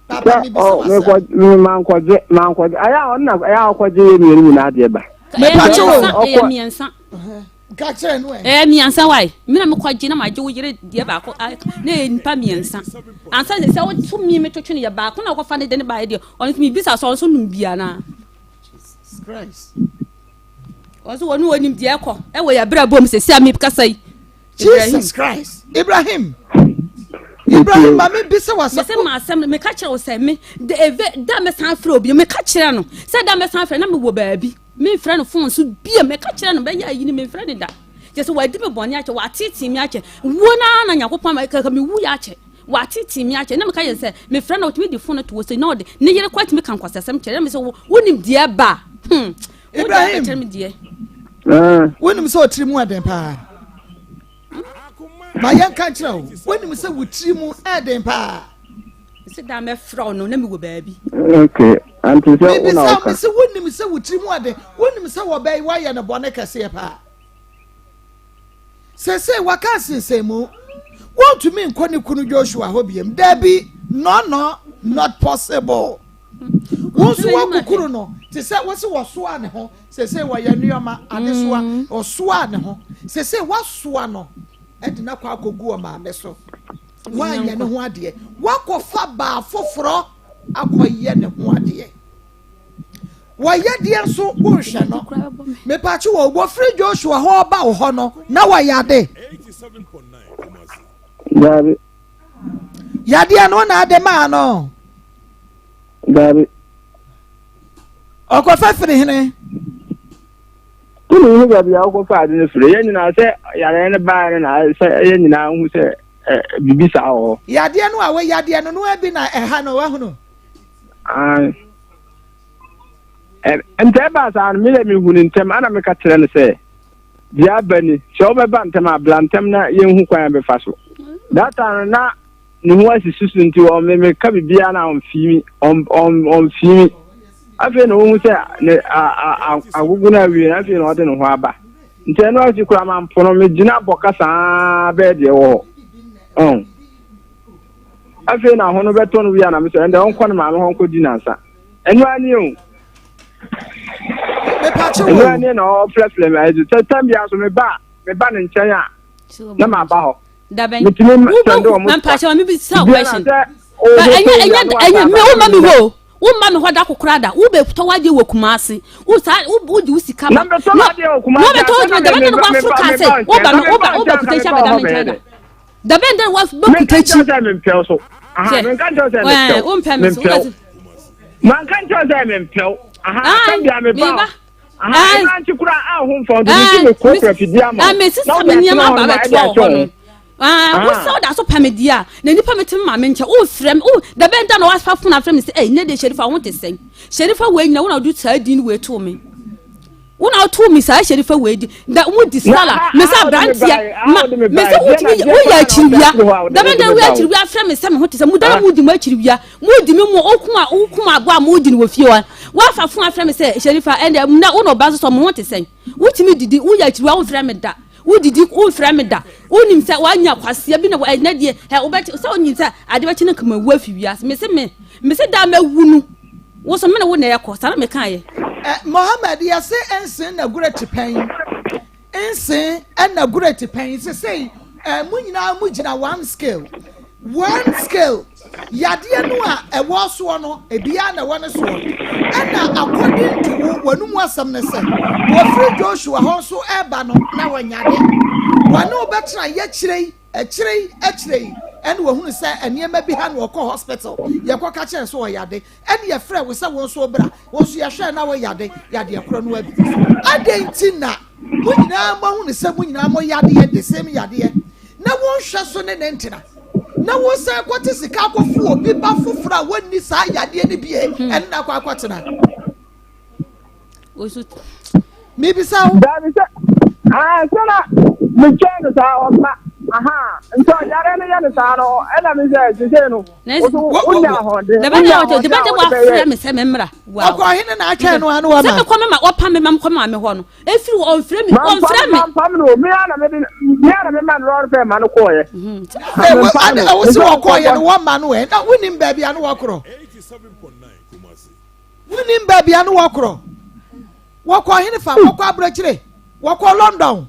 Papa mi bisa wasa. Mankɔgye mankɔgye ayɛ a ɔno na ɛyɛ a ɔkɔgye yɛ mmienu nyinaa deɛ ba. Mepatwe wo. Ɛyɛ mmiɛnsa. Nka kyerɛ no ɛ. Ɛyɛ mmiɛnsa wae. Me na mekɔgye na magye wo yere deɛ baako na ɛyɛ nipa mmiɛnsa. Ansa sɛ woto mi meto twene yɛ baako na ɔkɔfa ne de ne baeɛ deɛ ɔno nso mebisa sɛ ɔno nso nom bi anaa. Jesus Christ. Ɔsɛ wɔn wɔn nim deɛ ɛkɔ ɛwɔ yɛ abira bom sɛ si a mi kasa yi. Jesus Christ Ibrahim Ibrahim maame bi sɛ wasa. Mese ma asɛm no meka kyerɛ wo sɛ me de eve da me san frɛ obi meka kyerɛ no sɛ da me san frɛ na me wɔ baabi me frɛ no phone so bie meka kyerɛ no bɛyɛ ayi ni me frɛ ne da kyɛ sɛ wadi me bɔne akyɛ watete me akyɛ wuo na na Nyankopɔn ma kaka me wu yɛ akyɛ watete me akyɛ na meka yɛ sɛ me frɛ no otumi di phone no to wɔ sɛ na ɔde ne yere kɔ atumi ka nkwasasɛm kyerɛ me sɛ wonim deɛ ba hmm Ibrahim, wonim sɛ ɔtiri mu ɛden paa. Ma yɛnka nkyerɛ wo, wonim sɛ wo tiri mu ɛden paa. Sɛ da mɛfrɛ wo no na mewɔ baabi. Okay, ante sɛ wo na ɔka. Mebisa wonim sɛ wo tiri mu ɛden, wonim sɛ wɔbɛyi woayɛ no bɔne kɛseɛ paa. Seesei waka nsensɛnmu. Wontumi nkɔ ne kunu Joshua hɔ biom. Dabi, no, no, not possible. Wo nso woakukuru no te sɛ wo se wɔsoa ne ho. Seesei wɔyɛ nneɛma adesoa. Mm. Ɔsoa ne ho. Seesei woasoa no de no akɔ akɔgu ɔmaame so. Woanyɛ ne ho adeɛ. Woakɔfa baa foforɔ akɔyɛ ne ho adeɛ. Wɔyɛ deɛ nso wonhwɛ no. Mepakye wɔ wɔfiri Joshua hɔ ɔba wo hɔ no na wɔyɛ ade. Daabi. Yadeɛ no na ade maa no. Daabi. Ɔkɔfa firi hene. Wone hu baabi a wokɔfa ade no firi. Yɛn nyinaa sɛ yareɛ no baeɛ no na sɛ yɛn nyinaa hu sɛ biribi saa wɔ hɔ. Yadeɛ no a wɔyadeɛ no no bi na ɛha no wahunu. Ae. Nti ɛbaa saa no, me deɛ mehu no ntɛm, ɛna meka kyerɛ no sɛ, deɛ aba ni, sɛ wobɛba ntɛm a, bra ntɛm na yɛnhu kwan a bɛfa so. That time no, na ne ho asisi so nti ɔ me meka biribiara na ɔmfii mi, ɔmfii mi. Afei na ɔhu sɛ ne agogo no awie no, afei na ɔde ne ho aba. Nti ɛno akyi koraa mampo no, megyina bɔ kasa ara bɛyɛ deɛ ɛwɔ hɔ. Ɔn. Afei na ho no bɛtɔ no wie a na mesɛ ɛndɛ ɔnkɔ ne maame hɔ nkɔdi nansa. Ɛno ara nie o. Ɛno ara nie na ɔfrɛfrɛ me ayɛ sɛ tɛm biara so meba a meba ne nkyɛn a na maba hɔ. Dabɛn. Metumi sɛnde wɔn sika. Biara sɛ Question. Ɛnyɛ ɛnyɛ ɛnyɛ me wo ma mi hɔ o. Wo mma me hɔ da kokora da. Wo bɛ tɔ w'adeɛ wɔ Kumasi. Wo saa wo wo di wo sika ba. Na mɛ tɔ m'adeɛ wɔ Kumasi. Na bɛ tɔ wɔ dabɛn de wa foro kaa sɛ wo ba me wo ba wo ba kuta bɛ da me nkyɛn da. Dabɛn de wa bɛ kuta akyi. Menka nkyɛn sɛ mempɛw so. Aha, menka nkyɛn sɛ mempɛw. Wo mpɛ me so. Mempɛw. Manka nkyɛn sɛ mempɛw. Aha, sɛ bia me ba. Aha, ɛna nti kura a ho mfa nti me me kura fidie ama. Ah, me sisa me nneɛma aba bɛto wɔ hɔ no. Ah, wo sɛ woda so pɛ me deɛ a, na nipa me te me maame nkyɛn, wofrɛ me, wo dabɛn da na wafa fon afrɛ me sɛ, ɛy, ne de Sherifa wo te sɛn? Sherifa wei nyina wo na wode saa din wei too me. Wo na wotoo me saa Sherifa wei di, da mo di sala, me sɛ aberanteɛ, ma, me sɛ wotumi yɛ, woyɛ akyiriwia, dabɛn da woyɛ akyiriwia afrɛ me sɛ me ho te sɛ, mo da mo di mo akyiriwia, mo di me mo, okum a, wokum aboa a mo di no wɔ fie hɔ, wafa fon afrɛ me sɛ, Sherifa, ɛnde, na wo na ɔba nso sɛ mo ho te sɛn? Wotumi didi, woyɛ akyiriwia womfrɛ me da. Wodidi, womfrɛ me da. Wonim sɛ woanya kwasea bi na ɛnɛ deɛ ɛ wobɛkye sɛ wonim sɛ ade bɛkye no nka mawu afi wiase. Mese me mese da mawu no wo so me ne wo na ɛkɔ saa na mekaeɛ. Eh, Mohammed, yɛse nsen na gureti pɛn. Nsen na gureti pɛn. Sesei, eh, mo nyinaa mo gyina one scale. One scale. Yadeɛ no a ɛwɔ soɔ no, ebiara na ɛwɔ ne soɔ. Ɛna according to wo, w'anomu asɛm ne sɛ, wɔfiri Joshua hɔ nso ɛreba no, na wɔnyade. Wɔne wo bɛtena yɛkyerɛ yi, akyire yi, akyire yi, ɛna wɔhunu sɛ nneɛma bi ha na wɔkɔ hospital, yɛkɔka kyerɛ sɛ ɔyade. Ɛna yɛfrɛ wo sɛ wo nso bra, wo nso yɛhwɛ na woyade, yadeɛ korɔ no abi. Adɛn nti na mo nyinaa moahunu sɛ mo nyinaa mo yadeɛ, the same yadeɛ, na wonhwɛ so ne ne ntena? na wosan kɔte sika akɔfo obi ba foforɔ a wɔnni saa yadeɛ no bie hmm. ɛne no akɔ akɔtena mebisa wo daabi sɛ sɛ na metwɛn no saa ɔma aha nti ɔyare no yɛ no saa no ɛna me sɛ sesei no wonya ahoɔden wonya ahoɔden a wode bɛyɛ me sɛ memmra ɔkɔ ɔhene na atwɛn no ano wama sɛ mekɔ mema wɔpa me ma mekɔ ma me hɔ no Efiri hɔ ɔnfrɛ mi ɔnfrɛ mi. Mampam no mi ara na mi de mi ara na mi ma no lɔri fɛ ma no kɔɔ yɛ. Ɛwɔ ɛwɔ si wɔ kɔɔ yɛ no wɔn ma no ɛ na wunim baabi ano wɔ korɔ. Wunim baabi ano wɔ korɔ. Wɔkɔ hene fa wɔkɔ aburokyire wɔkɔ London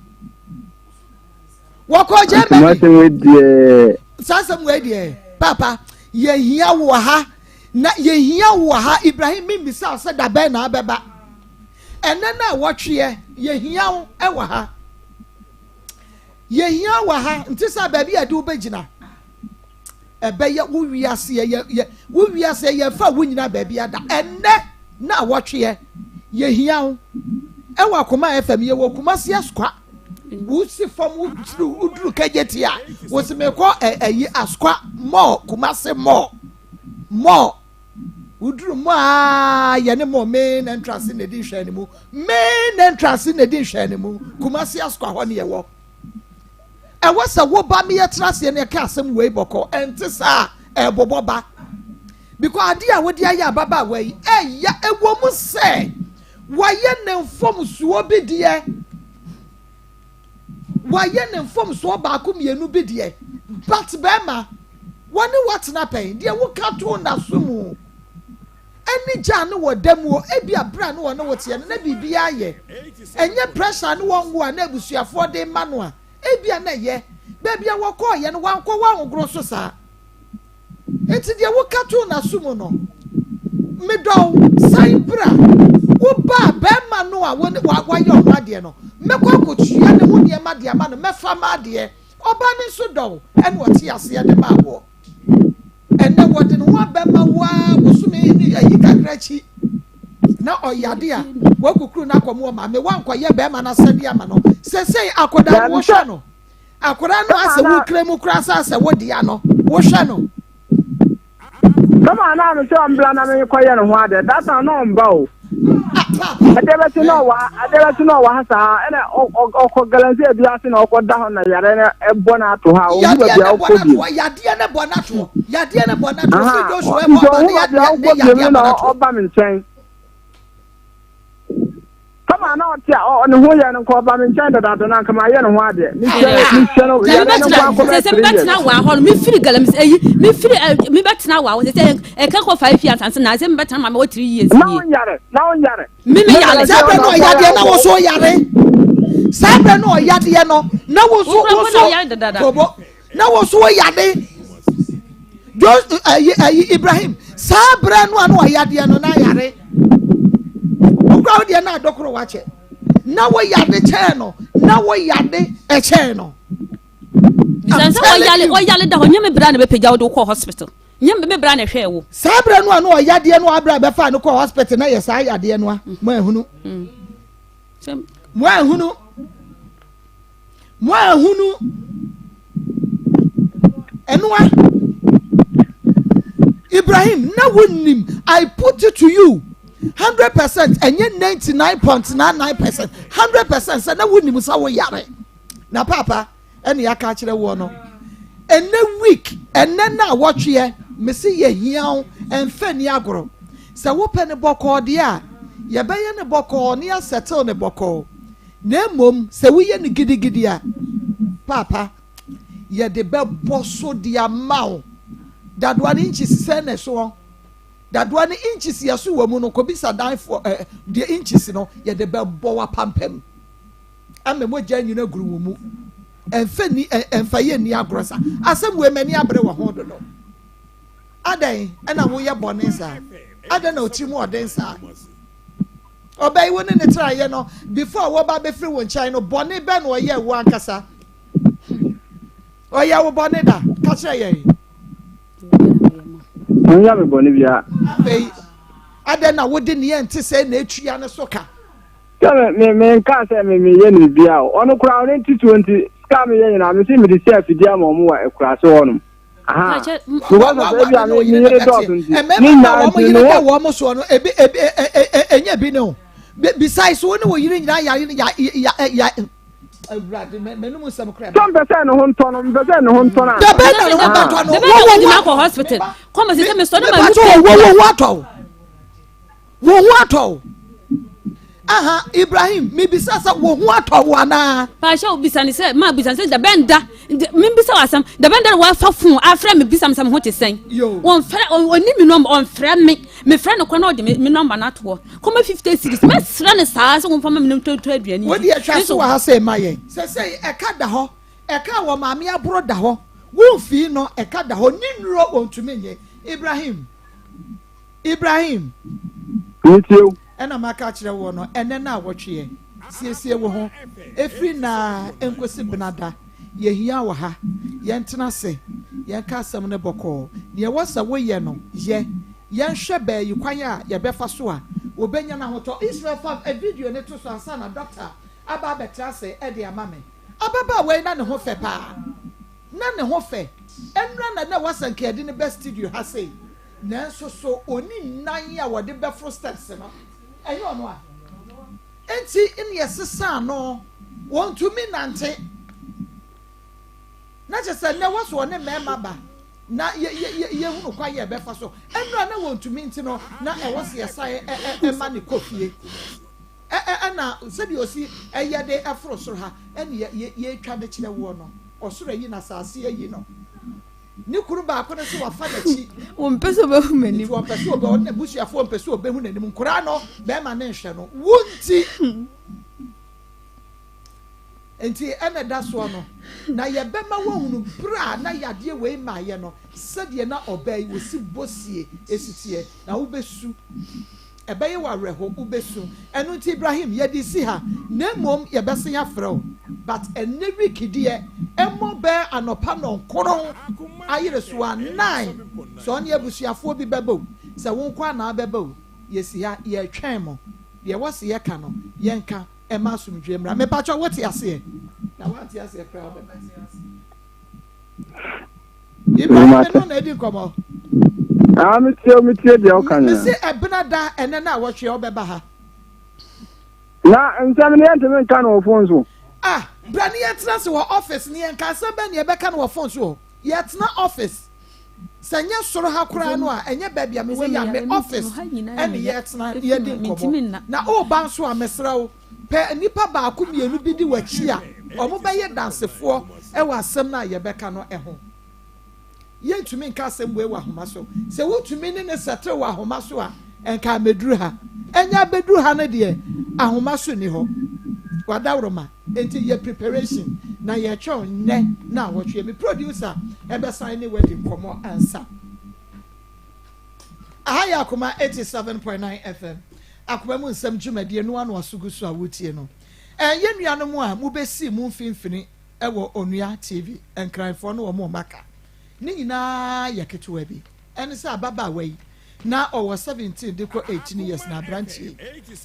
wɔkɔ Germany. Saa asɛm wei deɛ papa yɛhia wɔ ha na yɛhia wɔ ha Ibrahim mi mbisa sɛ dabɛn na abɛba. Ɛnnɛ no a wɔtweɛ, yɛhia wo wɔ ha. Yɛhia wo wɔ ha, nti sɛ baabi a yɛde wo bɛgyina. Ɛbɛyɛ wo wiase yɛ yɛ wo wiase yɛmfa wo nyina baabi ada. Ɛnnɛ na a wɔtweɛ, yɛhia wo ɛwɔ Akoma FM, yɛwɔ Kumasi Asukwa. Wosi fam woduru woduru Kegyeti a, wosi mekɔ ɛyi Asukwa mall, Kumasi mall, mall. Woduru mu a yɛne mo main entrance na edi nhwɛanimu. Main entrance na edi nhwɛanimu. Kumasi Asukwa hɔ ne yɛwɔ. Ɛwɔ sɛ wo ba me yɛtena aseɛ na yɛka asɛm wei bɔkɔ. Ɛnte saa a ɛbobɔ ba. Because adeɛ a wode ayɛ ababaawa yi ɛya ɛwɔ mu sɛ wayɛ ne mfomsoɔ bi deɛ. Wayɛ ne mfomsoɔ baako mmienu bi deɛ, but bɛɛma, wɔne wo atena pɛn, deɛ woka too n'aso mu ɛne gya a ne wɔ da mu o, ebia berɛ a ne wɔne wo teɛ no na biribiara yɛ, ɛnyɛ pressure a ne wɔnwo a na abusuafoɔ de ma no a, ebia na ɛyɛ. Baabi a wɔkɔeɛ no, wankɔ hɔ ahogoro so saa. Enti deɛ woka too n'aso mu no, Medɔ wo, san bra. Woba a, barima no a wo ne wayɛ wo ho adeɛ no, mɛkɔ akɔtua ne ho nneɛma de ama no, mɛfa m'adeɛ. Ɔbaa no nso dɔ wo, ɛnna ɔtee aseɛ de maa woɔ. Ɛnnɛ wɔde ne ho abɛma wo ara bosome ne ayi kakra akyi na ɔyɛ ade a, woakukuru no akɔm wɔ maame, woankɔyɛ barima no asɛdeɛ ama no. Seesei akwadaa no wohwɛ no. Akwadaa no asɛ wo kura mu koraa sɛ asɛ wo dea no wohwɛ no. Sɛma naa me sɛ ɔmbra na me kɔ yɛ ne ho adeɛ that time na ɔmba o. Ah, paapa. Adeɛ bɛkye na ɔwɔ ha, adeɛ bɛkye na ɔwɔ ha saa, ɛna ɔkɔ galamsey bi ase na ɔkɔ da hɔ na yare no ɛbɔ no ato hɔ a, ɔhu Yadeɛ baabi ne a bɔ ɔkɔ no bio. atoɔ, yadeɛ ne bɔ no atoɔ, yadeɛ ne bɔ no atoɔ. Aha, Sɛ Joshua nti ɛbɔ aba ɔhu ne baabi a yadeɛ ne ɔkɔ bio yadeɛ no bɔ na no atoɔ. ɔba me nkyɛn. Kama na ɔte a ɔ ne ho yɛ no nka ɔba me nkyɛn dadaada no anka mayɛ ne ho adeɛ. Mehwɛ Ah, mehwɛ no Sɛ yare no mebɛtena nko akɔ sɛ bɛyɛ sɛ three years. mebɛtena wɔ hɔ no mefiri galamsey ayi mefiri ɛ mebɛtena wɔ hɔ sɛ sɛ ɛka kɔ 5 years ansa na sɛ mebɛtena ma mewɔ 3 years Na nie. ɔnyare na ɔnyare. Me me Na yare. Saa galamsey berɛ hɔ no na ɔkɔyɛ ɔyadeɛ na ɔkɔ wo so yare. Saa berɛ no ɔyadeɛ no na wo so Wokura wo mpo na so woyare dadaada. kobo na wo so yade. Jos ayi ayi Ibrahim saa berɛ no a na ɔyadeɛ no na yare. Wokura wo deɛ na adɔkoro wakyɛ. Na wo yade kyɛn no na wo yade ɛkyɛn no. Bisan I'm sɛ telling ɔyale you. ɔyale da hɔ nyɛ me bra na bɛpagya wo de wokɔ hospital. Nyɛ me bra na ɛhwɛɛ wo. Saa berɛ no a na ɔyadeɛ no aberɛ a bɛfaa no kɔ hospital na yɛ saa yadeɛ no a mo ahunu. Sɛ Mo ahunu. Mo ahunu. Ɛnoa. Ibrahim na wonim I put it to you 100% ɛnyɛ 99.99% 100% sɛ na wonim sɛ woyare na paapa ɛne yɛaka akyerɛ woɔ no ɛnɛ week ɛnɛ na awɔtweɛ mese yɛhia wo ɛmfa ni agorɔ sɛ wopɛ ne bɔkɔɔ deɛ a yɛbɛyɛ ne bɔkɔɔ ne yɛasɛtew ne bɔkɔɔ na mmom sɛ woyɛ no gidigidi a paapa yɛde bɛbɔ so de ama wo dadoa ne inches sɛn na ɛsoɔ dadoa ne inches yɛ so wɔ mu no kɔbisa danfoɔ ɛɛ deɛ inches no yɛde bɛbɔ w'apampam ama mogya nyina guru wɔ mu ɛnfɛ ni ɛ ɛnfa yɛ ni agorɔ sa asɛm wei m'ani abere wɔ ho dodo adan ɛna woyɛ bɔne saa adan na otiri mu ɔden saa ɔbɛyi wo ne ne tra yɛ no before wɔba bɛfiri wo nkyɛn no bɔne bɛ na ɔyɛ wo ankasa ɔyɛ wo bɔne da ka kyerɛ yɛn. Ɔnyɛ me bɔne biara. Afei adan na wode ne yɛn te sɛ na etua ne so ka. Sɛ me me me nka sɛ me meyɛ no biribiara o. Ɔno koraa ɔno ntituo nti sika a meyɛ nyinaa me se mede si afidie ama ɔmo wɔ akuraase hɔnom. Aha. Because of ebi a me me yere dɔɔso nti. Ne mmarima na nyinaa wɔn nti yere me da ho wɔn soɔ no ebi ebi ɛ ɛ ɛ ɛnyɛ bi ne o besides wo ne wo yere nyinaa yare ya ya ya awurade mɛ mɛnum nsɛm kora sɛ mpɛ sɛ ne ho ntɔ no mpɛ sɛ ne ho ntɔ no ansa. dabe na ne ho bɛtɔ no Dabe na wode me akɔ hospital. Kɔma sɛ sɛ mesɔ ne ma mepa kyɛ wo wo ho atɔ wo wo ho atɔ wo aha Ibrahim mibisa sɛ wo ho atɔ wo anaa. Paahyɛ wo bisa ne sɛ ma bisa ne sɛ dabɛn da membisa wɔ asɛm dabɛn da na wafa phone afrɛ me bisa me sɛ me ho te sɛn. Wɔmfrɛ ɔni me nɔmba ɔmfrɛ me mefrɛ no kora na ɔde me nɔmba no ato hɔ kɔma 50 series mɛsrɛ no saa sɛ wɔmfa ma me no ntɔntɔ aduane wo deɛ hwɛ so wɔ ha sɛ ma yɛn sɛsɛ ɛka da hɔ ɛka wɔ maame aboro da hɔ womfii no ɛka da hɔ ne nnuro wɔntumi nye Ibrahim Ibrahim Metie wo. Ɛna maka akyerɛ woɔ no, ɛnnɛ na awɔtweɛ, siesie wo ho, ɛfiri nnɛ ara nkɔsi benada, yɛhia wo ha, yɛntena ase, yɛnka asɛm no bɔkɔɔ, deɛ ɛwɔ sɛ woyɛ no, yɛ, yɛnhwɛ baayi kwan a yɛbɛfa so a wɔbɛnya no ahotɔ. Israel fa video no to so ansa na dɔkta aba abɛtra ase de ama me. Ababaawa yi na ne ho fɛ paa, na ne ho fɛ, ɛnnora na na ɛwɔ sɛ nka yɛde no ba studio ha sei. Nanso so onni nan a wɔde bɛforo steps no? Ɛnyɛ ɔno a. Enti na yɛsesaa no. Ontumi nnante. Na kyerɛ sɛ nnɛ wɔ so ɔne mmarima ba na yɛ yɛ yɛ yɛhunu kwan yɛ ɛbɛfa so. Ɛnora na wɔntumi nti no na ɛwɔ sɛ yɛsan ɛ ɛ ɛma ne kɔ fie. Ɛ ɛ ɛna sɛdeɛ ɔsi ɛyɛ de ɛforo soro ha ɛne yɛ yɛ yɛtwa de kyerɛ woɔ no. Ɔsoro ayi no asase ayi no. Ne kunu baako no nso wafa n'akyi. Wɔmpɛ sɛ ɔbɛhu m'anim. Nti wɔmpɛ sɛ ɔbɛ ɔne n'abusuafoɔ mpɛ sɛ ɔbɛhu n'anim. Nkoraa no bɛrima no nhwɛ no. Wo nti. Nti ɛna ɛda soɔ no, na yɛbɛma woahunu berɛ a na yadeɛ wei mmaeɛ no, sɛdeɛ na ɔbaa yi wɔsi bɔ sie si teɛ, na wobɛsu. Ɛbɛyɛ wo awerɛho, wobɛsu. Ɛno nti Ibrahim, yɛde si ha, na mmom yɛbɛsen afrɛ wo. But ɛnnɛ week deɛ, ɛmmɔ bɛɛ anɔpa nnɔnkron ayere so a, nine, sɛ ɔne abusuafoɔ bi bɛba o, sɛ wo nko ara na wobɛba o, yɛsi ha, yɛretwɛn mo. Deɛ ɛwɔ sɛ yɛka no, yɛnka, ɛmma asomdwoeɛ mmra. Mepakyɛw, wote aseɛ? Na woante aseɛ koraa a, wobɛba. Ibrahim, me ne wo na adi nkɔmmɔ. Ah, metie o, metie deɛ woka nyinaa. Mese ɛbena da ɛnɛ na awɔtwe ɔbɛba ha. Na nsɛm no yɛntumi nka no wɔ phone so. Ah, bra ne yɛntena ase wɔ office ne yɛnka asɛm bɛn ne yɛbɛka no wɔ phone so o. Yɛtena office. Sɛ nyɛ soro ha koraa no a, ɛnyɛ baabi a mewɔ yi a, me office ɛne yɛtena na yɛdi nkɔmmɔ. Na woba nso a, mesrɛ wo, pɛ nnipa baako mmienu bi di w'akyi a wɔbɛyɛ dansefoɔ wɔ asɛm no a yɛbɛka no ho. Yɛntumi nka asɛm wei wɔ ahoma so. Sɛ wotumi ne no sɛtere wɔ ahoma so a, ɛnka ammɛduru ha. Ɛnyɛ abɛduru ha no deɛ, ahoma so nni hɔ. Wadaworoma. Enti yɛ preparation na yɛretwɛn nnɛ naawɔtwe. Me producer ɛbɛsan ne wadi nkɔmmɔ ansa. Aha yɛ Akoma 87.9 FM, Akoma mu nsɛm dwumadie no ano aso gu so a wotie no. Ɛɛ yɛn nuanom a mobɛsii mo mfimfini wɔ Onua TV, Nkranfoɔ ne wɔn a wɔaka ne nyinaa yɛ ketewa bi. Ɛne sɛ ababaawa yi na ɔwɔ 17 de kɔ 18 years na aberanteɛ yi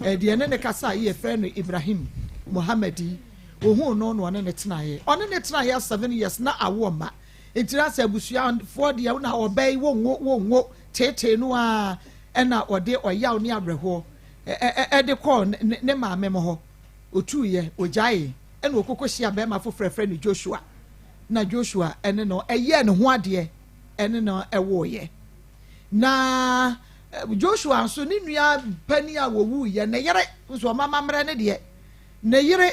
eh, deɛ ne ne kasa yi yɛfrɛ no Ibrahim Mohammed yi ohuu no na ɔne ne tenaeɛ ɔne ne tenaeɛ 7 years na awoɔ mma nti na sɛ abusuafoɔ deɛ na ɔbɛ yi wonwo wonwo teetee no a ɛna ɔde ɔyaw ne awerɛhoɔ ɛde kɔɔ ne maame mo hɔ otuiɛ ogyaee ɛna ɔkɔkɔ hyia bɛrima foforɔ ɛfrɛ no Joshua na Joshua ɛne no ɛyɛɛ ne ho adeɛ ɛne no ɛwoeɛ. Na Joshua nso ne nua panin a wɔwuiɛ ne yere nso ɔma amammerɛ ne deɛ ne yere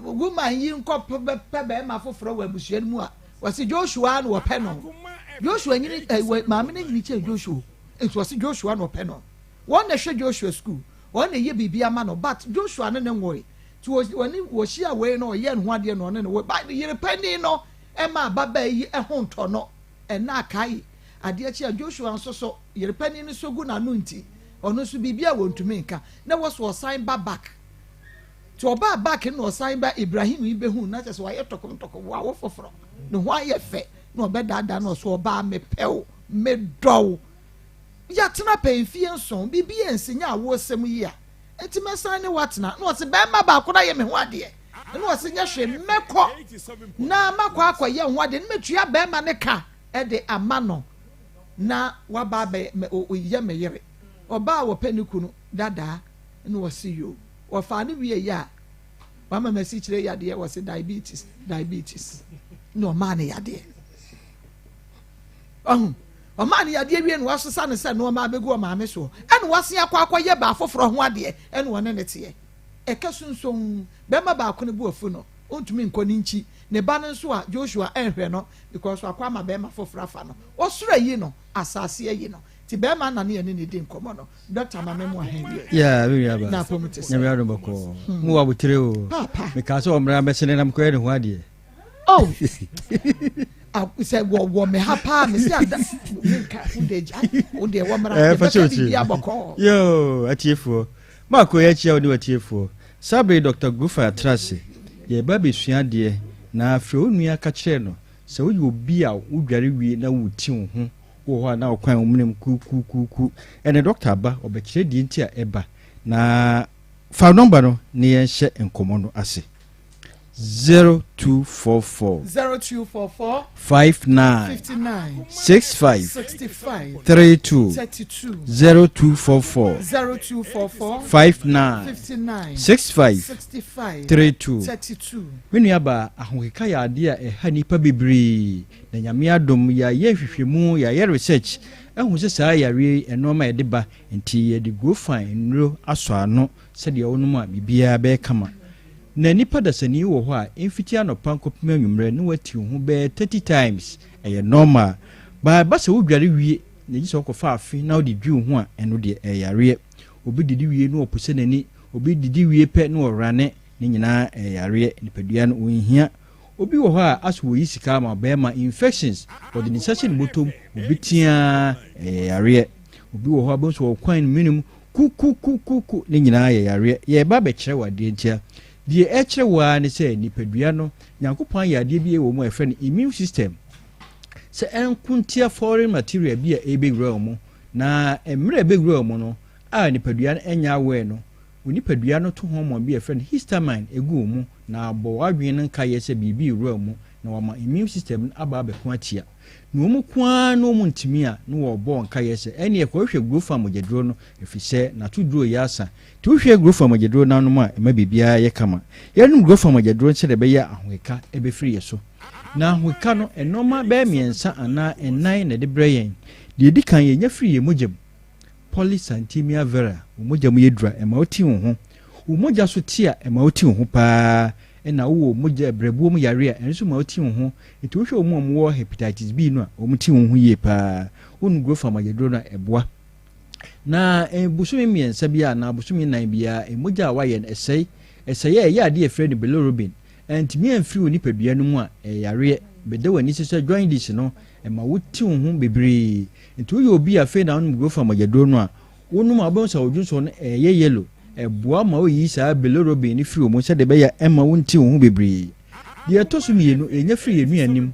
woman yi nkɔ pɛ bɛrima foforɔ wɔ abusua no mu a wɔsi Joshua na wɔpɛ no. Joshua nyini ɛ maame no nyini kyɛn Joshua nso wɔsi Joshua na ɔpɛ no. Wɔn na ɛhwɛ Joshua sukuu, wɔn na ɛyɛ biribi ama no but Joshua ne ne nwoe. Nti wɔne wɔhyia wei no ɔyɛ ne ho adeɛ na ɔne no woe. But yere panin no ɛma ababaa yi ho ntɔ no. Ɛnna akae adeɛ kye a Joshua nso so yere panin no so gu n'ano nti ɔno nso biribi a wɔntumi nka na wɔ so ɔsan ba back. Nti ɔbaa back no na ɔsan ba Ibrahim yi bɛhu na kyɛ sɛ wayɛ tɔkomtɔkom wawo foforɔ ne ho ayɛ fɛ na ɔbɛdaadaa no ɔso ɔbaa mepɛ wo medɔ wo yɛatena pɛ mfie nson biribi ansi nyɛ awoɔsɛm yi a Enti mɛsan ne wo atena. Na ɔse, Bɛrima baako no ayɛ me ho adeɛ. Ɛna ɔse, Nyɛ hwee, mɛkɔ na makɔ akɔyɛ ho adeɛ, na matua bɛrima no ka de ama no, na waba abɛyɛ me yere. Ɔbaa a wɔpɛ ne kunu dadaa. Ɛna ɔse, Yoo. Wɔfaa no wieeɛ a, wama me asikyire yadeɛ, wɔse diabetes, diabetes. Na ɔmaa no yadeɛ. Ɔho, ɔmaa no yadeɛ wie na wasesa no sɛ nnoɔma abɛgu ɔmaame soɔ, ɛna wasen akɔ akɔyɛ baa foforɔ ho adeɛ, ɛna ɔne no teɛ. Ɛka sunson, bɛrima baako no bo afu no, ɔntumi nkɔ ne nkyi, ne ba no nso a, Joshua ɛnhwɛ no because wakɔ ama bɛrima foforɔ afa no. Ɔsoro ayi no, asase ayi no. Nti bɛrima na ne yɛne no di nkɔmmɔ no, Doctor ma me mo ahe wie. Yeah, me nua ba. Na apɔmu te sɛ. Nyame adom bɔkɔɔ. Mo wɔ abotire o. Papa. Mekaa sɛ ɔmmra mbɛsene na mekɔyɛ ne ho adeɛ. Oh, sɛ wɔwɔ me ha paa me sɛ ada menka wode gya wode wɔ mmara eh, yɛbɛka biribi abɔkɔɔ. Yo, atiefoɔ maako yɛ akyia wo ne atiefoɔ saa bere Dr. Gufa atra ase yɛba bɛsua adeɛ na frɛ wo nua ka kyerɛ no sɛ woyɛ obi a wodware wie na woti wo ho wɔ hɔ a na ɔkwan wo menem kukukuku ɛne dɔkta aba ɔbɛkyerɛ deɛ nti a ɛba na fa nɔmba no ne yɛnhyɛ nkɔmmɔ no ase. 0244. 0244. 59. 59. 65. 65. 32. 32. 0244. 0244. 59. 59. 65. 65. 32. 32. Me nuabaa, ahokeka yɛ adeɛ a ɛha nnipa bebree, na Nyame adom yɛayɛ nhwehwɛmu, yɛayɛ research ahu sɛ saa yareɛ yi nnoɔma a ɛde ba, nti yɛde Grofine nnuro asɔ ano sɛdeɛ wonom a biribiara bɛyɛ kama. Na nipa dasani wɔ hɔ a emfiti anɔpa nkɔpem anwummerɛ na wati wo ho bɛyɛ 30 times, ɛyɛ normal. But ɛba sɛ wodware wie na gye sɛ wokɔfa afe na wode dwi wo ho a, ɛno deɛ ɛyɛ yareɛ. Obi didi wie na ɔposa n'ani, obi didi wie pɛ na ɔrane, ne nyinaa ɛyɛ yareɛ. Nipadua no ɔnhia. Obi wɔ hɔ a asɛ wɔyi sika ama ɔbɛrima, infections, ɔde ne nsa hyɛ ne bɔtɔm, obi tea, ɛyɛ yareɛ. Obi wɔ hɔ a bɛhu sɛ ɔkwan menem Kukukukuku, ne nyinaa yɛ yareɛ. Yɛreba abɛkyerɛ wo adeɛ ntia. Deɛ ɛrekyerɛ wo ara ne sɛ nipadua no, Nyankopɔn ayɛ adeɛ bi wɔ mu a yɛfrɛ no immune system sɛ ɛnko ntia foreign material bi a ɛrebɛwura wo mu. Na mmerɛ a ɛbɛwura wo mu no, a nipadua no ɛnyɛ aware no, wo nipadua no to hormone bi a yɛfrɛ no histamine gu wo mu na abɔ w'adwene no nkaeɛ sɛ biribi rewura wo mu. na wama immune system no aba abɛko atia. Na wɔn ko ara na wɔn ntumi a, na wɔrebɔ nkaeɛ sɛ, ɛnneɛ kɔhwehwɛ Grofan mogyaduro no, ɛfiri sɛ n'atoduro yɛ asa. Nti wohwɛ Grofan mogyaduro no anom a, ɛma biribiara yɛ kama. Yɛnom Grofan mogyaduro no sɛdeɛ ɛbɛyɛ a ahokeka bɛfiri yɛn so. Na ahokeka no, nnoɔma bɛyɛ mmiɛnsa anaa nnan na ɛde brɛ yɛn. Deɛ ɛdi kan, yɛnya firi yɛn mogya mu. Polycythemia vera, wo mogya mu yɛ duru a, ɛma wote wo ho. Wo mogya so te a, ɛma wote wo ho pa ara. Ɛna wowɔ mogya berɛboɔ mu yareɛ a, ɛno nso ma wote wo ho. Nti wohwɛ wɔn a wɔwɔ hepatitis B no a, wɔte wɔn ho yie pa ara. Wonom Grofam ayɛduro no a, ɛboa. Na bosome mmiɛnsa biara anaa bosome nnan biara, mogya a woayɛ no, ɛsɛe. Ɛsɛe a, ɛyɛ adeɛ a yɛfrɛ no bilirubin. Antumi amfiri wo nipadua no mu a, ɛyɛ yareɛ. Bɛda w'ani so sɛ jaundice no, ɛma wote wo ho bebree. Nti woyɛ obi a afei na wonom Grofam mogyaduro no a, wonom a wobɛhu sɛ wo dwonsɔ no ɛyɛ yellow. Ɛboa ma woyi saa bilirubin no firi wo mu sɛdeɛ ɛbɛyɛ a ɛmma wonte wo ho bebree. Deɛ ɛtɔ so mmienu, yɛnya firi yɛn nnuane mu.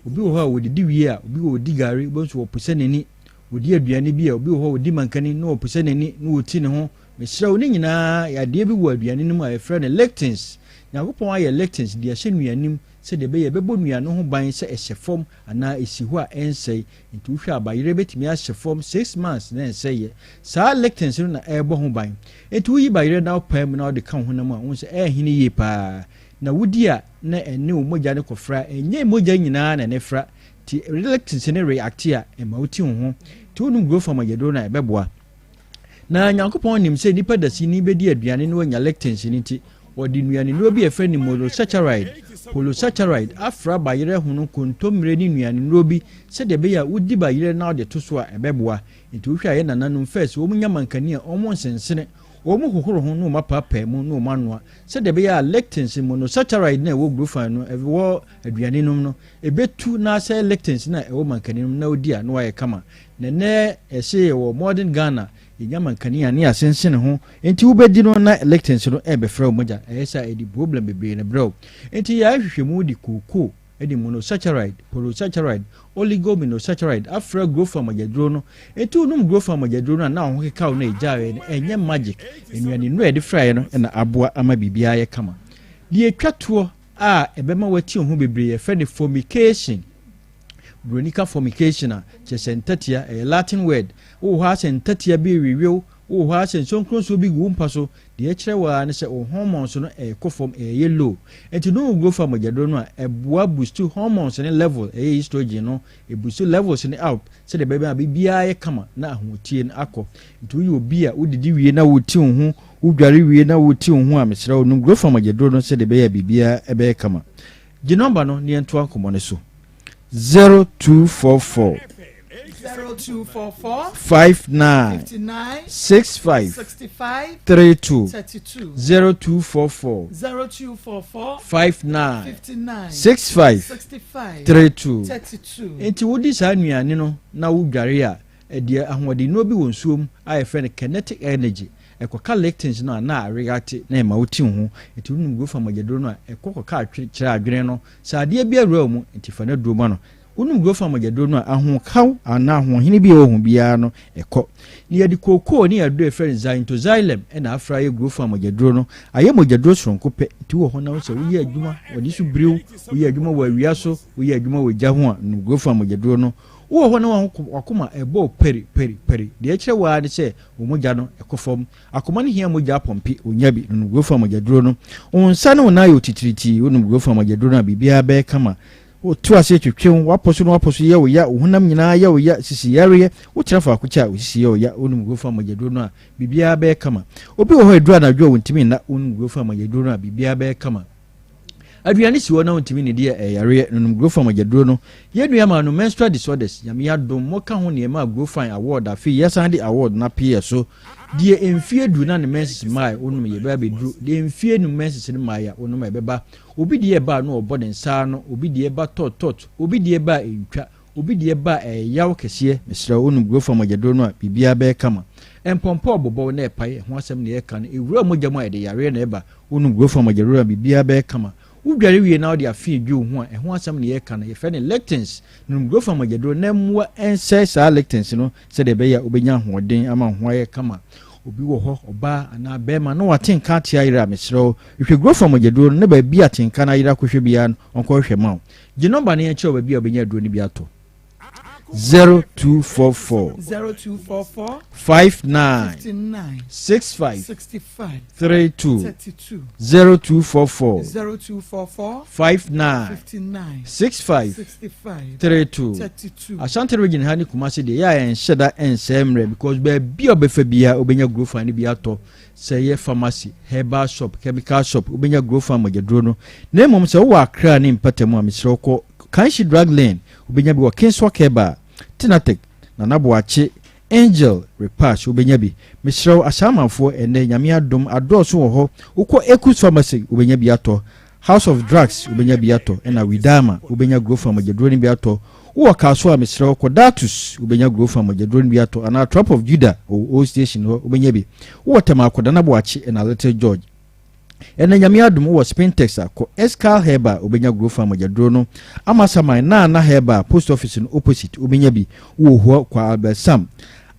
Obi wɔ hɔ a ɔdidi wie a, obi wɔ hɔ ɔdi gari, wobɛhu sɛ ɔposa n'ani. Ɔdi aduane bi a, obi wɔ hɔ a ɔdi mankani na ɔposa n'ani na ɔti ne ho. Mesrɛ wo, ne nyinaa adeɛ bi wɔ aduane no mu a yɛfrɛ no lectins. Nyankopɔn ayɛ lectins de ahyɛ nnuane mu sɛdeɛ ɛbɛyɛ a ɛbɛbɔ nnuane no ho ban sɛ ɛhyɛ fam anaa ɛsi hɔ a ɛnsɛe. Nti wohwɛ a bayerɛ bɛtumi ahyɛ fam 6 months na ɛnsɛeɛ. Saa lectins no na ɛrebɔ ho ban. Nti woyi bayerɛ na wopae mu na wode ka wo honam a, wohu sɛ ɛrehene yie paa. Na wodi a na ɛne wo mogya no kɔfra. Ɛnyɛ mogya nyinaa na ɛne fra. Nti lectins no react a, ɛma wote wo ho. Nti wonom Grofam ayɛduro no a, ɛbɛboa. Na Nyankopɔn nim sɛ nnipa dasani bɛdi aduane na wanya lectins no nti, ɔde nnuanennuro bi a yɛfrɛ no monosaccharide, polysaccharide, afra bayerɛ hono, kontommire ne nnuanennuro bi sɛdeɛ ɛbɛyɛ a wodi bayerɛ na wode to so a ɛbɛboa. Nti wohwɛ a yɛn nananom first wɔn nya mankani a wɔn nsensene, wɔn hohoro ho na wɔn apaapae mu na wɔn anoa sɛdeɛ ɛbɛyɛ a lectins, monosaccharide no a ɛwɔ grofan no, ɛwɔ aduane nom no, ɛbɛtu na asɛe lectins no a ɛwɔ mankani nom na wodi a na wayɛ kama. Na nnɛ ɛse yɛwɔ modern Ghana, yɛnya mankani a ne yɛasensene ho, enti wobɛdi no na lectins no ɛrebɛfrɛ wo mogya, ɛyɛ saa a ɛde problem bebree na ɛbrɛ wo. Enti yɛayɛ nhwehwɛmu de kookoo de monosaccharide, polysaccharide, oligoaminosaccharide afra growth mogyaduro no, enti wonom growth mogyaduro no a na wo ho keka wo na ɛgyaeɛ no, ɛnyɛ magic, nnuane nnuro a yɛde fraeɛ no na aboa ama biribiara ayɛ kama. Deɛ ɛtwa toɔ a ɛbɛma woati wo ho bebree yɛfrɛ no formication. Buroni ka fornication a, kyerɛ sɛ ntatia, ɛyɛ Latin word. Wowɔ hɔ ara sɛ ntatia bi rewew, wowɔ hɔ ara sɛ nsonkronsuo bi gu wo mpa so, deɛ ɛkyerɛ wo ara ne sɛ wo hormones no ɛrekɔ fam, ɛreyɛ low. Nti no wo fa mogyaduro no a, ɛboa boost hormones no level, ɛyɛ estrogen no, ɛboost levels no up sɛdeɛ ɛbɛyɛ a biribiara yɛ kama na ahoɔtie no akɔ. Nti woyɛ obi a wodidi wie na wote wo ho, wodware wie na wote wo ho a, mesrɛ wo nom Grofa mogyaduro no sɛdeɛ ɛbɛyɛ a biribiara ɛbɛyɛ kama. Gye nɔmba no na yɛntoa nkɔmmɔ no so. 0244 0244 59 59 65 65 32 32 0244 0244 59 59 65 65 32. 32. Enti wodi saa nnuane no na wodware a, ɛdeɛ ahoɔdennuro bi wɔ nsuo mu a yɛfrɛ no kinetic energy. Ɛkɔka lectins no a na areacte na ɛma wote wo ho. Nti wonom Grofa mogyaduro no a, ɛkɔ kɔka atwe kyerɛ adwene no sɛ adeɛ bi awura wo mu, nti fa no aduro ma no. Wonom Grofa mogyaduro no a, ahokaw anaa ahoɔhene bi a ɛwɔ ho biara no, ɛkɔ. Na yɛde kookoo ne aduro a yɛfrɛ no xanthoxylem na afra ayɛ Grofa mogyaduro no. Ayɛ mogyaduro soronko pɛ. Nti wowɔ hɔ na wo sɛ woyɛ adwuma, w'ani so biri wo, woyɛ adwuma wɔ awia so, woyɛ adwuma wɔ gya ho a, nom Grofa mogyaduro no. Wowɔ hɔ na w'akoma ɛbɔ wo pɛri pɛri pɛri. Deɛ ɛkyerɛ wo ara ne sɛ Wo mogya no kɔ fam. Akoma no hia mogya apɔmpe, onya bi. Nom Grofa mogyaduro no. Wo nsa ne wo nan ayɛ otitiritii. Wonom Grofa mogyaduro no a, biribiara bɛyɛ kama. Woto ase twetwe wo, w'apɔ so ne w'apɔ so yɛ wo ya, wo honam nyinaa yɛ wo ya, sisi yareɛ. Wotena faako kyɛ a, wo sisi yɛ wo ya. Wonom Grofa mogyaduro no a, biribiara bɛyɛ kama. Obi wɔ hɔ a, ɛduru anadwo a, ɔntumi nna. Wonom Grofa mogyaduro no a, biribiara bɛyɛ kama. Aduane si hɔ na wontumi nnidi a ɛyɛ yareɛ. Nonom Grofan mogyaduro no. Yɛn nua maa no menstrual disorders. Nyame adom mo ka ho nea ɛmaa Grofan award afe yi yɛsan de award no apee yɛ so. Deɛ mfie du na ne menses mmae wonom yɛ ɛbɛba abɛduru. Deɛ mfie num menses no mmae a wonom a ɛbɛba. Obi deɛ ɛba a na ɔbɔ ne nsa ano, obi deɛ ɛba tɔt tɔt, obi deɛ ɛba a ɛntwa. Obi deɛ ba a ɛyɛ yaw kɛseɛ. Mesrɛ wo, wonom Grofan mogyaduro no a, biribiara bɛyɛ kama. Mpɔmpɔ a ɔbobɔw na ɛpae, ɛho asɛm na yɛreka no, ɛwura mogya mu a, ɛde yareɛ na ɛba. Wonom Grofan mogyaduro a, biribiara bɛyɛ kama. Wodware wie na wode afe dwi wo ho a, ɛho asɛm na yɛreka no, yɛfrɛ no lectins. Nom Grofan mogyaduro na mmoa nsɛe saa lectins no sɛdeɛ ɛbɛyɛ a wobɛnya ahoɔden ama wo ho ayɛ kama. Obi wɔ hɔ, ɔbaa anaa barima, na wate nka ate ayera a, mesrɛ wo, hwehwɛ Grofan mogyaduro no na baabi a atenka no ayera kɔhwɛ biara no, ɔnkɔhwehwɛ mma wo. Gye nɔmba no yɛnkyerɛ wo baabi a wobɛnya aduro no bi atɔ. 0244 0244 59 59 65 65 32 32 0244 0244 59 59 65 65 32 32. Ashanti region ha ne Kumasi deɛ yɛ a yɛnhyɛ da nsɛe mmerɛ because baabi a ɔbɛfa biara wobɛnya Grofan no bi atɔ sɛ ɛyɛ pharmacy, herbal shop, chemical shop wobɛnya Grofan mogyaduro no na mmom sɛ wowɔ Accra ne mpatamu a mesrɛ wo kɔ Kanshi Drug Lane wobɛnya bi wɔ Kingswalk Herbal, Tinatek, Nana Boakye, Angel Repash wobɛnya bi. Mesrɛ wo Ashaimanfoɔ ɛnnɛ Nyame adom adɔɔso wɔ hɔ wokɔ Ekus Pharmacy wobɛnya bi atɔ, House of Drugs wobɛnya bi atɔ ɛna Widama wobɛnya Grofan mogyaduro no bi atɔ. Wowɔ Kasoa a mesrɛ wo kɔ Datus wobɛnya Grofan mogyaduro no bi atɔ anaa Trap of Judah wɔ Old Station hɔ wobɛnya bi. Wowɔ Tema kɔ Nana Boakye ɛna Little George. Ɛnɛ Nyame adom wowɔ Spintex a, kɔ Escal Herbal wobɛnya Grofan mogyaduro no, Amasaman Naana Herbal post office no opposite wobɛnya bi, wowɔ Hua kɔ Albert Sam,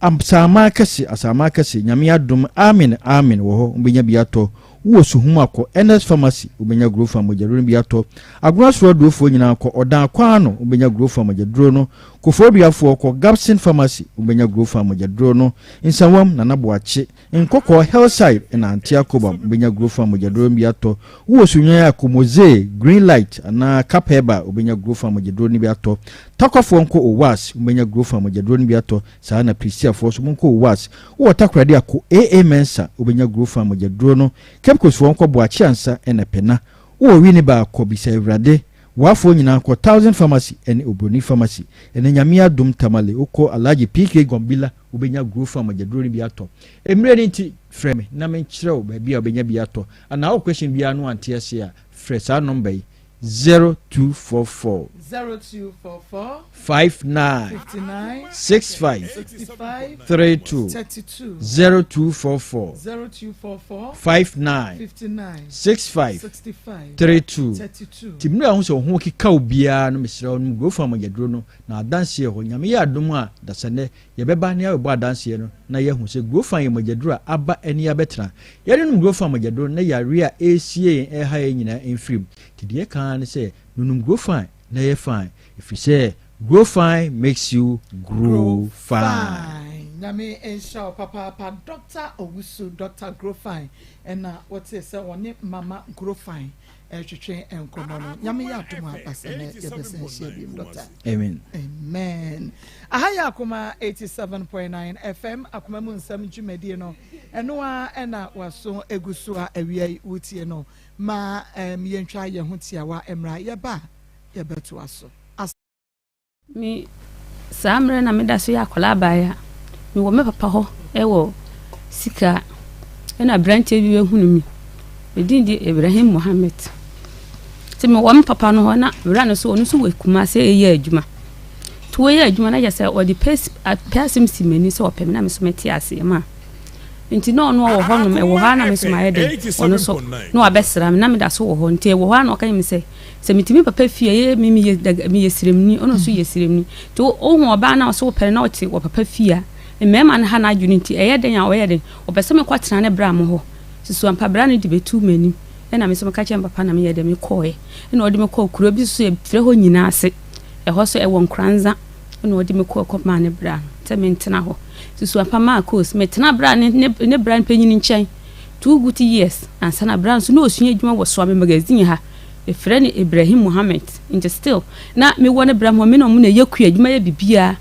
Asaman kɛse Asaman kɛse Nyame adom Amen Amen wɔ hɔ wobɛnya bi atɔ, wowɔ Suhum a kɔ Ernest Pharmacy wobɛnya Grofan mogyaduro no bi atɔ, Agona soro adurofoɔ nyinaa kɔ Ɔdan kwan ano wobɛnya Grofan mogyaduro no, Kofoɔduafoɔ kɔ Gabson Pharmacy wobɛnya Grofan mogyaduro no, Nsawam Nana Boakye Nkɔkɔɔ Hillside na Antea Cobham wobɛnya Grofan mogyaduro no bi atɔ. Wowɔ Sunyani a, kɔ Mozee, Green Light anaa Cap Herbal wobɛnya Grofan mogyaduro no bi atɔ. Tarkwafoɔ nkɔ Owas wobɛnya Grofan mogyaduro no bi atɔ. Saa ara na Prisiafoɔ nso monkɔ Owas. Wowɔ Takoradi a, kɔ AA Mensah wobɛnya Grofan mogyaduro no. Cape Coast foɔ nkɔ Boakye Ansa na Pena. Wowɔ Winneba a, kɔ Bisa Awurade. Boafoɔ nyinaa kɔ Thousand Pharmacy ne Obroni Pharmacy. Ɛnɛ Nyame adom Tamale wokɔ Alhaji PK Gombila Wobɛnya Growth Farm mogyaduro no bi atɔ. Mmerɛ no nti, frɛ me na menkyerɛ wo baabi a wobɛnya bi atɔ. Anaa wowɔ question biara na wante aseɛ a, frɛ saa nɔmba yi, 0244 0244 59 59 65 65 32 32 0244 0244 59 59 65 65 32. 32. Nti mmerɛ a wohu sɛ wo ho keka wo biara no, mesrɛ wo nom Growth Farm mogyaduro no na adanseɛ wɔ hɔ. Nyame yɛ adom a, dasɛnnɛ Yɛbɛba na yɛabɛbɔ adanseɛ no na yɛahu sɛ Grofan yɛ mogyaduro a aba ani abɛtena. Yɛrenom Grofan mogyaduro no na yareɛ a ɛresie yɛn ɛreha yɛn nyinaa mfiri mu. Nti deɛ yɛka ara ne sɛ nonom Grofan na yɛ fine ɛfiri sɛ Grofan makes you grow Grow fine. fine. Nyame nhyira wo papaapa Doctor Owusu, Doctor Grofine ɛna wotee sɛ ɔne Mama Grofine ɛretwetwe nkɔmmɔ no. Nyame yɛ adom a basɛ nɛ yɛbɛsan ahyia biom Doctor. Amen. Amen. Aha yɛ Akoma 87.9 FM, Akoma mu nsɛm dwumadie no. Ɛno ara ɛna waso egu so a awia yi wotie no. Ma um, yɛntwa yɛn ho tiawa mmra yɛba a yɛbɛtoa so. As Me, saa mmerɛ na meda so yɛ akwadaa abaayewa. Mewɔ me papa hɔ wɔ sika ɛna aberanteɛ bi bɛhunu me. Ne din de Ibrahim Mohammed. Nti mewɔ me papa no hɔ na wura no so ɔno nso wɔ Kumase reyɛ adwuma. Nti wɔyɛ adwuma no ayɛ sɛ ɔde pɛ pɛ asɛm si m'ani sɛ ɔpɛ me na me nso mete aseɛ ma. Nti na ɔno ɔwɔ hɔnom ɛwɔ hɔ a na me nso mayɛ dɛn ɔno nso na wabɛsra me na meda so wɔ hɔ nti ɛwɔ hɔ a na ɔka kyerɛ me sɛ Sɛ metumi papa fie a, ɛyɛ me meyɛ dag meyɛ siremni, ɔno nso yɛ siremni. Nti wo wohu ɔbaa no a ɔsɛ wopɛ no na ɔte wɔ papa fie a, mmarima no ha n'adwene nti ɛyɛ dɛn a ɔyɛ dɛn, ɔpɛ sɛ mekɔtena ne bra mo hɔ. Susu ampa bra no de bɛtu m'anim. Ɛna me nso meka kyerɛɛ me papa na meyɛ dɛn, mekɔeɛ. Ɛna ɔde me kɔɔ kuro bi so yɛfrɛ hɔ Nyinaase. Ɛhɔ nso ɛwɔ Nkoranza. Ɛna ɔde me kɔɔ kɔmaa ne bra no sɛ mentena hɔ. Susu ampa maa course. Metena bra ne ne ne bra no panyin nkyɛn two good years ansa na bra no nso na ɔsua adwuma wɔ Soame magazine ha. Yɛfrɛ no Ibrahim Muhammad nti still na me wɔ ne bra mu hɔ me na ɔmo na yɛ kua adwuma yɛ biribiara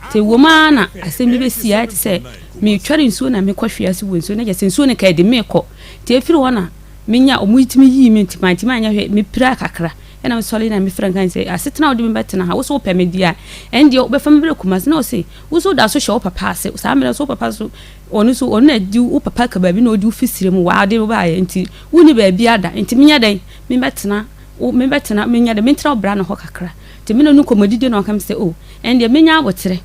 nti ɛwɔ mu ara na asɛm bi bɛsi ayɛ te sɛ metware nsuo na mekɔ hwe ase wɔ nsuo na kyɛ sɛ nsuo no ka ɛde me kɔ nti ɛfiri hɔ na menya ɔmo tumi yii me nti mantumi anyɛ hwɛ mepira kakra ɛna mesɔre na mefrɛ nka sɛ asetena a wode me bɛtena ha wo so wopɛ me deɛ a ɛndeɛ wobɛfa me berɛ Kumasi na ɔse wo so da so hyɛ wo papa ase saa mmerɛ so wo papa so ɔno so ɔno na di wo papa ka baabi na ɔdi wo fi sire mu waa de wo baayɛ nti wonni baabi ada nti menyɛ dɛn mebɛtena wo mebɛtena menyɛ dɛn mentena wo bra no hɔ kakra nti me ne no nkɔmmɔdidi na ɔka me sɛ o oh, ɛndeɛ menya aboterɛ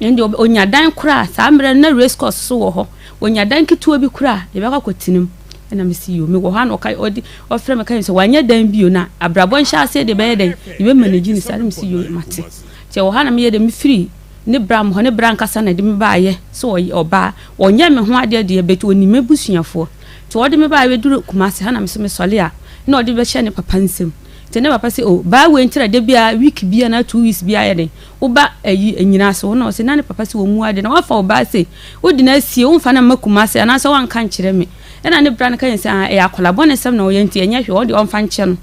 ɛndeɛ ɔnya dan koraa saa mmerɛ no na race course so wɔ hɔ ɔnya dan ketewa bi koraa yɛbɛkɔ akɔtena mu ɛna mesi yo mewɔ hɔ a na ɔka ɔde ɔfrɛ me ka sɛ wanyɛ dan bio na abrabɔ nhyɛ aseɛ deɛ bɛyɛ dɛn yɛbɛma no gyi ne saa na mesi yo mate nti ɛwɔ hɔ a na meyɛ dɛ mefiri Ne bra mhɔ ne bra ankasa na ɛde me baayɛ sɛ ɔyɛ ɔbaa ɔnyɛ me ho adeɛ deɛ but ɔnim m'abusuafoɔ nti ɔde me baayɛ bɛduru Kumasi ha na me so me sɔle a na ɔde bɛhyɛ ne papa nsam nti ne papa sɛ oh baa wei nti na da biara week bi anaa 2 weeks bi ayɛ den woba ayi anyina ase hɔ na ɔsɛ na ne papa sɛ ɔmu ade na wafa ɔbaa sei wode no asie womfa no mma Kumasi anaasɛ wanka nkyerɛ me ɛna ne bra no ka yɛn sɛ ah ɛyɛ akwadaa bɔne sɛm na ɔyɛ nti ɛnyɛ hwee ɔde ɔmfa nkyɛ no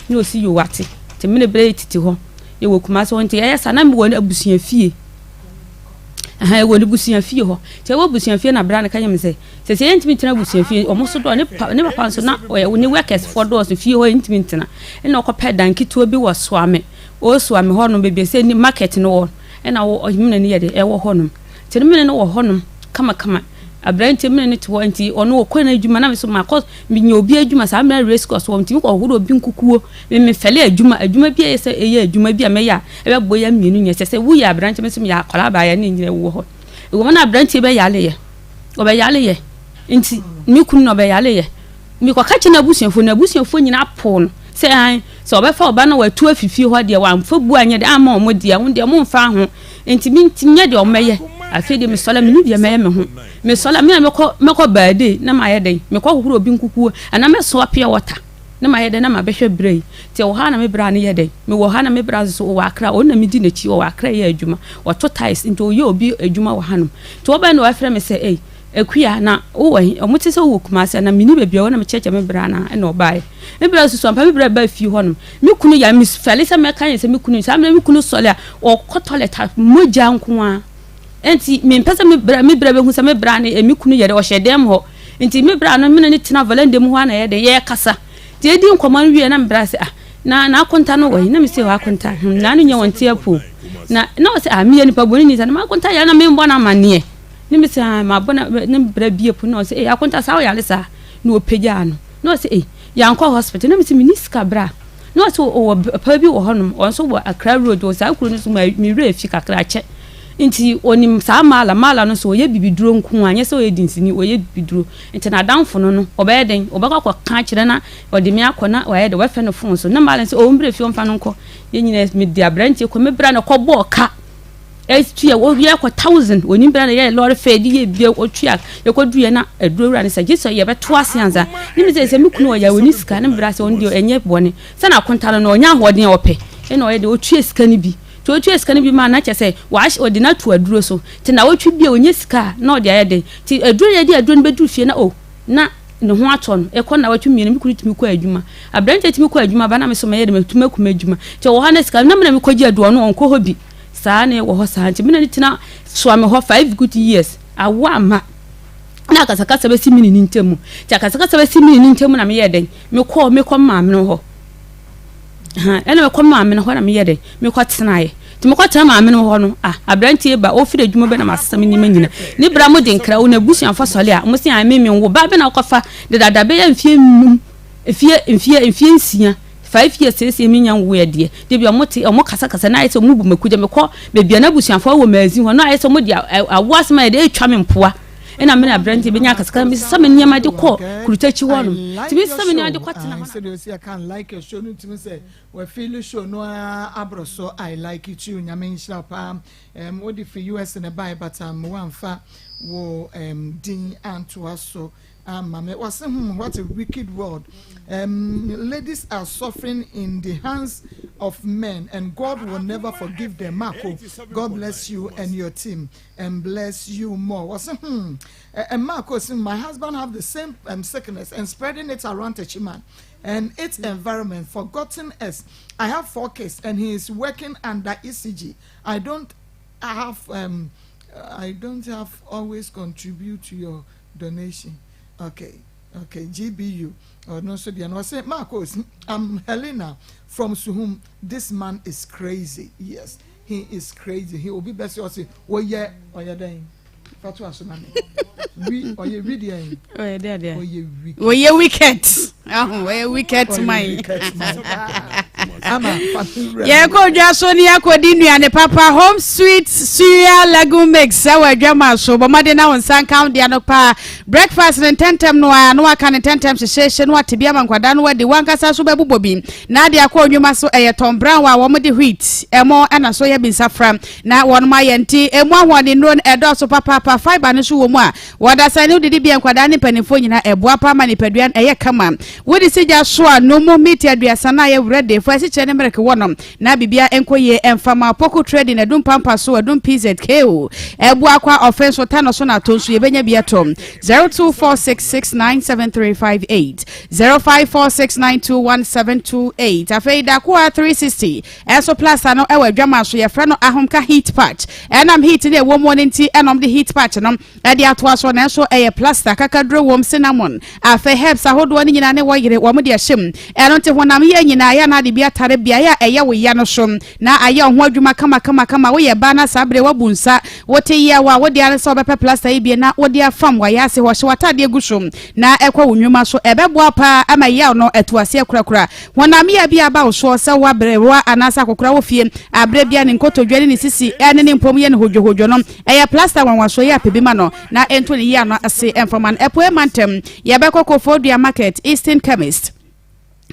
na ɔsi yo wate nti me ne bra yɛ tete hɔ yɛwɔ Kumasi hɔ nti ɛyɛ saa na mewɔ abusua fie ɛhɛn ɛwɔ ne busua fie hɔ nti ɛwɔ abusua fie na bra no ka yɛ me sɛ sɛ sɛ yɛntumi ntena abusua fie ɔmo so dɔɔ ne pa ne papa nso na ɔyɛ ne workers foɔ dɔɔso fie hɔ yɛntumi ntena ɛna ɔkɔpɛ dan ketewa bi wɔ Soame ɔwɔ Soame hɔ nom baabi sɛ ne market no wɔ ɛna wɔ ɔhemene no yɛ de ɛwɔ hɔ nom nti ne mene no wɔ hɔ nom kamakama aberanteɛ mene no te hɔ nti ɔno ɔkɔ n'adwuma na me so makɔ menya obi adwuma saa mmerɛ race course wɔ ntumi kɔhoro obi nkukuo me mefɛle adwuma adwuma bi a ɛyɛ sɛ ɛyɛ adwuma bi a mɛyɛ a ɛbɛbɔ yɛ mmienu nyɛ sɛ sɛ woyɛ aberanteɛ me so meyɛ akwadaa baayɛ ne nyina wɔ hɔ ɛwɔ mu na aberanteɛ bɛyaleyɛ ɔbɛyaleyɛ nti me kunu na ɔbɛyaleyɛ mekɔka kyerɛ n'abusuafoɔ n'abusuafoɔ nyinaa poo no sɛ an sɛ ɔbɛfa ɔba no watu afi fie hɔ deɛ wamfa bu anyɛ deɛ ama ɔmo deɛ ho deɛ ɔmo mfa ho nti menti nyɛ deɛ ɔmɛyɛ afei deɛ mesɔle mene deɛ mɛyɛ me ho mesɔle me a mɛkɔ mɛkɔ baade na mayɛ dɛn mekɔ hohoro obi nkukuo anaa mɛsoa pure water na mayɛ dɛn na mabɛhwɛ berɛ yi nti ɛwɔ ha na me bra no yɛ dɛn mewɔ ha na me bra nso wɔ Accra ɔno na medi n'akyi wɔ Accra yɛ adwuma wɔto tiles nti ɔyɛ obi adwuma wɔ hanom nti wɔbɛn na wɔafrɛ me sɛ ei Akua na wowɔ he? Ɔmo te sɛ wowɔ Kumasi a na menni baabi a ɔwɔ na mekyerɛkyerɛ me bra na ɛna ɔbaeɛ. Me bra susu ampa me bra baa fie hɔnom. Me kunu yare mefɛle sɛ mɛka yɛn sɛ me kunu saa mmerɛ me kunu sɔre a ɔkɔ toilet a mogya nko ara. Nti mempɛ sɛ me bra me bra bɛhu sɛ me bra ne me kunu yare ɔhyɛ dɛm hɔ. Nti me bra no me ne no tena veranda mu hɔ a na yɛyɛ dɛn yɛkasa. Nti yɛdi nkɔmmɔ no wie na me bra sɛ ah na n'akonta no wɔ he? Na me sɛ akonta hmm na no nyɛ wɔn te apo. Na na ɔsɛ ah meyɛ nipa bɔne ni sa na m'akonta yare na membɔ no amanneɛ. Ne me sɛ ah mabɔ na ne bra bie pono na ɔsɛ ee akonta saa ɔyare saa na ɔpagyaa no na ɔsɛ ee yankɔ hospital na me sɛ menni sika bra na ɔsɛ ɔwɔ papa bi wɔ hɔnom ɔno nso wɔ Accra road wɔ saa kuro no so ma me werɛ fi kakra akyɛ nti ɔnim saa maala maala no so ɔyɛ bibiduro nko a nyɛ sɛ ɔyɛ dinsini ɔyɛ bibiduro nti n'adamfo no no ɔbɛyɛ den ɔbɛkɔ akɔka akyerɛ na ɔde me akɔ na wayɛ de wɔfɛ no fon so na maala no sɛ ɔmbrɛ fie ɔmfa no nkɔ yɛn nyinaa mede aberanteɛ kɔ me bra na kɔbɔɔ ka Etua wɔwia kɔ thousand onim bra na yɛ lɔre fɛ de yɛ bia otua yɛkɔ du yɛ na aduro wura ne sɛ gye sɛ yɛbɛto ase ansa ne mi sɛ sɛ me kunu ɔyɛ oni sika ne bra sɛ ɔno deɛ ɛnyɛ bɔne sɛ na akonta no na ɔnya ahoɔden a ɔpɛ ɛna ɔyɛ deɛ otua sika no bi nti otua sika no bi ma na kyɛ sɛ wahyɛ ɔde no ato aduro so nti na ɔtwe bi a ɔnya sika a na ɔde ayɛ den nti aduro yɛ de aduro no bɛduru fie na o na ne ho atɔ no ɛkɔ nnawɔtwe mmienu me kunu tumi kɔ adwuma aberanteɛ tumi kɔ adwuma ba na me so mɛyɛ de matumi akuma adwuma nti ɔwɔ hɔ na sika na me na mekɔgye aduro ɔno ɔnkɔ hɔ bi saa na ɛwɔ hɔ saa nti me na ne tena soa me hɔ 5 good years awo ama na akasakasa bɛsi me ne ne ntam nti akasakasa bɛsi me ne ne ntam na meyɛ dɛn mekɔ mekɔ maame no hɔ ɛna mekɔ maame no hɔ na meyɛ dɛn mekɔ tenaeɛ nti mekɔ tena maame no hɔ no ah aberanteɛ ba ɔfiri adwuma bɛ na masesa me nneɛma nyina ne bra mo de nkra wo na abusuafo sɔle a mo se a me me wo ba bɛ na wokɔfa dedada bɛyɛ mfie 5 mfie 6 5 years siesie mi nya nwo yɛ deɛ de bi ɔmo te ɔmo kasakasa na ayɛ sɛ ɔmo bu maku gya mekɔ baabi a n'abusuafo wɔ maazi hɔ na ayɛ sɛ ɔmo de awo asɛm ayɛ de etwa me mpoa ɛna me na aberanteɛ bɛnya akasakasa mesesa me nneɛma de kɔ kurutakyi hɔ nom nti mesesa me nneɛma de kɔ tena hɔ. Sɛdeɛ ɔsi ɛka like your show no ntumi sɛ wafili show no ara aborɔ so. I like it too. Nyame nhyira paa. Wode firi US ne bae, but wamfa wo din antoa so ama me. Wɔse, what a wicked world. Ladies are suffering in the hands of men and God will never forgive them. Marco, God bless you and your team and bless you more. Wɔse, and Marco say, my husband have the same sickness and spreading it around Techiman and its environment, forgotten us. I have four kids and he is working under ECG. I don't have always contribute to your donation. Okay, GBU. Oh no, so the no say Marcos. I'm Helena from Suhum. This man is crazy. Yes, he is crazy. He will be best. Say, oh yeah, oh yeah, then. Fatu asoma me. Wi ɔyɛ wi deɛ. Ɔyɛ deɛ deɛ. Ɔyɛ wicked. Ɔyɛ wicked. Ɔyɛ wicked man. Wicked man. Ama fa me wura. Yɛkɔ dwa so ne yɛakɔdi nnuane papa, Home Sweet Cereal Legume Mix sɛ wɔ adwama so. Bɔ mmɔden na wo nsa nka wo deɛ no paa. Breakfast no ntɛntɛm no a na waka ne ntɛntɛm hyehyɛhyɛ na wate bi ama nkwadaa no wadi, wankasa so bɛbobɔ bi na ade akɔ nnwuma so. Ɛyɛ Tom Brown a wɔn de wheat, ɛmo ɛna so yɛ bi nsafra na wɔn ayɛ, nti emu ahoɔden nnuro no ɛdɔɔso papaapa. Fibre no nso wɔ mu a wɔdasa ne wodidi bia nkwadaa ne mpanimfoɔ nyinaa ɛboa pa ma nipadua no ɛyɛ kama. Wode si gya so a no mu miti 30 na ayɛ ready fo asikyerɛ ne mmerɛke wɔ no na biribia nkɔ yie. Ɛmfama Poku Trading, Adum Pampa so, Adum PZK o ɛbu akɔ ɔfɛ nso ta no so na ato nso yɛbɛnya bi atɔ. 0246697358, 0546921728. Afei Dakoa 360 ɛso plaster no ɛwɔ adwama so, yɛfrɛ no Ahomka Heat Patch. Ɛnam heat ne ɛwɔ mu no nti ɛnam de heat patch no ɛde atoa so, nanso ɛyɛ plaster kakaduro wɔm, cinnamon, afei herbs ahodoɔ no nyinaa ne wɔyere wɔn de ahyɛ mu. Ɛno nti honam yɛ nyinaa yɛ anaade bi atare beaeɛ a ɛyɛ wo ya no so na ayɛ wo ho adwuma kama. Woyɛ ba na saa bere wabu nsa wote yie a wode ara sɛ wobɛpɛ plaster yi bie na wode afam wayɛ ase hɔ, hyɛ w'atadeɛ gu so na ɛkɔ wo nnwuma so. Ɛbɛboa paa ama yaw no ɛto aseɛ korakora. Honam yɛ bi aba wo soɔ sɛ woabrɛwa anaasɛ akɔkora wɔ fie aberɛ bia ne nkotodwe ne ne sisi ɛne ne mpom yɛ ne hodwohodwo no, ɛyɛ plaster nwanwasoɔ yɛ apɛ bi ma no na ɛnto ne yie ano ase ɛmfama no. Ɛpoe ma ntɛm yɛbɛkɔ Kofodua Market, Eastern Chemist,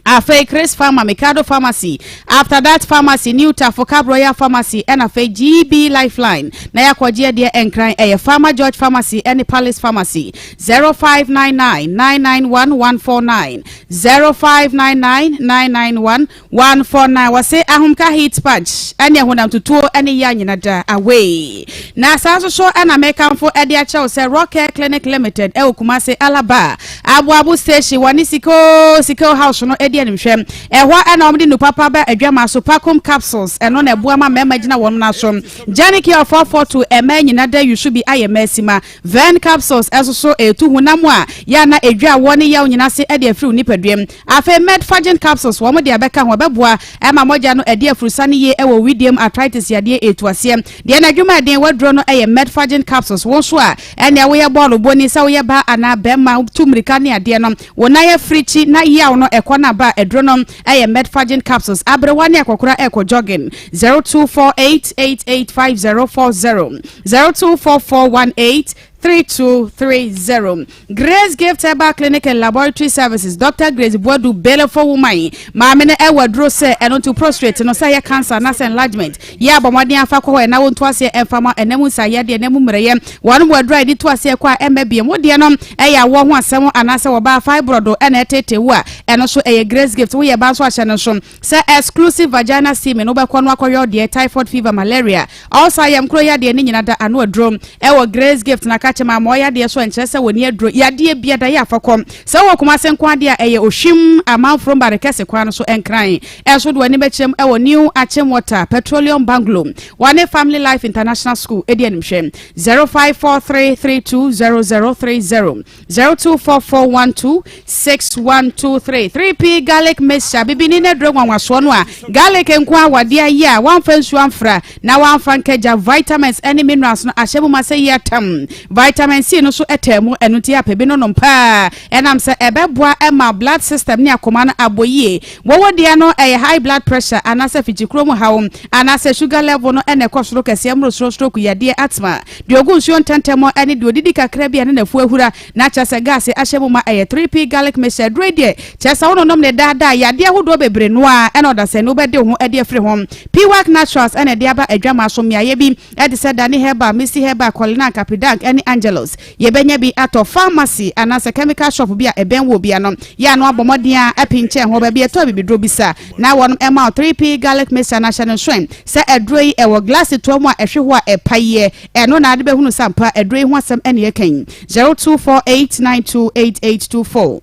afei Chris Pharma, Mikado Pharmacy, After That Pharmacy, New Tafo, Cab Royal Pharmacy, ɛna afei GB Lifeline na yɛakɔgye deɛ Nkran ɛyɛ Pharma George Pharmacy ɛne Palace Pharmacy. 0599 991 149, 0599 991 149. Wɔse Ahomka Heat Patch ɛne ɛhonam tutuo ɛne yɛ anyina da away. Na saa nso so ɛna mɛkamfo ɛde akyɛw sɛ Rock Care Clinic Limited ɛwɔ Kumase Alaba Aboabo Station, wɔne Siko Siko House no ɛdi animhwɛ. Ɛhɔ ɛna wɔde nu papa ba adwama so. Pacom Capsules, ɛno na ɛboa ma mmarima gyina wɔn nan so. Janicare 442, ɛmɛ nyina da yusu bi ayɛ mɛsima. Ven Capsules ɛso so ɛtu honam a yɛana edwa a wɔ ne yaw nyina se ɛde afiri wo nipaduam. Afei Medfagin Capsules, wɔn de abɛka ho, ɛbɛboa ɛma mogya no ɛde afurusa no yie ɛwɔ widiem. Arthritis yadeɛ ɛtu aseɛ deɛ n'adwuma ɛden waduro no ɛyɛ Medfagin Capsules. Wɔn nso a ɛnea woyɛ bɔɔlo bɔni, sɛ woyɛ ba anaa bɛrima tu mmirika ne adeɛ no, wɔn nan afirikyi na yaw no ɛkɔ no aba, aduro no ɛyɛ Medfagin Capsules. Aberewa ne akɔkora ɛkɔ jogging. 0248885040, 0244183230. Grace Gift Herbal Clinic and Laboratory Services, Dr Grace Buadu Belefo woman maame no ɛwɔ aduro sɛ ɛno nti prostate no sɛ ɛyɛ cancer anaasɛ enlargement yɛ abɔmmɔden afa kɔ hɔ ɛna wɔnto aseɛ ɛmfama ɛnam nsayɛdeɛ ɛnam mmerɛyɛ. Wɔn wɔ aduro a yɛde to aseɛ kɔ a ɛmɛ biem. Wodeɛ no ɛyɛ awɔ ho asɛm anaasɛ wɔbaa fibroid ɛna ɛtete wo a, ɛno nso ɛyɛ Grace Gift. Woyɛ ba nso ahyɛ no nso sɛ exclusive vagina steaming, wobɛkɔ no akɔyɛ ɔdeɛ typhoid fever, malaria, ulcer, yam kuro yadeɛ ne nyina da ano aduro ɛwɔ Grace Gift. Na ka kyerɛ ma ma ɔyadeɛ so ɛnkyerɛ sɛ wɔni aduro yadeɛ bia da yɛ afɔkɔm sɛ wɔ Kumase nko adeɛ a ɛyɛ Ohwim Amanforo Mbare kɛse kwan no so. Ɛnkran ɛnso de w'ani bɛkyerɛm ɛwɔ New Akyem Water Petroleum Bungalow, wɔne Family Life International School ɛdi animhwɛ. 0543320030, 0244126123. 3P Garlic Mixture, bibini ne duro nwanwasoɔ no a garlic nko a wɔde ayɛ a wɔamfa nsuo amfra na wɔamfa nkagya, vitamins ne minerals no ahyɛ mu ma sɛ yi atam. Vitamin C no so ɛtaa mu, ɛno nti apɛ bi no nom paa ɛnam sɛ ɛbɛboa ma blood system ne akoma no abɔ yie. Wɔwɔ deɛ no ɛyɛ high blood pressure anaasɛ fikyikuro mu haw anaasɛ sugar level no ɛna ɛkɔ soro kɛseɛ mmoro soro, stroke yadeɛ, asthma, deɛ ogu nsuo ntɛntɛm ɛne deɛ odidi kakra bi a ne nafu ahura na kyerɛ sɛ gas ahyɛ mu ma, ɛyɛ 3P Garlic Mixture duro. Deɛ kyerɛ sɛ wononom ne daadaa yadeɛ ahodoɔ bebree no a ɛna ɔda sɛ ne wobɛde wo ho ɛde afiri ho. Piwak Naturals ɛna ɛde aba adwama so mmeayɛ bi ɛde sɛ Dani Herbal, Misty Herbal, Colina, Capidank ɛne Angelos. Yɛbɛnya bi atɔ pharmacy anaasɛ chemical shop bi a ɛbɛn wɔ bia no yɛ ano abɔ mmɔden a ɛpinkyɛn hɔ baabi ɛtɔ bibiduro bi sa na wɔn ɛma wo 3P Garlic Mixture no ahyɛ no nsoɛn sɛ aduro yi ɛwɔ glass toa mu a ɛhwe hɔ a ɛpa yie. Ɛno na ade bɛhunu sampa aduro yi ho asɛm ɛne yɛkɛn. 0248928824,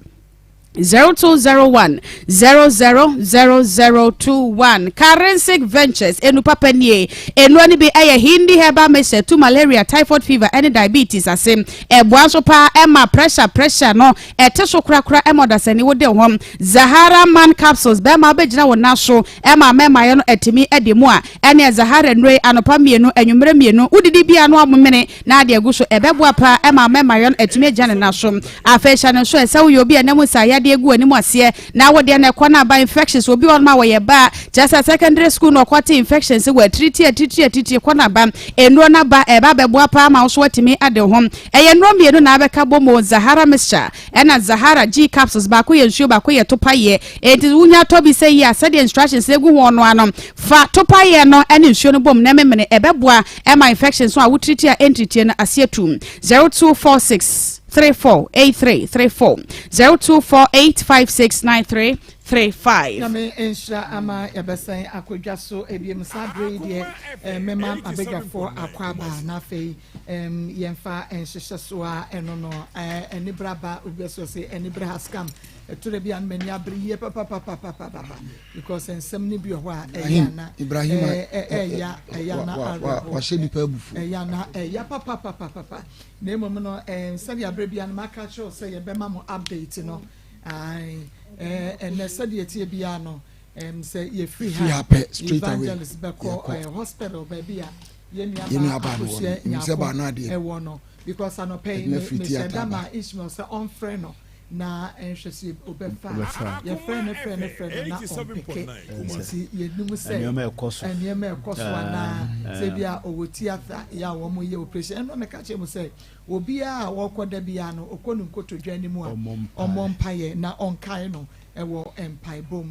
0201 000021. Karensic Ventures enu papa nie. Enua no bi ɛyɛ Hindi Herbal Mixture to malaria, typhoid fever ɛne diabetes ase. Ɛboa nso paa ɛma pressure no ɛte so korakora ɛma ɔdasani wode ho. Zahara Man Capsules, bɛrima wobɛgyina wo nan so ɛma mɛmayɛ no ɛtumi ɛde mu a ɛne Zahara nnuro. Anɔpa mmienu, anwummerɛ mmienu, wodidi bia no amomene na ade agu so, ɛbɛboa paa ɛma mɛmayɛ no ɛtumi agyina ne nan so. Afei hyɛ no nso ɛsɛ woyɛ obi a ɛnam nsa yadeɛ. de agu w'anim aseɛ na wo deɛ no ɛkɔ no aba infections obi wɔ nom a wɔyɛ ba a kyerɛ sɛ secondary school na ɔkɔte infections wɔ atiriti atiriti atiriti kɔ no aba nnuro no aba ɛba abɛboa paa ma wo so atumi ade ho ɛyɛ nnuro mmienu na abɛka bɔ mu Zahara mixture ɛna Zahara G capsules baako yɛ nsuo baako yɛ topaeɛ enti wonya tɔ bi sɛ yi a sɛdeɛ instructions egu ho no ano fa topaeɛ no ɛne nsuo no bom na memene ɛbɛboa ɛma infections a wotiriti a ɛntiritie no aseɛ tum 0246 34 83 34 0248 56 93 35. Nyame nhyira ama yɛbɛsɛn akɔdwa so ebiem saa berɛ yi deɛ mɛma abadwafoɔ akɔ aba na afei yɛmfa nhyehyɛ so a ɛno no anibere aba obi so sɛ anibere has come ɛtore bi a no m'ani abere yie papapapapapa because nsɛm no bi wɔ hɔ a ɛyɛ ana ɛyɛ ɛyɛ ana awerɛho wahyɛ nipa abufu ɛyɛ ana ɛyɛ papapapapapa na mmom no sɛdeɛ abere bi a no maka kyerɛw sɛ yɛbɛma mo update no ɛnɛ sɛdeɛ tie biara no sɛ yɛfiri ha evangelist bɛkɔ hospital baabi a yɛn nua ba akosua nyako ɛwɔ no because anɔpɛ yi mehyɛ da ma Ishmael sɛ ɔmfrɛ no na nhwɛ sɛ ɔbɛfa yɛfrɛ no frɛ no frɛ no na ɔmpeke nti yɛnum sɛ nneɛma ɛkɔ so nneɛma ɛkɔ so anaa sɛ bi a ɔwɔ theatre yɛ a wɔn yɛ operation ɛno mɛka kyerɛ mu sɛ obiara a wɔkɔ da biara no ɔkɔ ne nkotodwe anim a ɔmmɔ mpaeɛ na ɔnkae no ɛwɔ mpaebom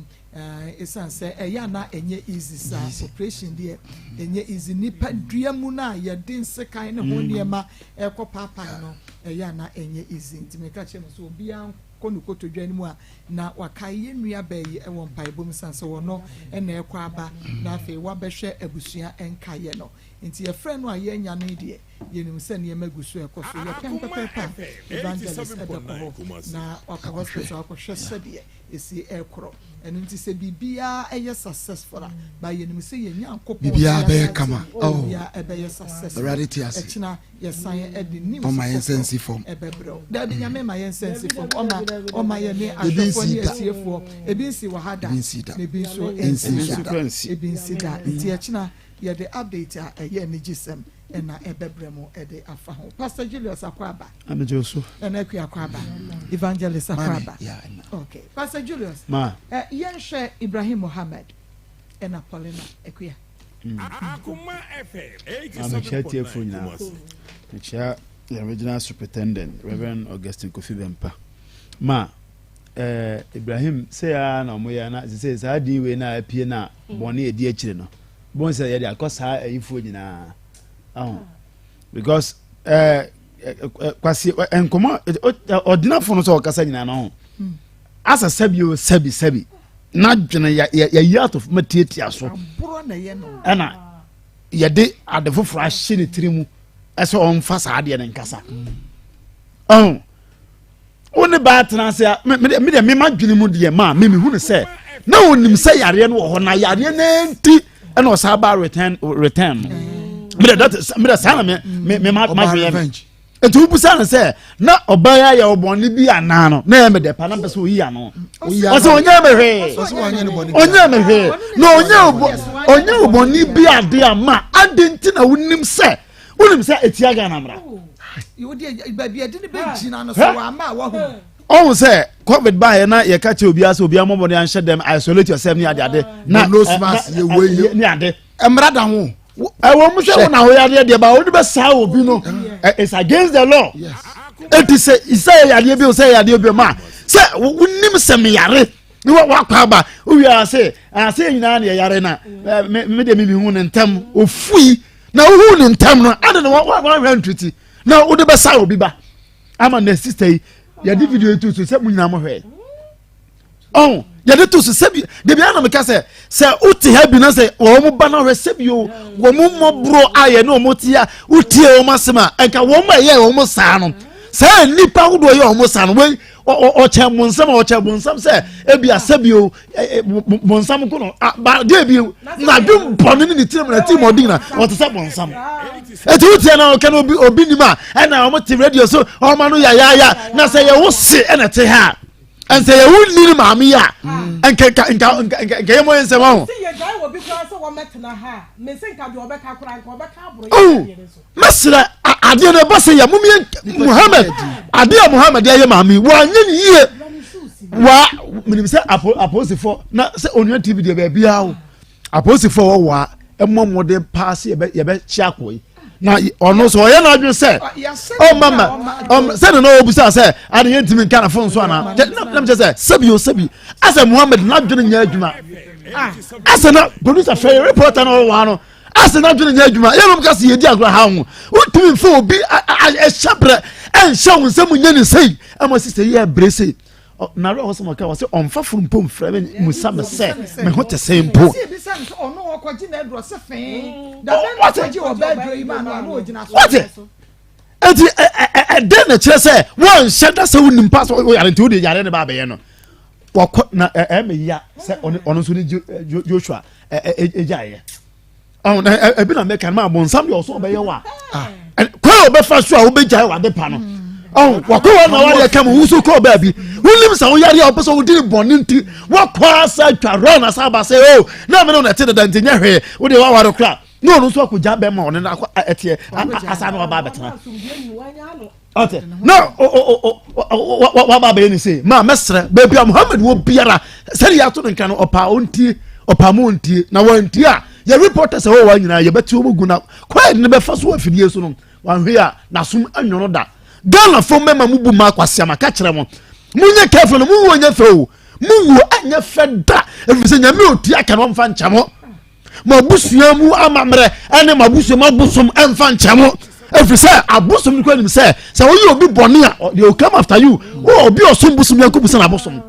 ɛsiane sɛ ɛyɛ ana ɛnyɛ easy saa operation deɛ ɛnyɛ easy nipa dua mu no a yɛde nsekan ne ho nneɛma ɛkɔ paapae no ɛyɛ ana ɛnyɛ easy nti meka kyerɛ mu sɛ obiara kɔ ne kotodwe anim a na wakae yɛn nua bɛɛ yi ɛwɔ mpaebom san sɛ wɔno ɛna ɛkɔ aba na afei wabɛhwɛ abusua nkaeɛ no nti yɛfrɛ no a yɛnya no deɛ yɛnim sɛ nneɛma gu so ɛkɔ so yɛpɛn pɛpɛɛpɛ a evangelist ɛbɛkɔ hɔ na wakɔ hospital akɔhwɛ sɛdeɛ ɛsi ɛkorɔ ɛno nti sɛ biribiara ɛyɛ successful a ba yɛnim sɛ yɛn Nyankopɔn biribiara bɛyɛ kama biribiara ɛbɛyɛ successful Awurade te ase ɛkyina yɛsan ɛde news ɔma yɛn nsa nsi fam ɛbɛbrɛw dabi Nyame ma yɛn nsa nsi fam ɔma ɔma yɛn ne ahwɛfoɔ ne atiefoɔ ebi nsi wɔ ha da ebi nsi da na ebi nso nsi da ebi nsi da nti ɛkyina yɛde update a ɛyɛ anigye sɛm ɛna ɛbɛbrɛ mu ɛde afa ho. Pastor Julius Akwaba. Amegye so. Ɛna Akua Akwaba. Evangelist Akwaba. Okay. Pastor Julius. Ma. Yɛnhwɛ Ibrahim Mohammed ɛna Paulina Akua. Akuma FM Amekyia tiefo nyinaa. Mekyia yɛn regional superintendent Reverend Augustine Kofi Bempa. Ma Ibrahim sɛ ya na ɔmo yɛ na sɛ saa din wei na apue na bɔne edi akyire no. Bon sɛ yɛde akɔ saa ayifoɔ nyinaa. Aho. Because kwasi nkɔmɔ ɔdinafo no sɛ ɔkasa nyinaa no ho. Asa sɛbi o sɛbi sɛbi. N'adwene yɛyi ato fam tiatia so. Ɛna yɛde ade foforɔ ahyɛ ne tiri mu ɛsɛ ɔmfa saa adeɛ no nkasa. Ɔho. Wo ne baa tena ase a me deɛ me ma dwene mu deɛ maa me mehu no sɛ na onim sɛ yareɛ no wɔ hɔ na yareɛ no nti ɛna ɔsan ba return no. Me deɛ that is me deɛ saa na me me me ma ma dwene me. Nti wobusa no sɛ na ɔbaa yi ayɛ ɔbɔne bi anaa no na ɛyɛ me dɛ pa na mpɛ sɛ oyi ano. Ɔsɛ ɔnyɛ me hwee. Ɔnyɛ me hwee. Na ɔnyɛ ɔbɔne bi ade ama ade nti na wonim sɛ wonim sɛ etia Ghana mmara. Ɔhu sɛ COVID baayɛ na yɛka kyerɛ obiara sɛ obiara mmɔbɔ ne anhyɛ dɛm isolate yourself ne ade ade na nose mask yɛ wei ne ade. Mmara da ho. Ɛwɔ mu sɛ wo na woyɛ adeɛ deɛ ba wode bɛsaa obi no it's against the law. Eti sɛ sɛ yɛ yadeɛ bi o sɛ yɛ yadeɛ bi o ma sɛ wonim sɛ meyare ne wakɔ aba wowie ase ase nyinaa ne yɛyare na me deɛ memehu ne ntɛm ofui na wohu ne ntɛm no ade na wahwɛ ntriti na wode bɛsa obi ba ama na sister yi yɛde video yi to so sɛ mo nyinaa mo hwɛ ɔn yɛde to so sɛbi debi anam ka sɛ sɛ wote ha bi na sɛ wɔn mo ba na hwɛ sɛbi o wɔn mo mmɔborɔ a yɛ ne wɔn te a wotie wɔn asɛm a nka wɔn a ɛyɛ wɔn saa no saa nnipa ahodoɔ yɛ wɔn saa no wei ɔkyɛn bonsam a ɔkyɛn bonsam sɛ ebi asɛbi o bonsam ko no ba de bi na dwom bɔne ne ne tirim na tirim ɔden na ɔte sɛ bonsam eti wotie na ɔka no obi obi nim a ɛna wɔn te radio so wɔn ano yayaaya na sɛ yɛ wo se ɛna te ha ɛnsɛ yɛ wo ni ne maame yi a nka nka nka nka nka yɛ mo yɛ nsɛm aho. Oh, mɛsrɛ adeɛ no ɛba sɛ yɛ mom yɛ Muhammad adeɛ a Muhammad ayɛ maame wɔanyɛ ne yie. Wa menim sɛ apolisifoɔ na sɛ onua tv deɛ baabiara o apolisifoɔ wɔ wa ɛmmɔ mmɔden paa sɛ yɛbɛ yɛbɛkye akɔ yi na ɔno sɛ ɔyɛ n'adwene sɛ ɔma ma ɔm sɛde na ɔbusa sɛ ade yɛntumi nka ne fon so anaa nam kyɛ sɛ sɛbi o sɛbi asɛ Muhammed n'adwene nyɛ adwuma asɛ na producer fɛ reporter na ɔwɔ wa no asɛ n'adwene nyɛ adwuma yɛnom ka sɛ yɛdi agorɔ ha ho wontumi mfa obi ɛhyɛ berɛ ɛnhyɛ wo nsɛm nyɛ ne sei ɛma sisɛ yɛ berɛ sei na werɛ hɔ sɛ mɔka wɔ sɛ ɔmfa foro mpo mfrɛ me musa me sɛ me ho te sɛ mpo wate enti ɛdɛn na kyerɛ sɛ wɔnhyɛ da sɛ wonim pa sɛ woyare nti wode yare ne ba abɛyɛ no wɔkɔ na ɛmɛ ya sɛ ɔno nso ne Joshua ɛgyaeɛ ɔn na ebi na mɛka no ma abɔnsam deɛ ɔsɔ ɔbɛyɛ wa kwan a ɔbɛfa so a wobɛgyae wade pa no ɔn wakɔ hɔ na wadeɛ ka mu wusu kɔɔ baabi wonim sɛ woyare a wopɛ sɛ wodi ne bɔne nti wakɔ asa atwa rɔn asa aba sɛ o na mene wo na ɛte dada nti nyɛ hwee wode waware kora na ɔno nso akɔgya bɛma ɔne no akɔ ɛteɛ asa na waba abɛtena ɔte na waba abɛyɛ ne sei maa mɛsrɛ baabi a Muhammad wɔ biara sɛde yɛato no nka no ɔpaa ɔntie ɔpaa mo ɔntie na wɔntie a yɛ reporters ɛwɔ wɔn nyinaa yɛbɛte wɔn gu na kwan ne bɛfa so wɔ afidie so no wanhwɛ a n'asom anwono da Ghana fo mɛma mo bu ma akwasi ama ka kyerɛ mo monyɛ careful no mo wuo nyɛ fɛ o mo wuo anyɛ fɛ da ɛfiri sɛ nyame ɔtua ka no ɔmfa nkyɛ mo mo abusua mu amammerɛ ɛne mo abusua mu abosom ɛmfa nkyɛn mo ɛfiri sɛ abosom no kura nim sɛ sɛ woyɛ obi bɔne a they will come after you wɔ obi ɔsom bosom yɛn ko busa na abosom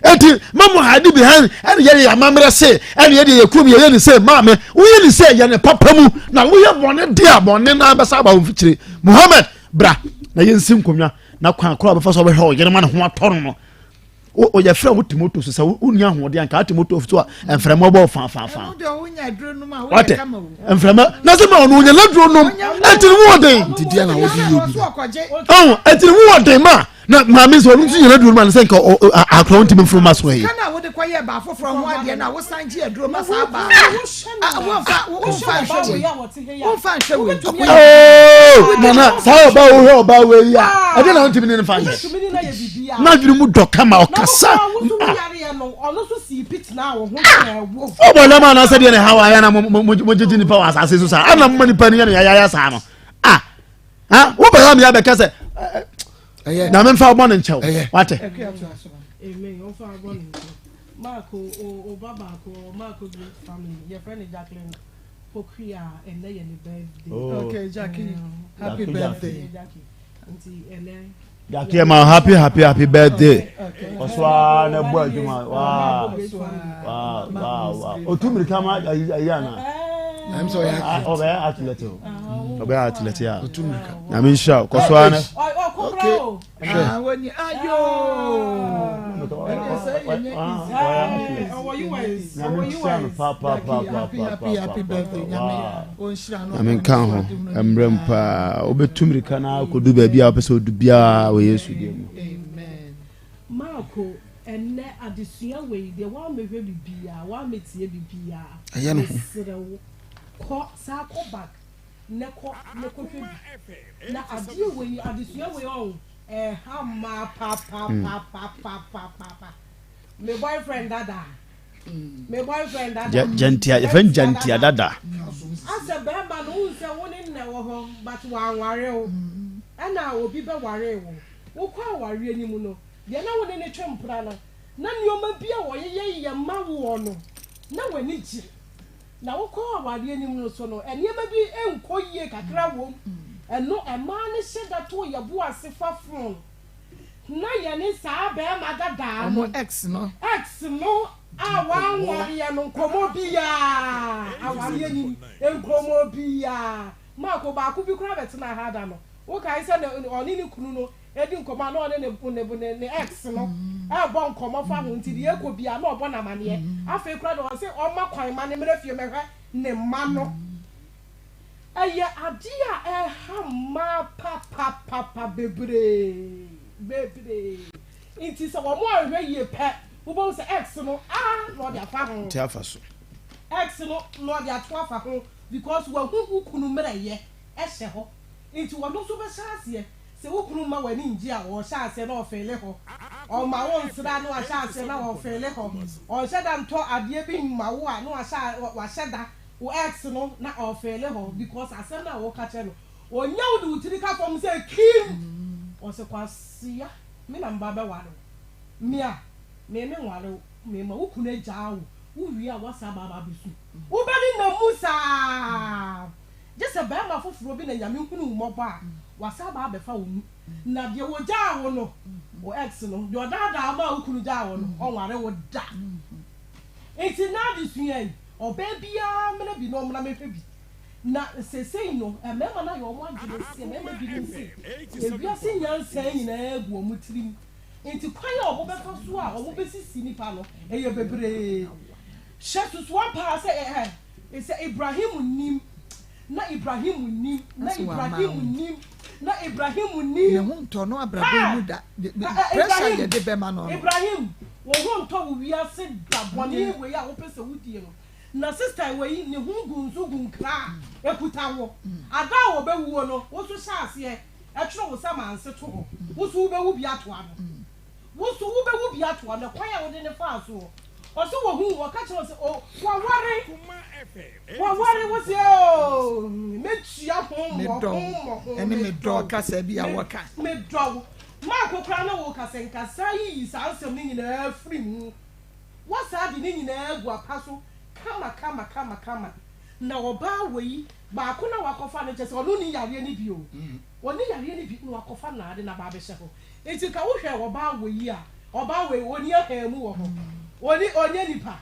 eti ma mo hide behind ɛne yɛ yɛ amammerɛ se ɛne yɛ deɛ yɛ kurom yɛyɛ ne sɛ maame woyɛ ne sɛ yɛ ne papa mu na woyɛ bɔne de a bɔne na bɛsa aba wo mfikyire Muhammad bra na yɛnsi nkonnwa na kwan koro a bɛfa so ɔbɛhwɛ ɔyere ma ne ho atɔ no no o yɛfrɛ wo timoto so sɛ wonni ahoɔden anka timoto so a mframa bɔ faafaafaa wate mframa na sɛ ma ɔno ɔnya laduro nom ɛnti ne ho ɔden ɔn ɛnti ne ho ɔden ma na maame sɛ ɔno nso nya laduro nom a ne sɛ nka akora wontumi mforo ma so yi nana saa ɔbaa wo hwɛ ɔbaa wo yi a ɛde na wontumi ne ne fa nyɛ n'adwene mu dɔ kama ɔkasa ɔbɔ lam anaasɛ deɛ ne ha wɔ ayɛ na mogyegye nipa wɔ asase so saa ana moma nipa no yɛ ne yayaya saa no ah wobɛyɛ me abɛka sɛ nyame mfa wobɔ ne nkyɛw wate Mark o o ba baako Mark great family yɛfrɛ no Jacqueline Pokuya ɛnɛ yɛ ne birthday. Oh. Okay, Jackie, happy birthday. Jackie, nti ɛnɛ. Jackie ma happy happy happy birthday. Ɔso ara na ɛbɔ adwuma waa waa waa waa otu mirika ma ayi ayi ana. Ɛm sɛ ɔyɛ athlete. Ɔbɛyɛ athlete o. Ɔbɛyɛ athlete a. Otu mirika. Nyame nhyira kɔ so ara na. Okay. Hwɛ. Ah, wani ayo. Nyame nka ho mmerɛ mu paa wobɛtu mmirika no akɔdu baabi a wopɛ sɛ wodu biara wɔ Yesu deɛ mu. Marko, ɛnnɛ adesua wei deɛ woammɛhwɛ biribiara, woammɛtie biribiara, Ɛyɛ ne ho. mesrɛ wo, kɔ, san kɔ back na kɔ na kɔhwɛ bi. Na adeɛ wei, adesua wei ɔn, ɛha mmaa papapapapapaapa. Me boyfriend dada, me boyfriend dada, Gyantia, yɛfrɛ no gyantia dada. Asɛ bɛrima no wohu sɛ wo ne no na ɛwɔ hɔ but wanware wo, ɛna obi bɛwaree wo. Wokɔ awareɛ no mu no, deɛ na wo ne no twe mpena no, na nneɛma bi a wɔyeyɛyɛ ma woɔ no, na w'ani gye. Na wokɔ awareɛ no mu no so no, nneɛma bi nkɔ yie kakra wom. Ɛno, mmaa no hyɛ da to yɛn bo ase fa phone na yɛne saa barima dadaa no, Wɔn ex no. ex no a wanwareɛ no nkɔmmɔ biara, awareɛ no mu nkɔmmɔ biara. Marco, baako bi koraa bɛtenaa ha da no, wokae sɛ ne, ɔne ne kunu no di nkɔmmɔ a na ɔne ne ne ne ne ex no rebɔ nkɔmmɔ fa ho nti deɛ ɛkɔ biara na ɔbɔ no amaneɛ. Afei koraa deɛ ɔse ɔmma kwan ma no mmra fie mmɛhwɛ ne mma no. Ɛyɛ adeɛ a ɛha mmaa papapapa bebree bebree. Nti sɛ wɔn anhwɛ yie pɛ wobɛhu sɛ ex no ah na ɔde afa ho. Te afa so. Ex no na ɔde ato afa ho because wahu wo kunu mmerɛyɛ hyɛ hɔ nti ɔno nso bɛhyɛ aseɛ. Sɛ wo kunu mma w'ani nngye a, ɔɔhyɛ aseɛ na ɔfeele hɔ. Ɔmma wo nsra na wahyɛ aseɛ na ɔfeele hɔ. Ɔnhyɛ da ntɔ adeɛ bi mma wo a na wahyɛ wahyɛ da wo ex no na ɔfeele hɔ because asɛm no a woka kyerɛ no ɔnya wo de wo tiri ka fam sɛ kim. Ɔse kwasea me na meba bɛware wo. Me a me me nware wo. Mema wo kunu agyaa wo. Wo wie a woasan aba aba abɛsu. Wobɛnenam mu saa gye sɛ barima foforɔ bi na Nyame hunu wo mmɔbɔ a wasan aba abɛfa wo mu. Na deɛ wɔgyaa wo no, wo ex no, deɛ ɔdaadaa wo maa wo kunu gyaa wo no, ɔnware wo da. Nti n'adesua yi, ɔbaa biara mmra bi na ɔmmra mmɛhwɛ bi. Na seesei no, mmarima no ayɛ wɔn adwene sɛ, mmarima binom se, ewiase nyansa nyinaa gu wɔn tirim. Nti kwan a wɔbɛfa so a wɔbɛsisi nnipa no, ɛyɛ bebree. Hyɛ susuan paa sɛ ɛ ɛ sɛ Ibrahim nnim, na Ibrahim nnim, na Ibrahim nnim, na Ibrahim nnim. Ne ho ntɔ no abrabɔ mu da. Pressure yɛ de bɛma no no. Ibrahim, wo ho ntɔ wo wiase da bɔne wei a wopɛ sɛ wodie no. Na sister wei ne ho gu nso gu nkra a ekuta wo. Ada a wɔbɛwuo no, wo nso hyɛ aseɛ twerɛ wo samanse to hɔ. Wo nso wobɛwu bi atoa no. Wo nso wobɛwu bi atoa no. Ɛkwan a wode no faa soɔ. Ɔse wɔhu wo, ɔka kyerɛ wo sɛ o waware, waware, wo se oo mɛtua ho mmɔ ho mmɔ ho, ɛne me dɔ kasa bi a wɔka. Me dɔ wo. Maako koraa ne wo kasa nka saa yiyi saa nsɛm no nyinaa firi mu. Woasaa de ne nyinaa agu apa so kama kama kama kama. Na ɔbaa wei baako na wakɔfa no kyɛ sɛ ɔno nni yareɛ no bi o. Ɔnni yareɛ no bi na wakɔfa no na ade no aba abɛhyɛ hɔ. Nti nka wo hwɛ ɔbaa wei a, ɔbaa wei ɔni ahaa mu wɔ hɔ, ɔni ɔnyɛ nipa,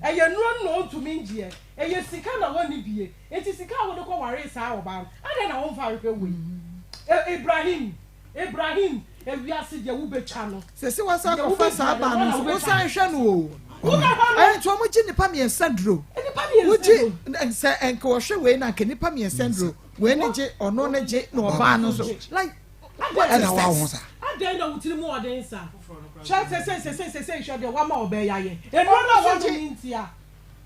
ɛyɛ nnuro no na ɔntumi ngyeɛ, ɛyɛ sika na ɔnni bie, nti sika a wode kɔ waree saa ɔbaa no, adɛn na wonfa nhwɛ wei? E Ibrahim, Ibrahim, ewiase deɛ wo bɛtwa no, Sese wasan deɛ wo kɔfa saa bɛdua no, baa ɛhɔ no na nso wo bɛtwa. wosan hwɛ no o. Wobɛhwɛ no. Ɛnti wɔn gye nipa mmiɛnsa duro. Nipa mmiɛnsa Wogye duro. sɛ nka wɔhwɛ wei na nka nipa mmiɛnsa duro. Wei ne gye ɔno ne gye na ɔbaa no nso like. What is this? Adɛn na wo tiri mu ɔden saa? Hwɛ sesei sesei sesei hwɛ deɛ wama ɔbaa yi ayɛ. Nnuro no a wɔntumi ntia.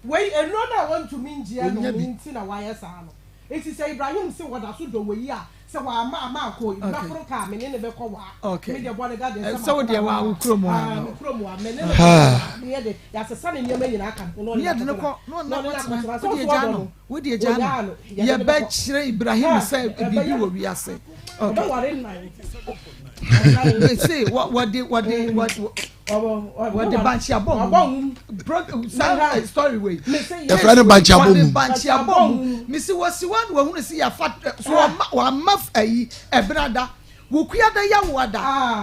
Wei nnuro no a wɔntumi ngye ɛnom nti na wayɛ saa no. Nti sɛ Ibrahim se wɔda so dɔ wei a, sɛ wamma a mankɔ yi, mɛforo kaa me ne no bɛkɔ waa. Me deɛ bɔ ne da deɛ sɛ Sɛ wo deɛ waa wo kurom ha no. Me kurom ha me ne no bɛkɔ waa. Me yɛ de yɛasesa ne nneɛma nyinaa aka ne ho na ɔne Ne yɛde no no kɔ na ɔne akɔtena. Na no ɔne no akɔtena. akɔtena. Sɛ Wo deɛ ɔso gyaa ɔdɔ no. no. Wo deɛ gyaa no. Yɛbɛkyerɛ Ibrahim sɛ biribi wɔ wiase. Ɔbɛware nnan. Mese wɔde wɔde wɔde bankye abɔ mu. Pro saa story wei. Yɛfrɛ no bankye abɔ mu. Wɔde bankye abɔ mu. Mese wɔsi wɔn na wɔhunu si yafa so wɔma wɔama ayi ɛbenada. Wukuada yawoada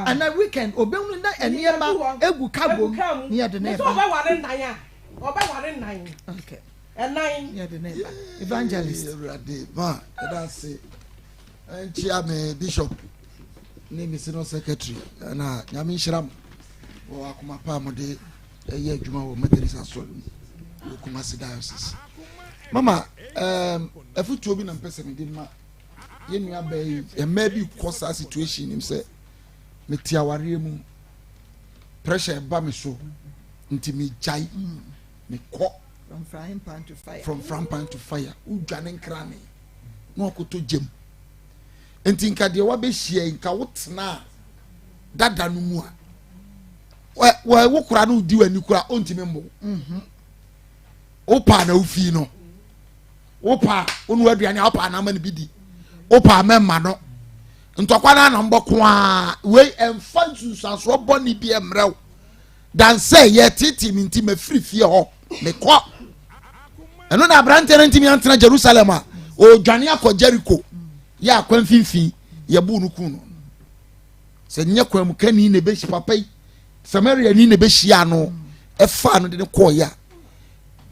ana weekend obehunu na nneɛma egu cargo mu ne yɛde ne ba. Mese ɔbɛware nnan a ɔbɛware nnan. Okay. Ɛnan. Yɛde ne ba. Evangelist. Awurade ma ɛda ase. Nkyia me bishop ne me senior secretary na nyame nhyira mo wɔ akoma pa a mode ɛyɛ adwuma wɔ Methodist asɔre mu wɔ Kumasi diocese. Mama um, afotuo bi na mpɛ sɛ mede ma yɛn nua baa yi mmaa bi kɔ saa situation nim sɛ mete awareɛ mu pressure ɛba me so nti megyae mekɔ From frying pan to fire. From frying pan to fire. Wodwane nkrane na wakɔtɔ gyam. Nti nka deɛ wabɛhyia yi nka wotena dada no mu a wo kora no wodi w'ani kora ɔntumi mmo mhm. wo paa na wofii no wo paa wo no aduane a wo paa na ama no bi di wo paa mɛma no ntɔkwa no anam bɔko a wei ɛmfa nsunsuansoɔ bɔne bi mmerɛ wo dan sɛ yɛtetee me nti mafiri fie hɔ mekɔ ɛno na aberanteɛ no ntumi antena jerusalem a ɔredwane akɔ jericho yɛ akwan mfimfini yɛbuu no ku no sɛ nyɛ kwan mu kani na ɛbɛsi papa yi samaria ni na ɛbɛhyia no ɛfaa no de no kɔɔyɛ a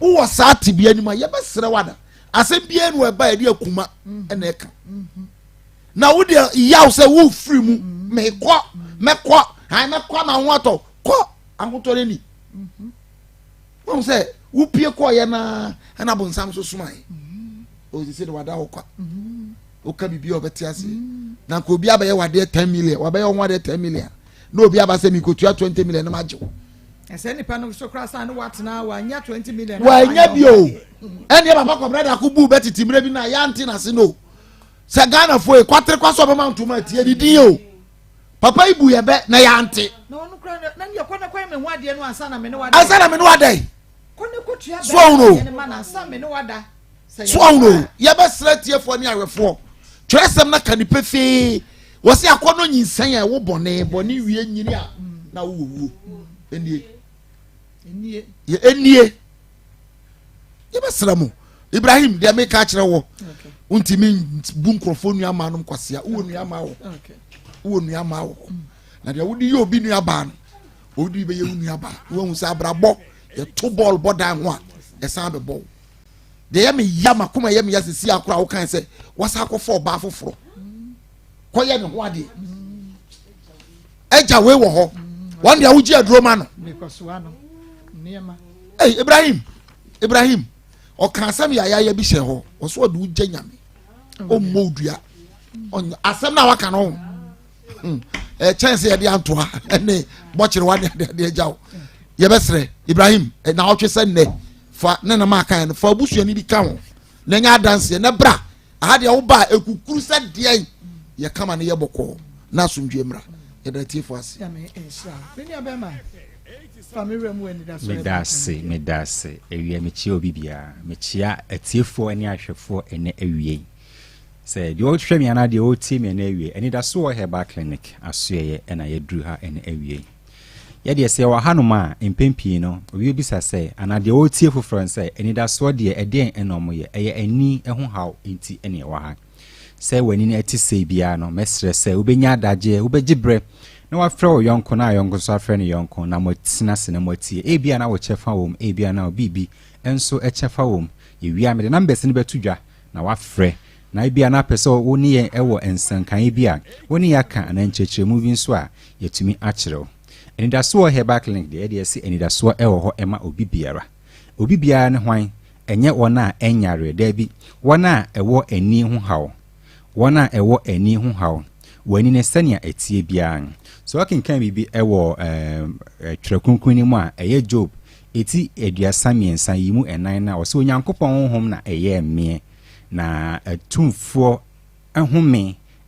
wowɔ saa tebea anim a yɛbɛserɛ wada asɛm biara no ɛba yɛde akuma ɛna ɛka na wo deɛ yaw sɛ wofiri mu mekɔ mɛkɔ han mɛkɔ ama ho atɔ kɔ ahotɔ no ni wɔn sɛ wopie kɔɔyɛ naa ɛna abonsam so somae osisi de wada hɔ kwa woka biribi a ɔbɛte ase na nka obi abɛyɛ wadeɛ 10 million wabɛyɛ ho adeɛ 10 million na obi aba sɛ mikotua 20 million na magye wo ɛsɛ nipa no so koraa san ne watena wanya 20 million wanya bi o ɛneɛ papa kɔbrɛ dako buu bɛtete mmerɛ bi no a yɛante n'ase no sɛ ghanafoɔ yi kwatere kwa so ɔbɛma ntoma atie ne din o. Papa yi bu yɛ bɛ na yɛante. Na ɔno koraa no, na neɛ kɔ na kɔyɛ me ho adeɛ no ansa na me ne wada. Ansa na me ne wada yi. Kɔ na kɔtua So ahunu o. bɛrima adeɛ no ma no ansa me ne wada. Sɛ So yɛ ahunu o. Yɛbɛsrɛ atiefoɔ ne ahwɛfoɔ. Twerɛsɛm no ka no pefee. Wɔse akɔnnɔ nyinsɛn a ɛwo bɔne, bɔne wie nyini a na wowɔ wuo. Ɛnie. Ɛnie. Yɛ ɛnie. Yɛbɛsrɛ mo. Ibrahim, deɛ meka akyerɛ wɔ. Wontumi bu nkurɔfoɔ nuamaa nom kwasea. Wowɔ nuamaa wɔ hɔ. Wowɔ nuamaa wɔ hɔ. Na deɛ wode yɛ obi nuabaa no, obi bɛyɛ wo nuabaa. Woahu sɛ abrabɔ, yɛto bɔɔl bɔ dan ho a, ɛsan bɛbɔ wo. Deɛ ɛyɛ me ya, m'akoma ɛyɛ me ya sisi akora a wokae sɛ wasa akɔfa ɔbaa foforɔ kɔyɛ ne ho adeɛ. Agya wei wɔ hɔ, wɔn deɛ wogye aduro ma no. Hey, Ibrahim, Ibrahim, ɔka asɛm yayaya bi hyɛ hɔ, ɔso ɔde wogya nyame, ɔmmɔ odua, asɛm no a waka no ho. Ɛkyɛn sɛ yɛde antoa ne bɔkyerewa ne adeade agya wo. Yɛbɛsrɛ Ibrahim na ɔtwe sɛ nnɛ fa ne nam aka no fa abusuani bi ka ho na nya adanseɛ na bra aha deɛ woba a ɛkukuru sɛ deɛn yɛ kama no yɛ bɔkɔɔ na asomdwie mmra. Yɛda atiefo ase. Meda ase, meda ase. Awia mekyia obi biara. Mekyia atiefoɔ ne ahwɛfoɔ ɛnɛ awia yi. Sɛ deɛ ɔhwɛ me anaa deɛ ɔretie me ɛnɛ awie, Anidasoɔ Herbal Clinic asoɛeɛ ɛna yɛaduru ha ɛnɛ awie yi. Yɛ deɛ sɛ yɛwɔ hanom a, mpɛn pii no, obi bɛbisa sɛ, anaa deɛ ɔretie foforɔ no sɛ, Anidasoɔ deɛ ɛdeɛn ɛna wɔyɛ? Ɛyɛ ani ho haw nti ɛna yɛwɔ ha. Sɛ w'ani no ɛte sei biara no, mɛsrɛ sɛ wobɛnya adagyeɛ, wobɛgye berɛ na woafrɛ wo yɔnko na ayɔnko nso afrɛ ne yɔnko na moatena ase na moatie. Ebia na wo kyɛfa wɔ mu, ebia na wo biribi nso kyɛfa wɔ mu. Yɛwie a, mede numbers no bɛto dwa na woafrɛ. Na ebia na apɛ sɛ wo ne yɛn wɔ nsɛnkaeɛ bi a wo ne yɛn aka anaa nkyerɛkyerɛmu bi nso a, yɛatumi akyerɛ wo. Anidasoɔ Herbal Clinic deɛ, yɛdeɛ yɛse anidasoɔ wɔ hɔ ma obi biara. Obi biara ne hwan? Ɛnyɛ wɔn a ɛnyareɛ, daabi, wɔn a ɛwɔ ani ho haw. Wɔn a ɛwɔ ani ho haw. W'ani no sɛnea ɛteɛ biara. Sɛ wokenkan biribi wɔ Twerɛ Kronkron no mu a, ɛyɛ Job Eti 33 yi mu ɛnan no a, ɔse Onyankopɔn honhom na ɛyɛɛ meɛ, na atumfoɔ home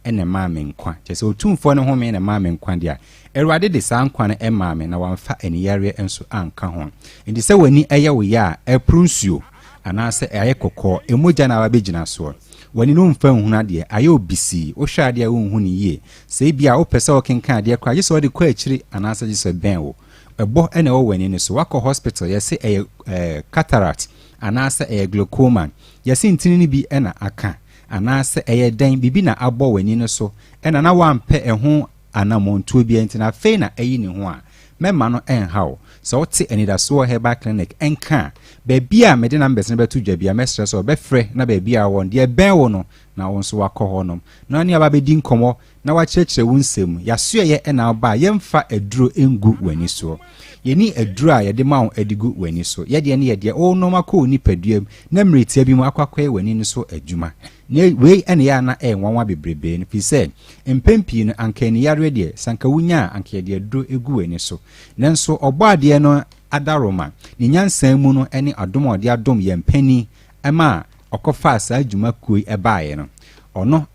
na ɛmaa me nkwa. Kyerɛ sɛ Otumfoɔ no home na ɛmaa me nkwa deɛ a, Awurade de saa nkwa no maa me na wamfa aniyareɛ nso anka ho. Enti sɛ w'ani yɛ wo ya a, ɛporo nsuo, anaasɛ ayɛ kɔkɔɔ, mogya na aba bɛgyina soɔ. W'ani no mfa nhunu adeɛ, ayɛ wo bisii, wohwɛ adeɛ a wonhu no yie. Sɛ ebia wopɛ sɛ wokenkan adeɛ koraa a, gye sɛ wode kɔ akyiri anaasɛ gye sɛ ɛbɛn wo. Ɛbɔ na ɛwɔ w'ani no so. Woakɔ hospital, yɛse ɛyɛ eh, cataract anaasɛ ɛyɛ glaucoma. Yɛse ntini no bi na aka anaasɛ ɛyɛ dɛn, biribi na abɔ w'ani no so ɛna na woampɛ ɛho anammɔntuo biara nti na afei na ayi ne ho a, mɛmma no ɛnha wo. Sɛ wote Anidasoɔ Herbal Clinic nka a, baabi a mede numbers no bɛto dwa biara, mɛsrɛ sɛ wɔbɛfrɛ na baabi a wowɔ no, deɛ ɛbɛn wo no na wo nso woakɔ hɔnom na wo ne aba abɛdi nkɔmmɔ na wakyerɛkyerɛ wo nsɛm mu. Y'asoɛeɛ na woba a, yɛmfa aduro ngu w'ani soɔ. Yɛnni aduro a yɛde ma wo de gu w'ani so. Yɛdeɛ no yɛ deɛ worenom akɔ wo nipadua mu na mmerɛ tia bi mu akɔ akɔyɛ w'ani no so adwuma. Na wei na ɛyɛ a na ɛyɛ nwanwa bebrebe no, firi sɛ mpɛn pii no anka aniyareɛ deɛ, sɛ anka wonya a, anka yɛde aduro gu w'ani so. Nanso Ɔbɔadeɛ no adaworoma, ne nyansa mu no ne adom a ɔde adom yɛn panin ma ɔkɔfaa saa dwuma kuo yi baeɛ no, ɔno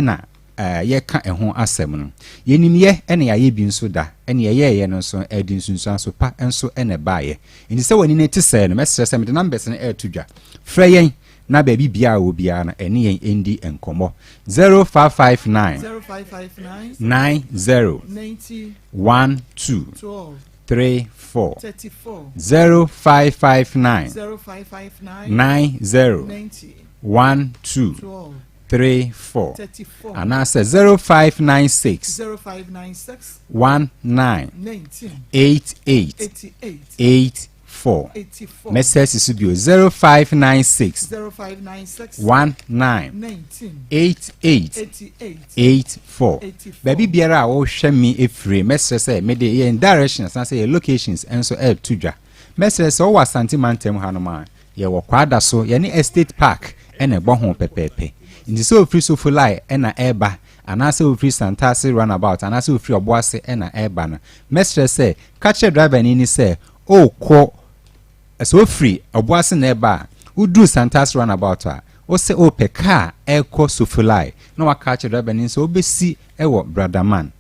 na yɛka ɛho asɛm no. Yɛnim yɛ na yɛayɛ bi nso da, ɛne yɛyɛeɛ no nso ɛde nsunsuanso pa nso na ɛbaeɛ. Enti sɛ w'ani no te sɛɛ no, mɛsrɛ sɛ mede numbers no reto dwa. Frɛ yɛn na baabi biara a wɔ biara no ɛne yɛn ndi nkɔmmɔ. 0559 90 12 34 0559 90 12 3 4 anaasɛ 0596 19 88 84. Mɛsɛ si so bio 0596 19 88 84. Baabi biara a wohwɛ me efiri, mɛsrɛ sɛ mede yɛn directions anaasɛ yɛn locations nso ɛreto dwa. Mɛsrɛ sɛ wowɔ Asante mantam hanom a, Yɛwɔ Kwada so, yɛne Estate Park na ɛbɔ ho pɛpɛɛpɛ. Nti sɛ ofiri Sofolai na ɛreba, anaasɛ ofiri Santase Runabout, anaasɛ ofiri Ɔboase na ɛreba no, mɛsrɛ sɛ, ka kyerɛ driverni no sɛ ɔrekɔ, sɛ ofiri Ɔboase na ɛreba a, woduru Santase Runabout a, wose worepɛ kaa ɛrekɔ Sofolai, na waka akyerɛ driverni no sɛ ɔbɛsi wɔ Bradaman.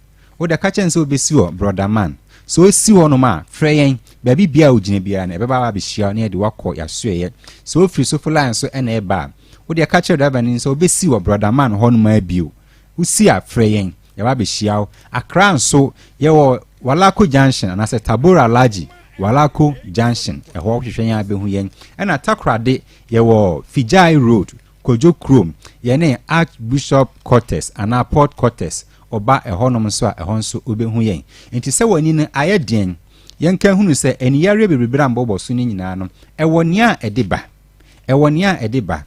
Wo deɛ ka kyerɛ no sɛ wobɛsi wɔ Brɔda Man. Sɛ ɔsi hɔnom a, frɛ yɛn. Baabi biara a wogyina biara no, yɛbɛba abɛhyia wo na yɛde wo akɔ yɛn asoɛeɛ. Sɛ wofiri Sofo Line so na ɛreba a, wo deɛ ka kyerɛ driver no sɛ wobɛsi wɔ Brɔda Man hɔnom ara bio. Wosi a, frɛ yɛn. Yɛba abɛhyia wo. Accra nso, yɛwɔ Walako Junction anaasɛ Tabora Alhaji, Walako Junction. Ɛhɔ wohwehwɛ yɛn a bɛhu yɛn. Ɛna Takoradi, yɛwɔ Fijai Road, Kojo Kurom. Yɛne Archbishop Quarters anaa Port Quarters. Woba ɛhɔnom nso a, ɛhɔ nso wobɛhu yɛn. Nti sɛ w'ani no ayɛ deɛn? Yɛnka nhunu sɛ aniyareɛ bebrebe a mebɔbɔ so no nyinaa no, ɛwɔ nea ɛde ba. Ɛwɔ nea ɛde ba.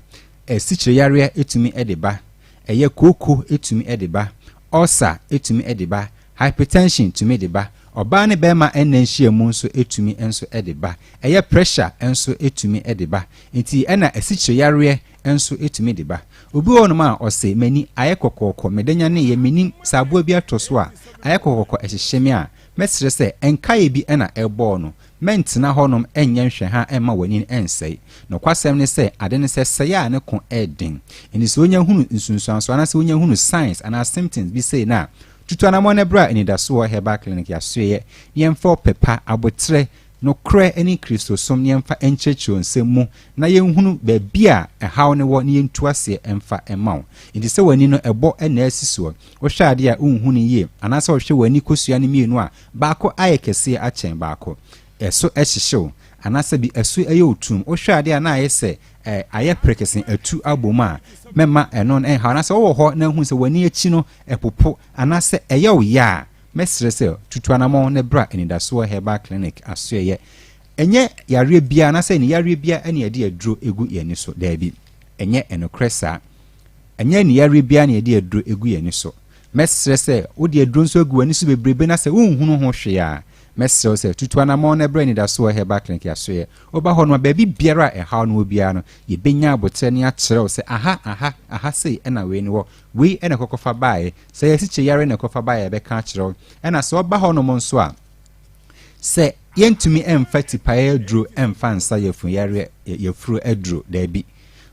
Asikyire yareɛ tumi de ba. Ɛyɛ kooko tumi de ba, ulcer tumi de ba, hypertension tumi de ba, ɔbaa ne bɛrima nna nhyiamu nso tumi nso de ba, ɛyɛ pressure nso tumi de ba, nti ɛna asikyire yareɛ nso tumi de ba. Obi wɔ hɔnom a ɔse m'ani ayɛ kɔkɔɔkɔ, meda nyaneeɛ, mennim sɛ aboa bi atɔ so a ayɛ kɔkɔɔkɔ ɛhyehye me a, mɛsrɛ sɛ nkaeɛ bi na ɛrebɔɔ no, Mɛntena hɔnom nyɛ nhwɛha mma w'ani nsɛe. Nokwasɛm ne sɛ, ade no sɛ sɛe a ne ko yɛ den. Enti sɛ wonya hunu nsunsuanso anaasɛ wonya hunu signs anaa symptoms bi sei no a, tutu anammɔn na bra Anidasoɔ Herbal Clinic yɛasoɛeɛ na yɛmfa ɔpɛ pa, aboterɛ, nokorɛ ne Kristosom na yɛmfa nkyerɛkyerɛ wo nsɛm mu na yɛnhunu baabi a ɛhaw no wɔ na yɛntu aseɛ mfa mma wo. Enti sɛ w'ani no ɛbɔ na asi soɔ, wohwɛ adeɛ a wonhu no yie, anaasɛ wohwɛ w'ani kosua no mmienu a, Baako ayɛ kɛseɛ akyɛn baako. Ɛso hyehye wo, anaasɛ bi ɛso yɛ wo tumm. Wohwɛ adeɛ a na ayɛ sɛ ayɛ perekese atu abɔ mu a, mɛmma ɛno no nhaw. Anaasɛ wowɔ hɔ na ahunu sɛ w'ani akyi no popo anaasɛ ɛyɛ wo ya a, mɛsrɛ sɛ tutu anamɔn na bra Anidasoɔ Herbal Clinic asoɛeɛ. Ɛnyɛ yareɛ biara anaasɛ ani yareɛ biara na yɛde aduro gu yɛn ani so. Daabi, ɛnyɛ nokorɛ saa. Ɛnyɛ ani yareɛ biara na yɛde aduro gu yɛn ani so. Mɛsrɛ sɛ wode aduro nso agu w'ani so bebrebe na sɛ wonhunu ho hwee a, mɛsrɛ wo sɛ tutu anammɔn na brɛ Anidasoɔ Herbal Clinic asoeɛ. Woba hɔ nom a, baabi biara a ɛhaw no wɔ biara no, yɛbɛnya aboterɛ ne akyerɛ wo sɛ aha, aha, aha sei na wei no wɔ, wei na ɛkɔkɔfa baeɛ. Sɛ ɛyɛ asikyire yareɛ na ɛkɔfa baeɛ a, yɛbɛka akyerɛ wo. Ɛna sɛ woba hɔ nom nso a, sɛ yɛntumi mfa tipaeɛ aduro mfa nsa yafunu yareɛ, yafuru aduro, daabi.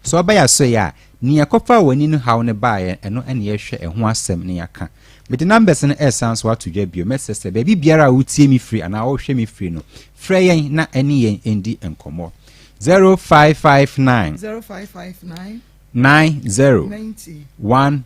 Sɛ ɔba yɛn asoɛeɛ a, nea ɛkɔfaa w'ani no haw no baeɛ, ɛno na yɛhwɛ ɛho asɛm na yɛaka. Mede numbers no resan so ato dwa bio. Mɛsrɛ sɛ baabi biara a wotie me firi anaa wohwɛ me firi no, frɛ yɛn na ɛne yɛn ndi nkɔmmɔ. 0559 0559 90 90 12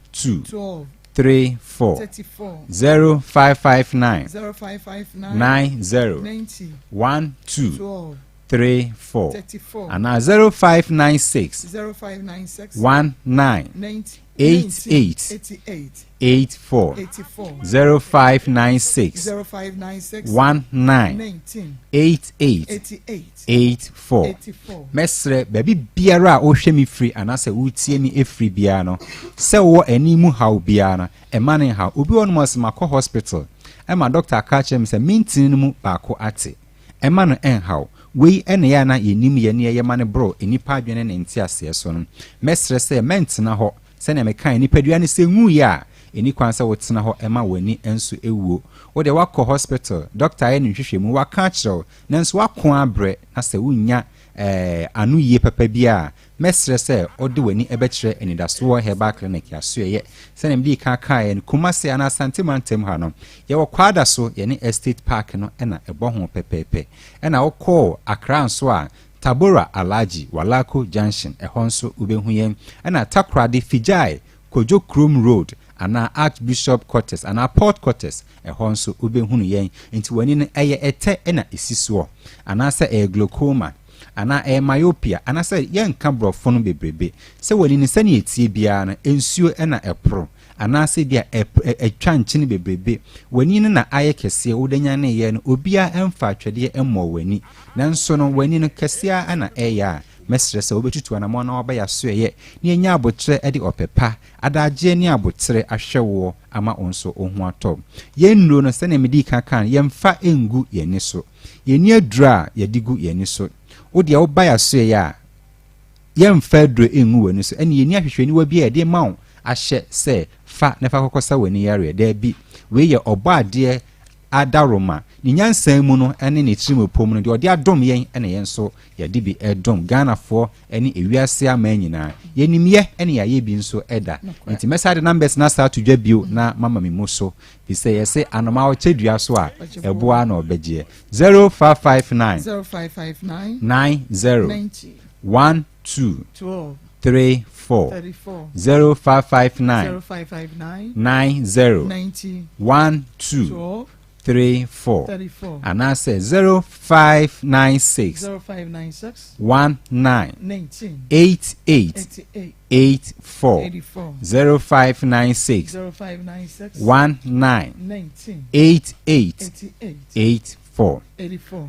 12 34 34 0559 0559 90 90 12 12 34 34 anaa 0596 0596 19 90 88 88 84 84 0596 0596 19 19 88 88 84 84 Mɛsrɛ baabi biara a wohwɛ me firi anaasɛ wotie me firi biara no sɛ wowɔ ani mu haw biara no ɛma no nhaw. Obi wɔ hɔnom a ɔse makɔ hospital ɛma doctor aka akyerɛ me sɛ me ntini no mu baako ate. Mma no nnhaw. Wei na ɛyɛ a na yɛnnim yɛ na yɛyɛ ma no boro nnipa adwene ne ne nteaseɛ so no. Mɛsrɛ sɛ mɛntena hɔ. Sɛdeɛ mekaeɛ, nipadua no sɛ nwuiɛ a, ɛnni kwan sɛ wotena hɔ ma w'ani nso wuo. Wo deɛ woakɔ hospital, dɔkta ayɛ ne nhwehwɛmu, waka akyerɛ wo, nanso woako ara abrɛ na sɛ wonnya eh, ano yie papa biara a, Mɛsrɛ sɛ wode w'ani bɛkyerɛ Anidasoɔ Herbal Clinic asoɛeɛ. Sɛdeɛ medii kan kaeɛ no, Kumasi anaa Asante mantam ha no, yɛwɔ Kwadaso, yɛne Estate Park no na ɛbɔ ho pɛpɛɛpɛ. Ɛna wokɔ Accra nso a, Tabora Alhaji, Walako Junction, ɛhɔ nso wobɛhu yɛn. Ɛna Takoradi, Fijai, Kojo Krom Road anaa Archbishop Quarters anaa Port Quarters, ɛhɔ nso wobɛhunu yɛn. Nti w'ani no, ɛyɛ ɛtɛ na ɛsi soɔ? Anaasɛ ɛyɛ glaucoma? Anaa ɛyɛ myopia? Anaasɛ yɛnka borɔfo no bebrebe, sɛ w'ani no sɛnea ɛteɛ biara no, nsuo na ɛporo, anaasɛ ebia ɛtwa nkyene bebrebe, w'ani no na ayɛ kɛseɛ, wode nyaneeɛ no, obiara mfaa atwɛdeɛ mmɔɔ w'ani, nanso no w'ani no kɛseɛ ara na ɛreyɛ a, mɛsrɛ sɛ wobɛtutu anamɔn na woaba yɛn asoɛeɛ na yɛanya aboterɛ de ɔpɛ pa, adagyeɛ ne aboterɛ ahwɛ woɔ ama wo nso wo ho atɔ wo. Yɛn nnuro no, sɛdeɛ medii kan kaa no, yɛmfa ngu yɛn ani so. Yɛnni aduro a yɛde gu yɛn ani so. Wo deɛ woba yɛn asoɛeɛ a, yɛmfa aduro ngu w'ani so. Ɛnna yɛnni ahwehwɛniwa bi a yɛde ma wo ahyɛ sɛ fa na fa kɔkɔsa w'ani yareɛ. Daabi, wei yɛ Ɔbɔadeɛ. adaworoma, ne nyansa mu no ne ne tirimupɔ mu no, deɛ ɔde adom yɛn na yɛn nso yɛde bi redom Ghanafoɔ ne ewiase aman nyinaa. Yɛnim yɛ ne yɛayɛ bi nso da. Nti mɛsa de numbers no asa ato dwa bio na mama me mu so, firi sɛ yɛse anomaa ɔkyɛ dua so a, ɛboɔ ara na ɔbɛgyeɛ. 0559 90 12 34 0559 90 12 34 anaasɛ 0596 19 88 84 0596 19 88 84.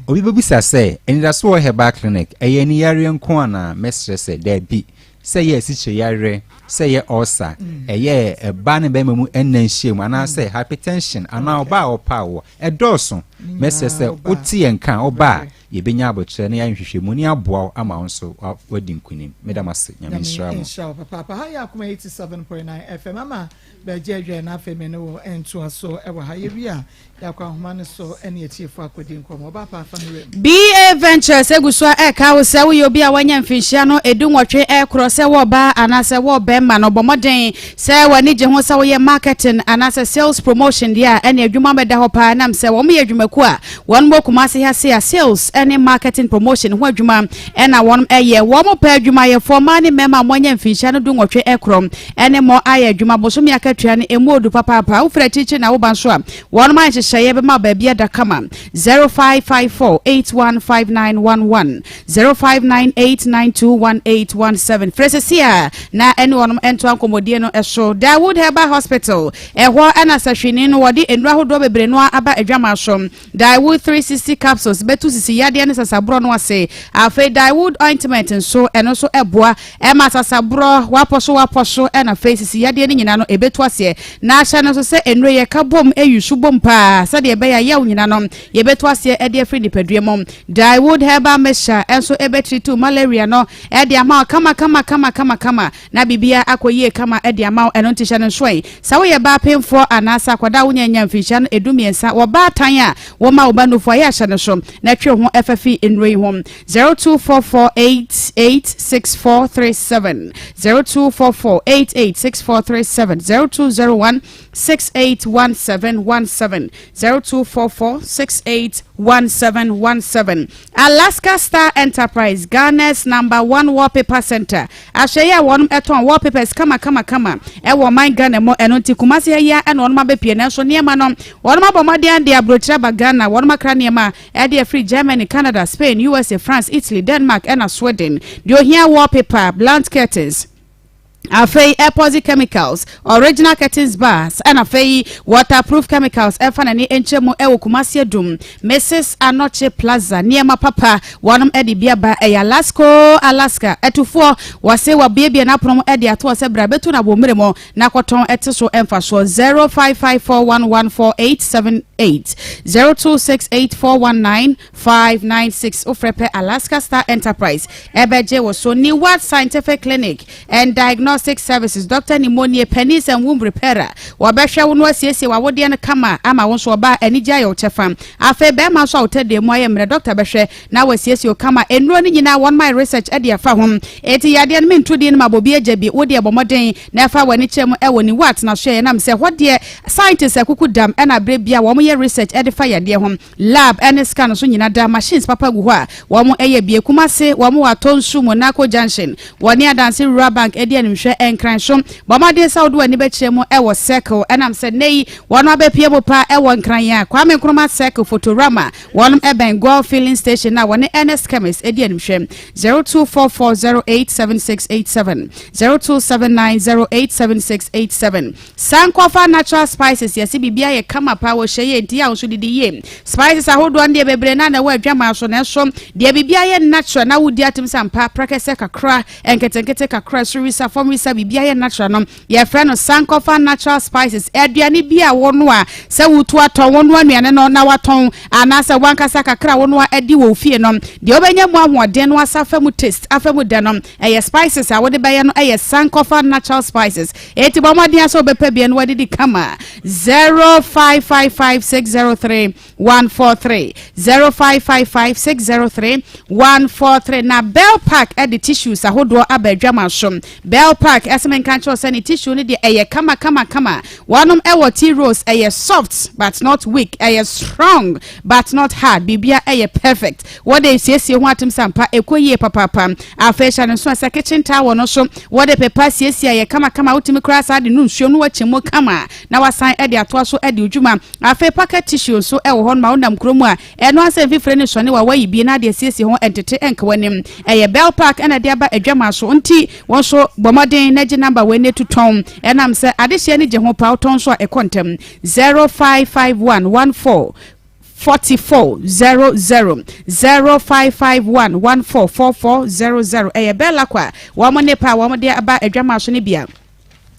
Obi bɛbisa sɛ, Anidaso wɔ Herbal Clinic, ɛyɛ ani yareɛ nko anaa? Mɛsrɛ sɛ, Dabi. Sɛ ɛyɛ asikyire yareɛ, sɛ ɛyɛ ulcer, ɛyɛ ɛbaa ne bɛrima mu nna nhyiamu, anaasɛ hypertension, anaa ɔbaa a ɔpɛ awoɔ, ɛdɔɔso. Mɛsrɛ sɛ wote yɛn nka a, woba a, yɛbɛnya aboterɛ na yɛayɛ nhwehwɛmu na yɛaboa wo ama wo nso woadi nkunim. Meda mo ase. Nyame Nyame nhyira mo. nhyira wo papaapa. Ha yɛ Akoma 87.9 FM ama bɛgye adwa na afei me ne wo ntoa so wɔ ha. Yɛwie a Yɛakɔ ahoma no so ne atiefo akɔdi nkɔmmɔ. Ɔbaapa fa me werɛ mu. BA Ventures gu so a ɛreka wo sɛ woyɛ obi a wanya mfinhyia no dunwɔtwe rekorɔ sɛ wɔ ɔbaa anaasɛ wɔ ɔbarima no, bɔ mmɔden sɛ w'ani gye ho sɛ woyɛ marketing anaasɛ sales promotion deɛ a, ɛne adwuma bɛda hɔ paa ɛnam sɛ wɔn yɛ adwumakuo a wɔn wɔ Kumasi ha se a sales ne marketing promotion ho adwuma na wɔn yɛ. Wɔn pɛ adwumayɛfoɔ mmaa ne mmarima a wɔanya mfinhyia no dunwɔtwe rekorɔ ne mo ayɛ adwuma bosome akatua no ɛmu odu papaapa. Wofiri akyirikyiri na woba nso a, Wɔnom ayɛ nhyehyɛeɛ bɛma wo baabi ada kama 0554 815911 0598 921817 Frɛ sɛsi a na ɛne wɔnom ntoa nkɔmmɔdie no so. Dawood Herbal Hospital, ɛhɔ na sahwini no wɔde nnuro ahodoɔ bebree no aba adwamaa so. Dawood 360 capsules bɛtu sisi yadeɛ ne sasaborɔ no ase. Afei Dawood ointment nso ɛno nso ɛboa ɛma sasaborɔ, wapɔ so wapɔ so ɛna afei sisi yadeɛ no nyinaa no ɛbɛtu aseɛ. Na hyɛ no nso sɛ nnuro yi yɛka bom yi su bom paa sɛdeɛ ɛbɛyɛ a yaw nyina no yɛbɛtu aseɛ de afiri nipadua mu. Dyewood herbal mixture nso bɛtreatu malaria no de ama wo kama kama kama kama kama na biribiara akɔ yie kama de ama wo. Ɛno nti hyɛ no nso ɛ sɛ woyɛ baa pemfoɔ anaasɛ akwadaa a wonya nnya mfinhyia no ɛdu-mmiɛnsa wɔ baatan a woma wo ba nufoɔ a yɛ a hyɛ no so na twe wo ho fa fi nnuro yi ho. 0244886437 0244886437 0201 681717 0244681717 Alaska Star Enterprise Ghana's number one wallpaper center ahwɛyɛ a wɔnom ɛtɔn wallpapers kama kama kama ɛwɔ ɔman Ghana mu ɛno nti Kumasi ha yi ara ɛna wɔnom abɛpie nanso nneɛma no wɔnom abɔ mmɔden de aburokyire aba Ghana wɔnom akra nneɛma Ɛde afiri Germany, Canada, Spain, USA, France, Italy, Denmark ɛna Sweden. Deɛ ohia wallpaper, blunt curtains, afei epoxy chemicals, original curtains bars, ɛna afei waterproof chemicals ɛfa n'ani nkyɛ mu ɛwɔ Kumasi Adum, Mrs. Anokye Plaza, nneɛma papa wɔnom ɛde bi aba ɛyɛ Alasko, Alaska, atufoɔ wɔse wɔabuebue n'apono mu ɛde ato hɔ sɛ bra bɛtu no abɔ mmere mu na kɔtɔn ɛte so mfasoɔ 0554114878 0268419596 wofrɛ pɛ Alaska Star Enterprise ɛbɛgye wo so Neward Scientific Clinic and Diagnostic Services Dr. Nimonie Penis and Womb Repairer wɔbɛhwɛ wo no asiesie w'awodeɛ no kama ama wo nso ɔbaa anigye ayɛ wo kyɛfa afei bɛrima nso a wo tɛdeɛ mu ayɛ mmerɛ dɔkta bɛhwɛ na wasiesie wo kama nnuro no nyinaa wɔn my research de afa ho enti yadeɛ no mentu din no ma bɔ bi agya bi wo deɛ bɔ mmɔden na ɛfa w'ani kyerɛ mu wɔ ne wu atenasoɛ ɛnam sɛ hɔ deɛ scientists akuku dam ɛna berɛ bia wɔn yɛ research ɛde fa yadeɛ ho lab ɛne scan so nyina da machines papa gu hɔ a wɔn ɛyɛ bie Kumase wɔn wɔ Atonsu Monaco junction wɔne Adanse Rural Bank ɛdi animhwɛ Nkran so bɔ mmɔden sɛ wode w'ani bɛkyerɛ mu ɛwɔ circle ɛnam sɛ nnɛ yi wɔn abɛpie mu pa ɛwɔ Nkran a Kwame Nkrumah circle Photorama wɔn ɛbɛn Goil filling station a wɔne Ernest Chemist ɛdi animhwɛ 0244087687 0279087687 Sankofa natural spices yɛse biribiara yɛ kama paa wɔ hyɛ yie nti yɛ a wo nso didi yie. Spices ahodoɔ no deɛ bebree no a na ɛwɔ adwamaa so nanso deɛ biribiara yɛ natural na wodi atom sɛ ampa prɛkɛsɛ kakra nketenkete kakra soro wisa fam wisa biribiara yɛ natural no yɛfrɛ no Sankofa natural spices. Aduane bi a wonoa sɛ wotu atɔn wonoa nnuane no na watɔn anaasɛ wankasa kakra a wonoa adi wɔ wo fie no deɛ wobɛnya mu ahoɔden no asa afa mu taste afa mu dɛ no Ɛyɛ spices a wode bɛyɛ no yɛ Sankofa natural spices. Enti bɔ mmɔden ara sɛ wobɛpɛ bi na woadidi kama. 0555. 603 143 0555 603 143 Na Bell Park de tissues ahodoɔ aba adwama so. Bell Park ɛsɛ menka nkyerɛ sɛ ne tissue no deɛ ɛyɛ kama kama kama. Wɔnom ɛwɔ tea rose, ɛyɛ soft but not weak, ɛyɛ strong but not hard, biribia ɛyɛ perfect. Wɔde siesie ho atom sampa ɛkɔ yie papaapa. Afei hyɛ no nso sɛ kitchen towel no so wɔde pepa siesie ɛyɛ kama kama, wotumi koraa saa de no nsuo no wakyɛ mu kama na wasan de atoa so de odwuma. Afei pocket tissue nso wɔ hɔ no ma wonam kurom a ɛno asɛ mfifire ne sɔne wa wayi bie na ade asiesie ho ntete nka w'anim. Ɛyɛ Bell Park ɛna de aba adwama so nti wɔn nso bɔ mmɔden na gye namba wei na etu tɔn, ɛnam sɛ adehyeɛ no gye ho paa, wotɔn nso a ɛkɔ ntɛm. 0551 14 44 00 0551 14 44 00. Ɛyɛ Bell Aqua wɔn ne pa a wɔn de aba adwama so no bia.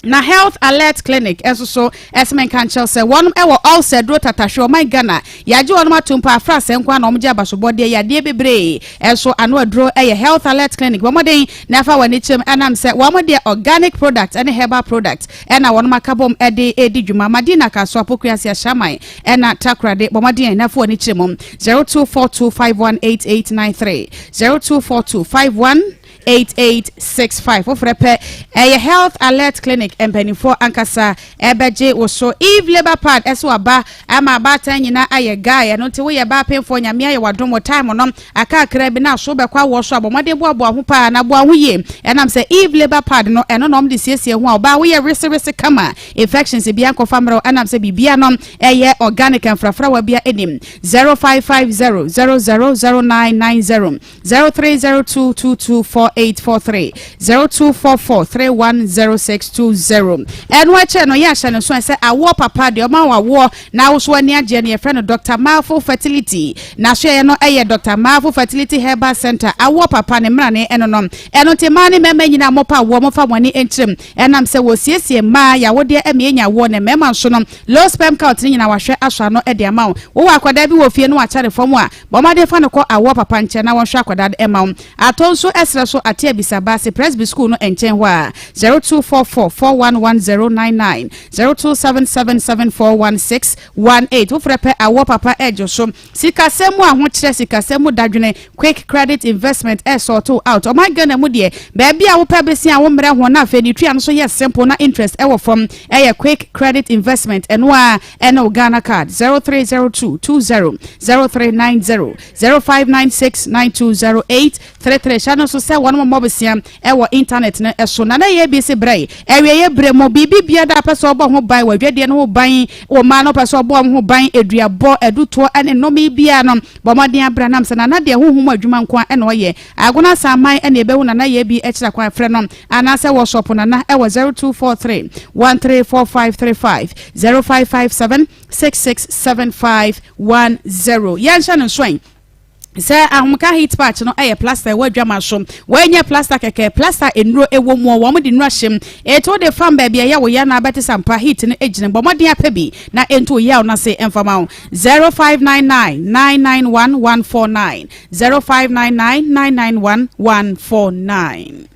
Na Health Alert Clinic nso so ɛsɛ menka nkyɛw sɛ wɔn wɔ ulcer duro tatahwe. Ɔman Ghana yɛagye wɔn ato mpo afra sɛ nko na wɔn gye abasobɔdeɛ yadeɛ bebree ɛnso ano aduro. Ɛyɛ Health Alert Clinic, wɔn den na afa wɔn ani kyɛm ɛnam sɛ wɔn deɛ organic product ɛne herbal product ɛna wɔn aka bom ɛde edi dwuma. Madina Kaso Apokuase Ahyɛman ɛna Takoradi, bɔ mmɔden na afa wɔn ani kyerɛ mu 0242518893, 024251 8865. Wofrɛ pɛ, ɛyɛ Health Alert Clinic mpanimfoɔ ankasa ɛbɛgye wo so. Eve Labour Pad ɛso aba ama abaatan nyinaa ayɛ guy. Ɛno nti woyɛ baapemfoɔ, Nyame ayɛ wadom wɔ time no akakra bi na so bɛkɔ awoɔ so abɔ mmɔden boaboa ho paa na boa ho yie, ɛnam sɛ Eve Labour Pad no ɛno na ɔmde siesie ho a ɔbaa woyɛ resewese kama, infections bia nkɔfa mmerɛw, ɛnam sɛ biribia no ɛyɛ organic, mfrafrawa bia anim. 0550 000990, 0302224843, 0244310620. Ɛno akyɛ no yɛ ahyɛ no so sɛ awoɔ papa deɛ ɔma wɔ awoɔ na awoso ani agyeɛ no yɛfrɛ no Dr Marfo Fertility na so yɛ no ɛyɛ Dr Marfo Fertility Herbal Center. Awoɔ papa ne mmerane ɛno no. Ɛno nti mmaa ne mmarima nyinaa mɔpa awoɔ, mɔfa wɔn ani nkyerɛm, ɛnam sɛ wɔsiesie mmaa yɛawodeɛ ɛma yɛnya awoɔ ne mmarima nso no low sperm count ne nyinaa wahwɛ asɔ ano ɛde ama wo. Wowɔ akwadaa bi wɔ fie no wakyɛ ne fam a, bɔmmɔden fa no kɔ awoɔ papa nkyɛn na wɔnhwɛ akwadaa no ɛma wo. Atɔ nso ɛserɛ so ate abisaba se Presby School no nkyɛn hɔ a 0244 411099, 0277741618. Wofrɛ pɛ, awoɔ papa ɛgye so. Sikasɛm mu ahokyerɛ, sikasɛm mu dadwene, Quick Credit Investment ɛsort out. Ɔman Ghana mu deɛ, baabi a wopɛ bɛsi a wo mmerɛ ho na afei ne tua no so yɛ simple na interest ɛwɔ fam, ɛyɛ Quick Credit Investment. Ɛno a ɛne wo Ghana Card 0302 20 0390, 0596 9208 33. Hyɛ no so sɛ wɔn mmɔ besia ɛwɔ internet no ɛso na na yɛ bi si brɛ ɛwiɛ yɛ brɛ mu biribi bia da pɛ sɛ ɔbɔ ho ban wɔ adwadeɛ no ho ban wɔ mmaa no pɛ sɛ ɔbɔ ho ban eduabɔ ɛdutoɔ ɛne nnɔme bia no, bɔ mmɔden abra nam sɛ nana deɛ honhom adwuma nko a ɛna ɔyɛ. Agona Saman ɛna ɛbɛhu nana yɛ bi ɛkyerɛ kwan. Frɛ no anaasɛ wɔ sɔpo nana ɛwɔ 0243 134535, 0557 667510. Yɛnhyɛ no nsoɛn sɛ Ahomka Heat Patch no ɛyɛ plaster ɛwɔ adwama so. Wɔnyɛ plaster kɛkɛ, plaster nnuro ɛwɔ mu, wɔn de nnuro ahyɛm etu de fam baabi ɛyɛ wɔ ya na abɛte sampa heat no egyina. Bɔ mmɔden apɛ bi na ntu yaw na se mfama wo. 0599 991 149, 0599 991 149.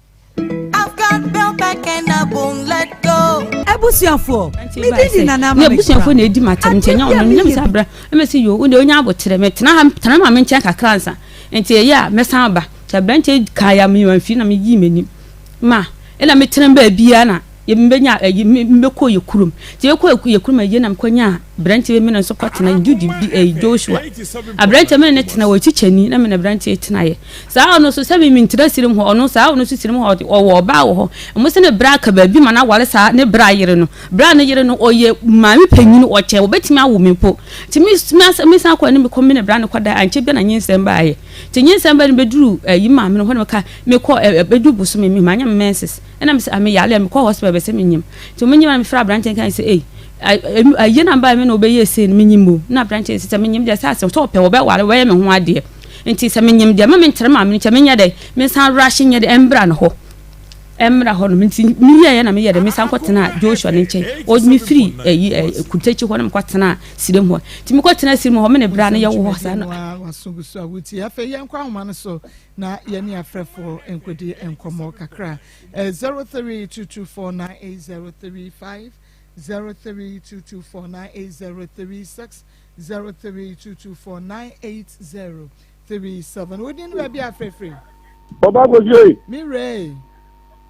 I've got bell back and I won't let go. Abusuafoɔ, medi di nana ama. Ne abusuafoɔ na edi ma tɛm nti ɛnyɛ ɔno nyɛ sɛ abira ɛmɛ sɛ yo wode onya abokyerɛ mɛ tena ha, tena ma me nkyɛn kakra nsa nti ɛyɛ a mɛsan aba. Sɛ aberanteɛ kaa ya me mfiri na meyii m'anim ma ɛna metena baabiara na yɛmbɛnya ɛyi mbɛkɔ yɛ kurom nti yɛkɔ yɛ kurom ɛyɛ na mekɔnya aberanteɛ bi, me ne nso kɔtena Judy bi, ɛyi Joshua aberanteɛ, me ne ne tena wɔ kyikyɛni na me ne aberanteɛ tena yɛ saa. Ɔno nso sɛ mi ntena sirim hɔ, ɔno saa ɔno nso sirim hɔ, ɔwɔ ɔbaa wɔ hɔ. Ɔmo sɛ ne bra aka baabi ma na aware saa ne bra yere no, bra ne yere no ɔyɛ maame panyin, ɔkyɛ wɔbɛtumi awo mi mpo. Nti mi san kɔ ne mi kɔ mi ne bra ne kɔ da ankyɛ bi na nyinsɛn baayɛ. Nti nyinsɛn baa no bɛduru ɛyi maame no hɔ na meka mekɔ ɛ bɛduru bosome mi ma anya me menses ɛna mi sɛ ame yale a mekɔ hospital bɛsɛ mi nyim. Nti mo nyim a mefrɛ aberanteɛ kan sɛ ei, ayie na mbaa mi na ɔbɛyɛ sei no menyim o. Na aberanteɛ sɛ menyim deɛ sɛ asɛm sɛ ɔpɛ wɔbɛware wɔbɛyɛ me ho adeɛ nti sɛ menyim deɛ ma menkyerɛ maame no nkyɛ menyɛ dɛ mensan rush nyɛ dɛ ɛmbra no hɔ, ɛmmra hɔ nom. Nti meyɛɛ na meyɛ dɛ mesan kɔtena Joshua ne nkyɛn. Ɔ mefiri ɛyi ɛ Kutakyi hɔ na mekɔtena Sirem hɔ. Nti mekɔtena Sirem hɔ, me ne bra no yɛwɔ hɔ saa no. Waso gu so a wotie. Afei yɛnkɔ ahoma no so na yɛne afrɛfoɔ nkɔdi nkɔmmɔ kakra. 0322498035. 0322498036, 0322498037. Wo din ne baabi a frɛfrɛ? Ɔba Kosie. Me wura.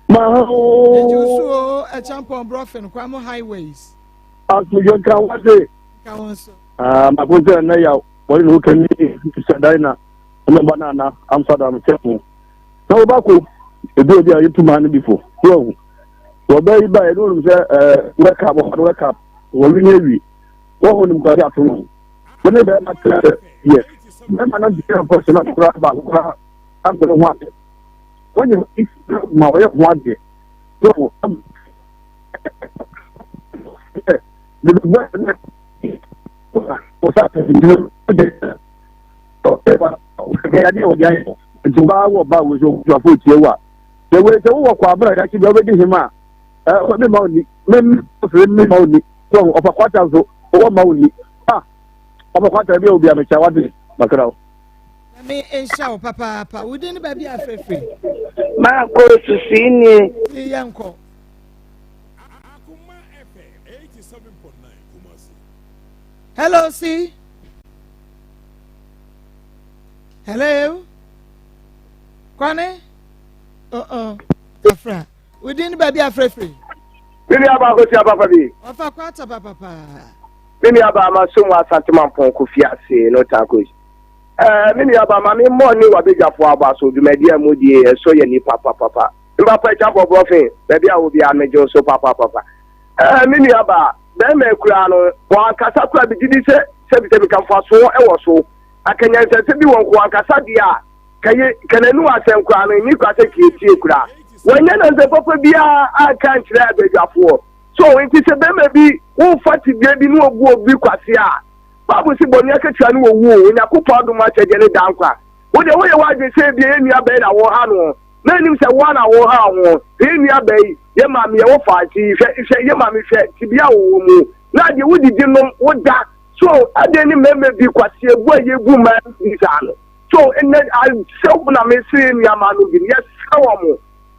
Ma ho. Yɛgye wo so o, Ɛkyampɔn Brɔfen, Kwamo Highways. Asomdwe nka wo ase. Nka wo nso. Ah, mako sɛ ɛnɛ yaw, wɔne ne ho kani sɛ dan na ɛna ba na ana Amsterdam kyɛ ho. Na wo ko, ebi obi a yɛtu maa no bi fo, so ahu. Wɔbɛ yi ba yɛ no wɔnim sɛ ɛɛ wake up, wɔfa no wake up, wɔwe ne awie. Wɔho nim kwasi ato no. Wɔne bɛrima kyerɛ sɛ yɛ. Bɛrima no gyina nkɔ sɛ na koraa baako koraa ampɛ ho ade. Wɔnyɛ ma wɔyɛ ho adeɛ. So nti wobaa wɔ ba wei sɛ ɔkuafo tie wo a sɛ wei sɛ wowɔ kɔ abena dakye bia wobɛdi hema a ɛ mema wo ni memfiri mema wo ni so ɔfa kwata nso wowɔ ma wo ni a ɔfa kwata bi a obi a mekyɛ wate makra wo. Nyame nhyira wo papaapa. Wo din ne baabi a frɛfrɛ? Maakɔ susui nie. Yɛnkɔ. Hello, C. Hello. Kwane? Uh-uh. Afra. Wo din ne baabi a frɛfrɛ? Me nua baa kɔsi apapa bi. Ɔfa kwata papapa. Me nua baa ma so mu asante mampɔn kofi ase no tankos. Ɛɛ me nua baa ma me mmɔ ne wabadwafoɔ aba so dwumadi a mu die ɛsɔ yɛ nipa papapa. Mpapa akya bɔborɔ fe baabi a wɔ biara megye wo so papapapa. Ɛɛ me nua baa bɛrima akura no wɔn ankasa kura bi gyidi sɛ sɛbisɛbi ka mfasoɔ ɛwɔ so. Akanyansɛsɛ bi wɔ nko ankasa deɛ a kɛye kɛnɛnu asɛm koraa no nni kora sɛ kietie koraa. Wɔnyɛ nansɛ papa biara anka nkyerɛ abadwafoɔ. So nti sɛ bɛrima bi wofa tebea bi ne obu obi kwasea a, Bible se bɔne akatua ne owu o, Onyankopɔn adom akyɛdeɛ ne daa nkwa. Wo deɛ woyɛ w'adwene sɛ ebia yɛn nua bɛyi na woha no, na anim sɛ woa na woha ho. Hwɛ yɛn nua bɛyi, yɛn maame yɛ wo fa nti hwɛ hwɛ yɛn maame hwɛ tebea a wɔwɔ mu. Na deɛ wodidi nom, woda. So adɛn ne mmarima bi kwasea bu a yɛbu mmaa bi saa no? So nnɛ asɛm na mesrɛ yɛn nua mmaa no bi no, yɛsrɛ wɔn,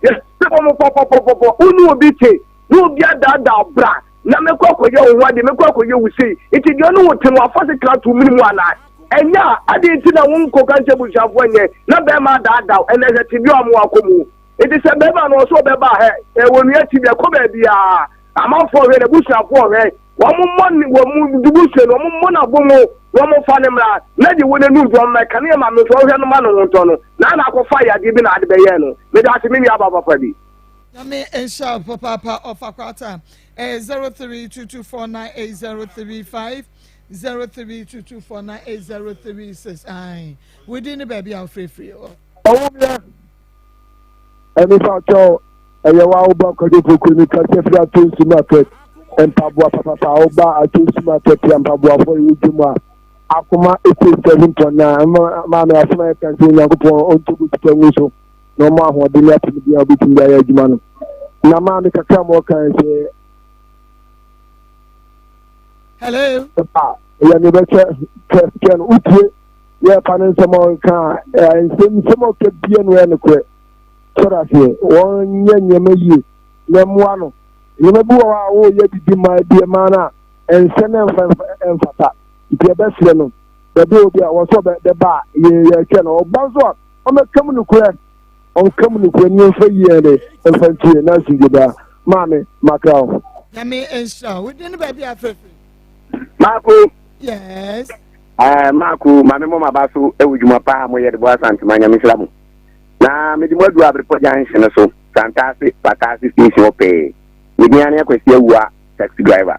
yɛsrɛ wɔn pɔpɔpɔpɔpɔ, wo ne obi te na obi adaadaa bra na mɛkɔ akɔyɛ wo ho adeɛ, mɛkɔ akɔyɛ wo sei, nti deɛ ɔne wo te no wafa se kra to mene mu anaa? Ɛnyɛ a, adeɛ nti na wonkɔka nkyɛ abusuafoɔ nyɛ na bɛrima adaadaa wo, ɛnɛ hwɛ tebea a wɔn akɔ mu. Nti sɛ bɛrima no ɔsɛ ɔbɛba hɛ, ɛwɔ nua tebea, kɔ baabiara, amanfoɔ hwɛ, n'abusuafoɔ hwɛ, wɔn mmɔ ne wɔn mu dubusua no, wɔn mmɔ n'abongo, na wɔn mfa ne mmra, na deɛ wɔ n'anum deɛ wɔn mmɛka ne yɛ maame nso ɔhwɛ no ma ne ho ntɔ no, na ana akɔfa yadeɛ bi na ade bɛyɛ no. Meda ase me nua ba papa bi. Nyame nhyira wo papaapa ɔfa kwata ɛyɛ 0322498035 0322498036 ae wodi ne baabi a wofirifiri hɔ. Ɔwomyɛ ɛne fa kyɛw ɛyɛ wa woba kwadwo poku ne kasa firi ato nsu market mpaboa papapa woba ato nsu market ya mpaboafoɔ yɛwɔ dwom a akoma 87.9 maame asɛm a yɛka sɛ Onyankopɔn ɔnto gu sika ngu so na ɔma ahoɔden ne apɔmuden a wobɛtumi de ayɛ adwuma no na maame kakra ma ɔka sɛ hello ɛyɛ ne bɛkyɛ kyɛ no wotie yɛ pa ne nsɛm a ɔka a nsɛm nsɛm a ɔka bia no yɛ nokorɛ sɔrɔ aseɛ wɔnyɛ nneɛma yie na mmoa no nneɛma bi wɔ hɔ a wɔyɛ didi ma bi ɛma no a ɛnsɛ ne mfa mfata nti ɛbɛsrɛ no baabi a obi a wɔsɔ bɛba a yɛ yɛkyɛ no ɔba nso a ɔmɛka mu nokorɛ ɔnka mu nokorɛ ne yɛmfa yie de mfa ntie na asomdwe daa maame makra wo. Nyame nhyira wo. Wodin ne baabi a frɛfrɛ. Maako. Yes. Eh, Maako, maame mo maba so ɛwɔ dwuma paa mo yɛ de bɔ Asantema Nyame nhyira mo. Na mede mo adu Abrepɔ junction no so, Santase, Pataase station hɔ pɛɛ. Me din ane Akwasi Awua, taxi driver.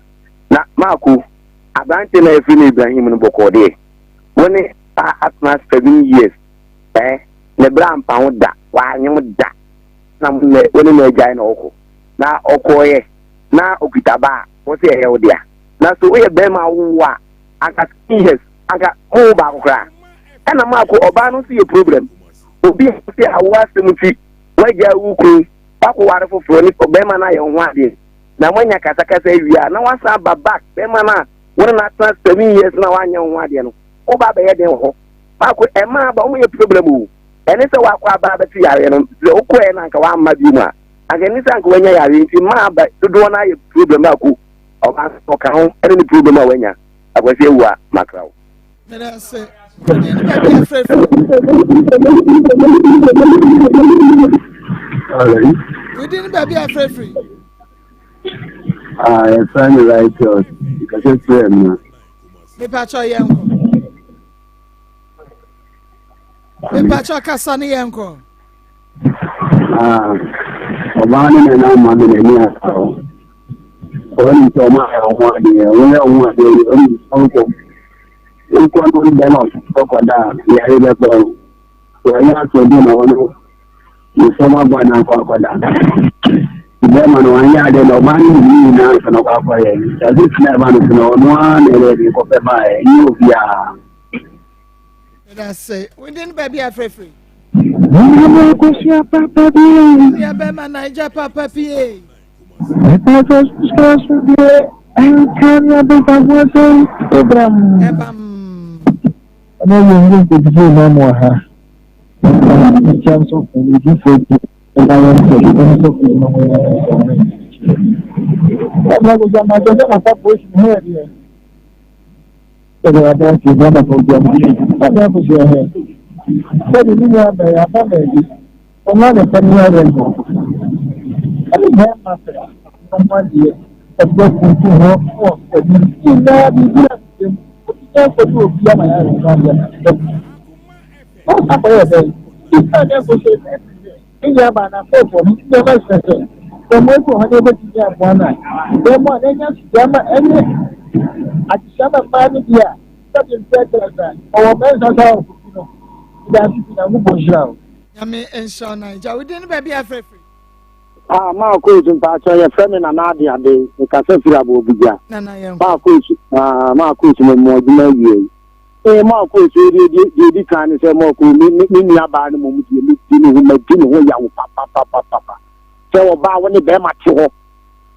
Na Maako, aberante na yɛfrɛ no Ibrahim no bɔkɔɔ deɛ. Wo ne a atena 7 years. Eh, ne bra mpa ho da, wanyem da. Na mo ne wo ne no agyae na ɔkɔ. Na ɔkɔɔyɛ na okita ba a, wo sɛ ɛyɛ wo dea. Na so woyɛ bɛrima a wowo a, anka 7 years, anka mowo baako koraa. Ɛna maako ɔbaa no nso yɛ problem. Obi a sɛ awo asɛm nti, woagya wo kunu, woakɔware foforɔ ne bɛrima no ayɛ wo ho adeɛ. Na moanya kasakasa awie a, na woasan aba back bɛrima no a wo ne no atena 7 years na woanyɛ wo ho adeɛ no, woba abɛyɛ den wɔ hɔ. Maako ɛmaa aba wɔn yɛ problem o. Ɛne sɛ wakɔ aba abɛto yareɛ no, sɛ wokɔɛ na anka wamma bio mu a, anka ɛne sɛ anka wanya yareɛ nti mmaa aba dodoɔ no ayɛ problem baako. Ɔbaa no ɔka ho ɛne ne problem a wanya. Akwasi awu a makra wo. Meda ase. Wodin ne baabi a frɛ firi. Wodin ne baabi a frɛ firi. Ah, yɛfrɛ me Righteous. Nkɛsɛ frɛ me na. Mepakyɛ yɛn kɔ. Mepakyɛ kasa ne yɛn kɔ. Ah, ɔbaa ne na na ama me n'ani asa o. Ɔnim sɛ ɔma ayɛ ho adeɛ, ɔyɛ ho adeɛ, ɔnim sɛ ɔnkɔ. Wokɔ no bɛma ɔkɔda a, yare bɛkɔ no. Wɔyɛ asoɔden na wɔn Nsɛm aba na akɔ akɔda. Bɛrima no wanyɛ adeɛ na ɔbaa no nim ne nyinaa nso na ɔkɔ akɔyɛ. Nti ade tena ɛba no so no ɔno ara na ɛyɛ de kɔpɛ baeɛ ɛnyɛ obiara. Meda ase. Wode no baabi afrɛfrɛ. Nana Akosua papa bie. Nua bɛma Naija papa pie. Mepatɔ sukuu so bie. Ɛnka ne abɛbafoɔ sɛ ebram. Ɛbam. Ɛna yɛn mu nkɔdidi na mu ha. Nkyɛn nso odifoɔ bi ɛna yɛn sɛ ɛna nso fi no ho yɛn nso ho. Ɛna kò sɛ ma kyerɛ sɛ papa polisi ne ho yɛ deɛ. Ɛna yɛabɔ ase ɛna papa obi ama. Ɛna kò sɛ ɛhɛ. Sɛde ne nua bɛyɛ aba baabi. Ɔno a na ɛpɛ ne yɛ no. Ɛne bɛrima pɛ ɔmo adeɛ. Ɛbɛ kuntu ho wɔ ɛbi nyinaa biribi asɛm. Obi nyɛ nkɔdu obi ama yɛ ayɛ adeɛ. Ɔsa kɔyɛ dɛn? Esiane dɛ nkɔhyɛ ne nuabaa no afɔɔfɔɔ no ntsi, ndzɛmba kyerɛ sɛ, sɛ mboa bi wɔ hɔ na yebetumi aboa no a, yɛmmoa no. Enya sua ma ɛne adesua ma mbaa no bi a, sɛbe mprɛtɛ dza ɔwɔ mɛnsa saa wɔ kofi no. Meda ase pii, Nyankopɔn nhyira wo. Nyame nhyira wo Naija. Wo din ne baabi a frɛ firi? Ah, maa kootu mpakyɛ yɛfrɛ me Nana Ade Ade, mekasa firi Aboɔbugya. Nana yɛnkɔ. Maa kootu, ah, maa kootu mo mo adwuma awie yi. Ee, Marko nso, deɛ deɛ deɛ edi kan ne sɛ Marko, me me me nua baa no mmom deɛ medi ne ho madi ne ho yaw papapapapa. Sɛ ɔbaa wo ne bɛrima te hɔ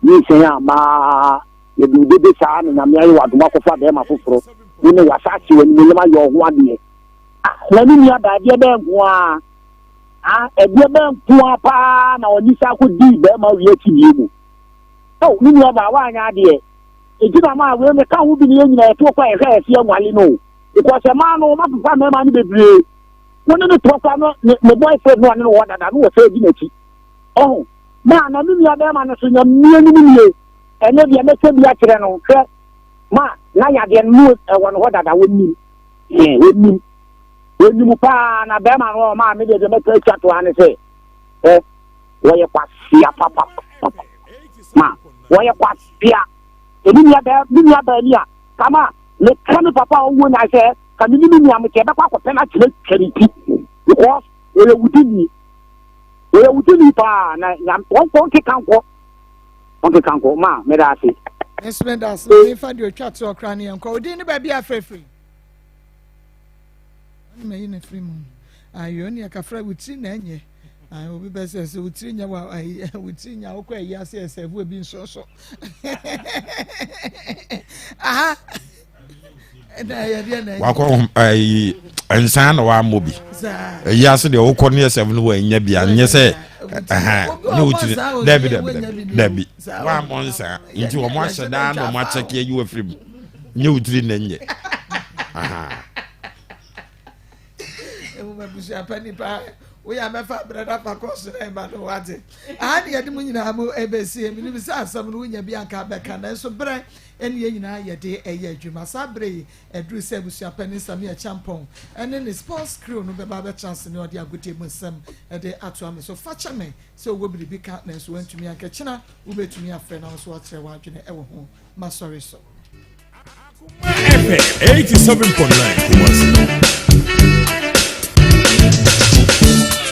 nyinsɛn a maa yɛde wo dede saa na nyame ayɛ w'adom akɔfa bɛrima foforɔ wo ne wasa ahye w'animuonyam ayɛ ɔho adeɛ. Ah, na ne nua baa ɛdeɛ bɛn nko ara ah ɛdeɛ bɛn nko ara paa na ɔne saa kɔdii bɛrima wie akyi bie mu. Oh, me nua baa woanyɛ adeɛ. Enti na maa wei meka ho bi ne yɛn nyinaa yɛtoɔ kɔ a yɛhwɛ a yɛse yɛnwale no o because ɛmaa no wɔn apepa mmarima no bebree wo ne no toɔ koraa no ne ne boyfriend no ɔne no wɔ dada no wɔ sɛ di n'akyi ɔho maa na me nua bɛrima no so nyamie no mu nie ɛne deɛ mɛka bi akyerɛ no hwɛ ma na yadeɛ no mu ɛwɔ no hɔ dada wɔnim ɛɛ wɔnim wɔnim paa na bɛrima no ɔmaa me deɛ deɛ mɛka atwa toa ne sɛ ɛ wɔyɛ kwasea papa papa ma wɔyɛ kwasea ɛne nua bɛɛ me nua baa ni a kama meka me papa a ɔwuo nyaa sɛ ka me ne me nua mekyɛ bɛkɔ akɔpɛ no akyerɛ twa ne ti because wɔyɛ wudini wɔyɛ wudini paa na nyam wɔn keka nkɔ wɔn keka nkɔ ma meda ase. Nso meda ase na mefa deɛ otwa toɔ koraa ne yɛnkɔ odin ne baabi afrɛfiri. Ɔne mayi no afiri mu no. Ayo ne kafra wo tiri na ɛnyɛ. Ayo obi bɛ sɛ sɛ wo tiri nyɛ wa ayi wo tiri nya wokɔ ayi ase ɛsɛ ɛfo ebi nso so. Aha. Ɛna ɛyɛ deɛ na ɛnyɛ. Wakɔ ayi nsan na wammɔ bi. Ayi ase deɛ wokɔ ne ɛsɛ no wanya bi anyɛ sɛ ɛhɛn ne wo tiri dɛbi dɛbi dɛbi dɛbi wammɔ nsan nti wɔn ahyɛ daa na wɔn akyɛke ayi wɔ afiri mu nyɛ wo tiri na ɛnyɛ. Ewu abusua pa nipa woyɛ abɛfa brɛ na fa kɔ so na ɛma no wate. Aha ne yɛde mu nyinaa mu ɛbɛsie. Menim sɛ asɛm no wonya bi anka bɛka nanso berɛ ɛne yɛn nyinaa yɛde ɛyɛ adwuma. Saa berɛ yi ɛduru sɛ abusua panin Samia Kyampɔn ɛne ne sports crew no bɛba abɛtena ase ne ɔde agodie mu nsɛm ɛde atoa me so. Fa kyɛ me sɛ wowɔ biribi ka nanso woantumi anka. Kyena wobɛtumi afrɛ na wo nso woakyerɛ w'adwene ɛwɔ ho. Masɔre so. FM 87.9 Kumasi.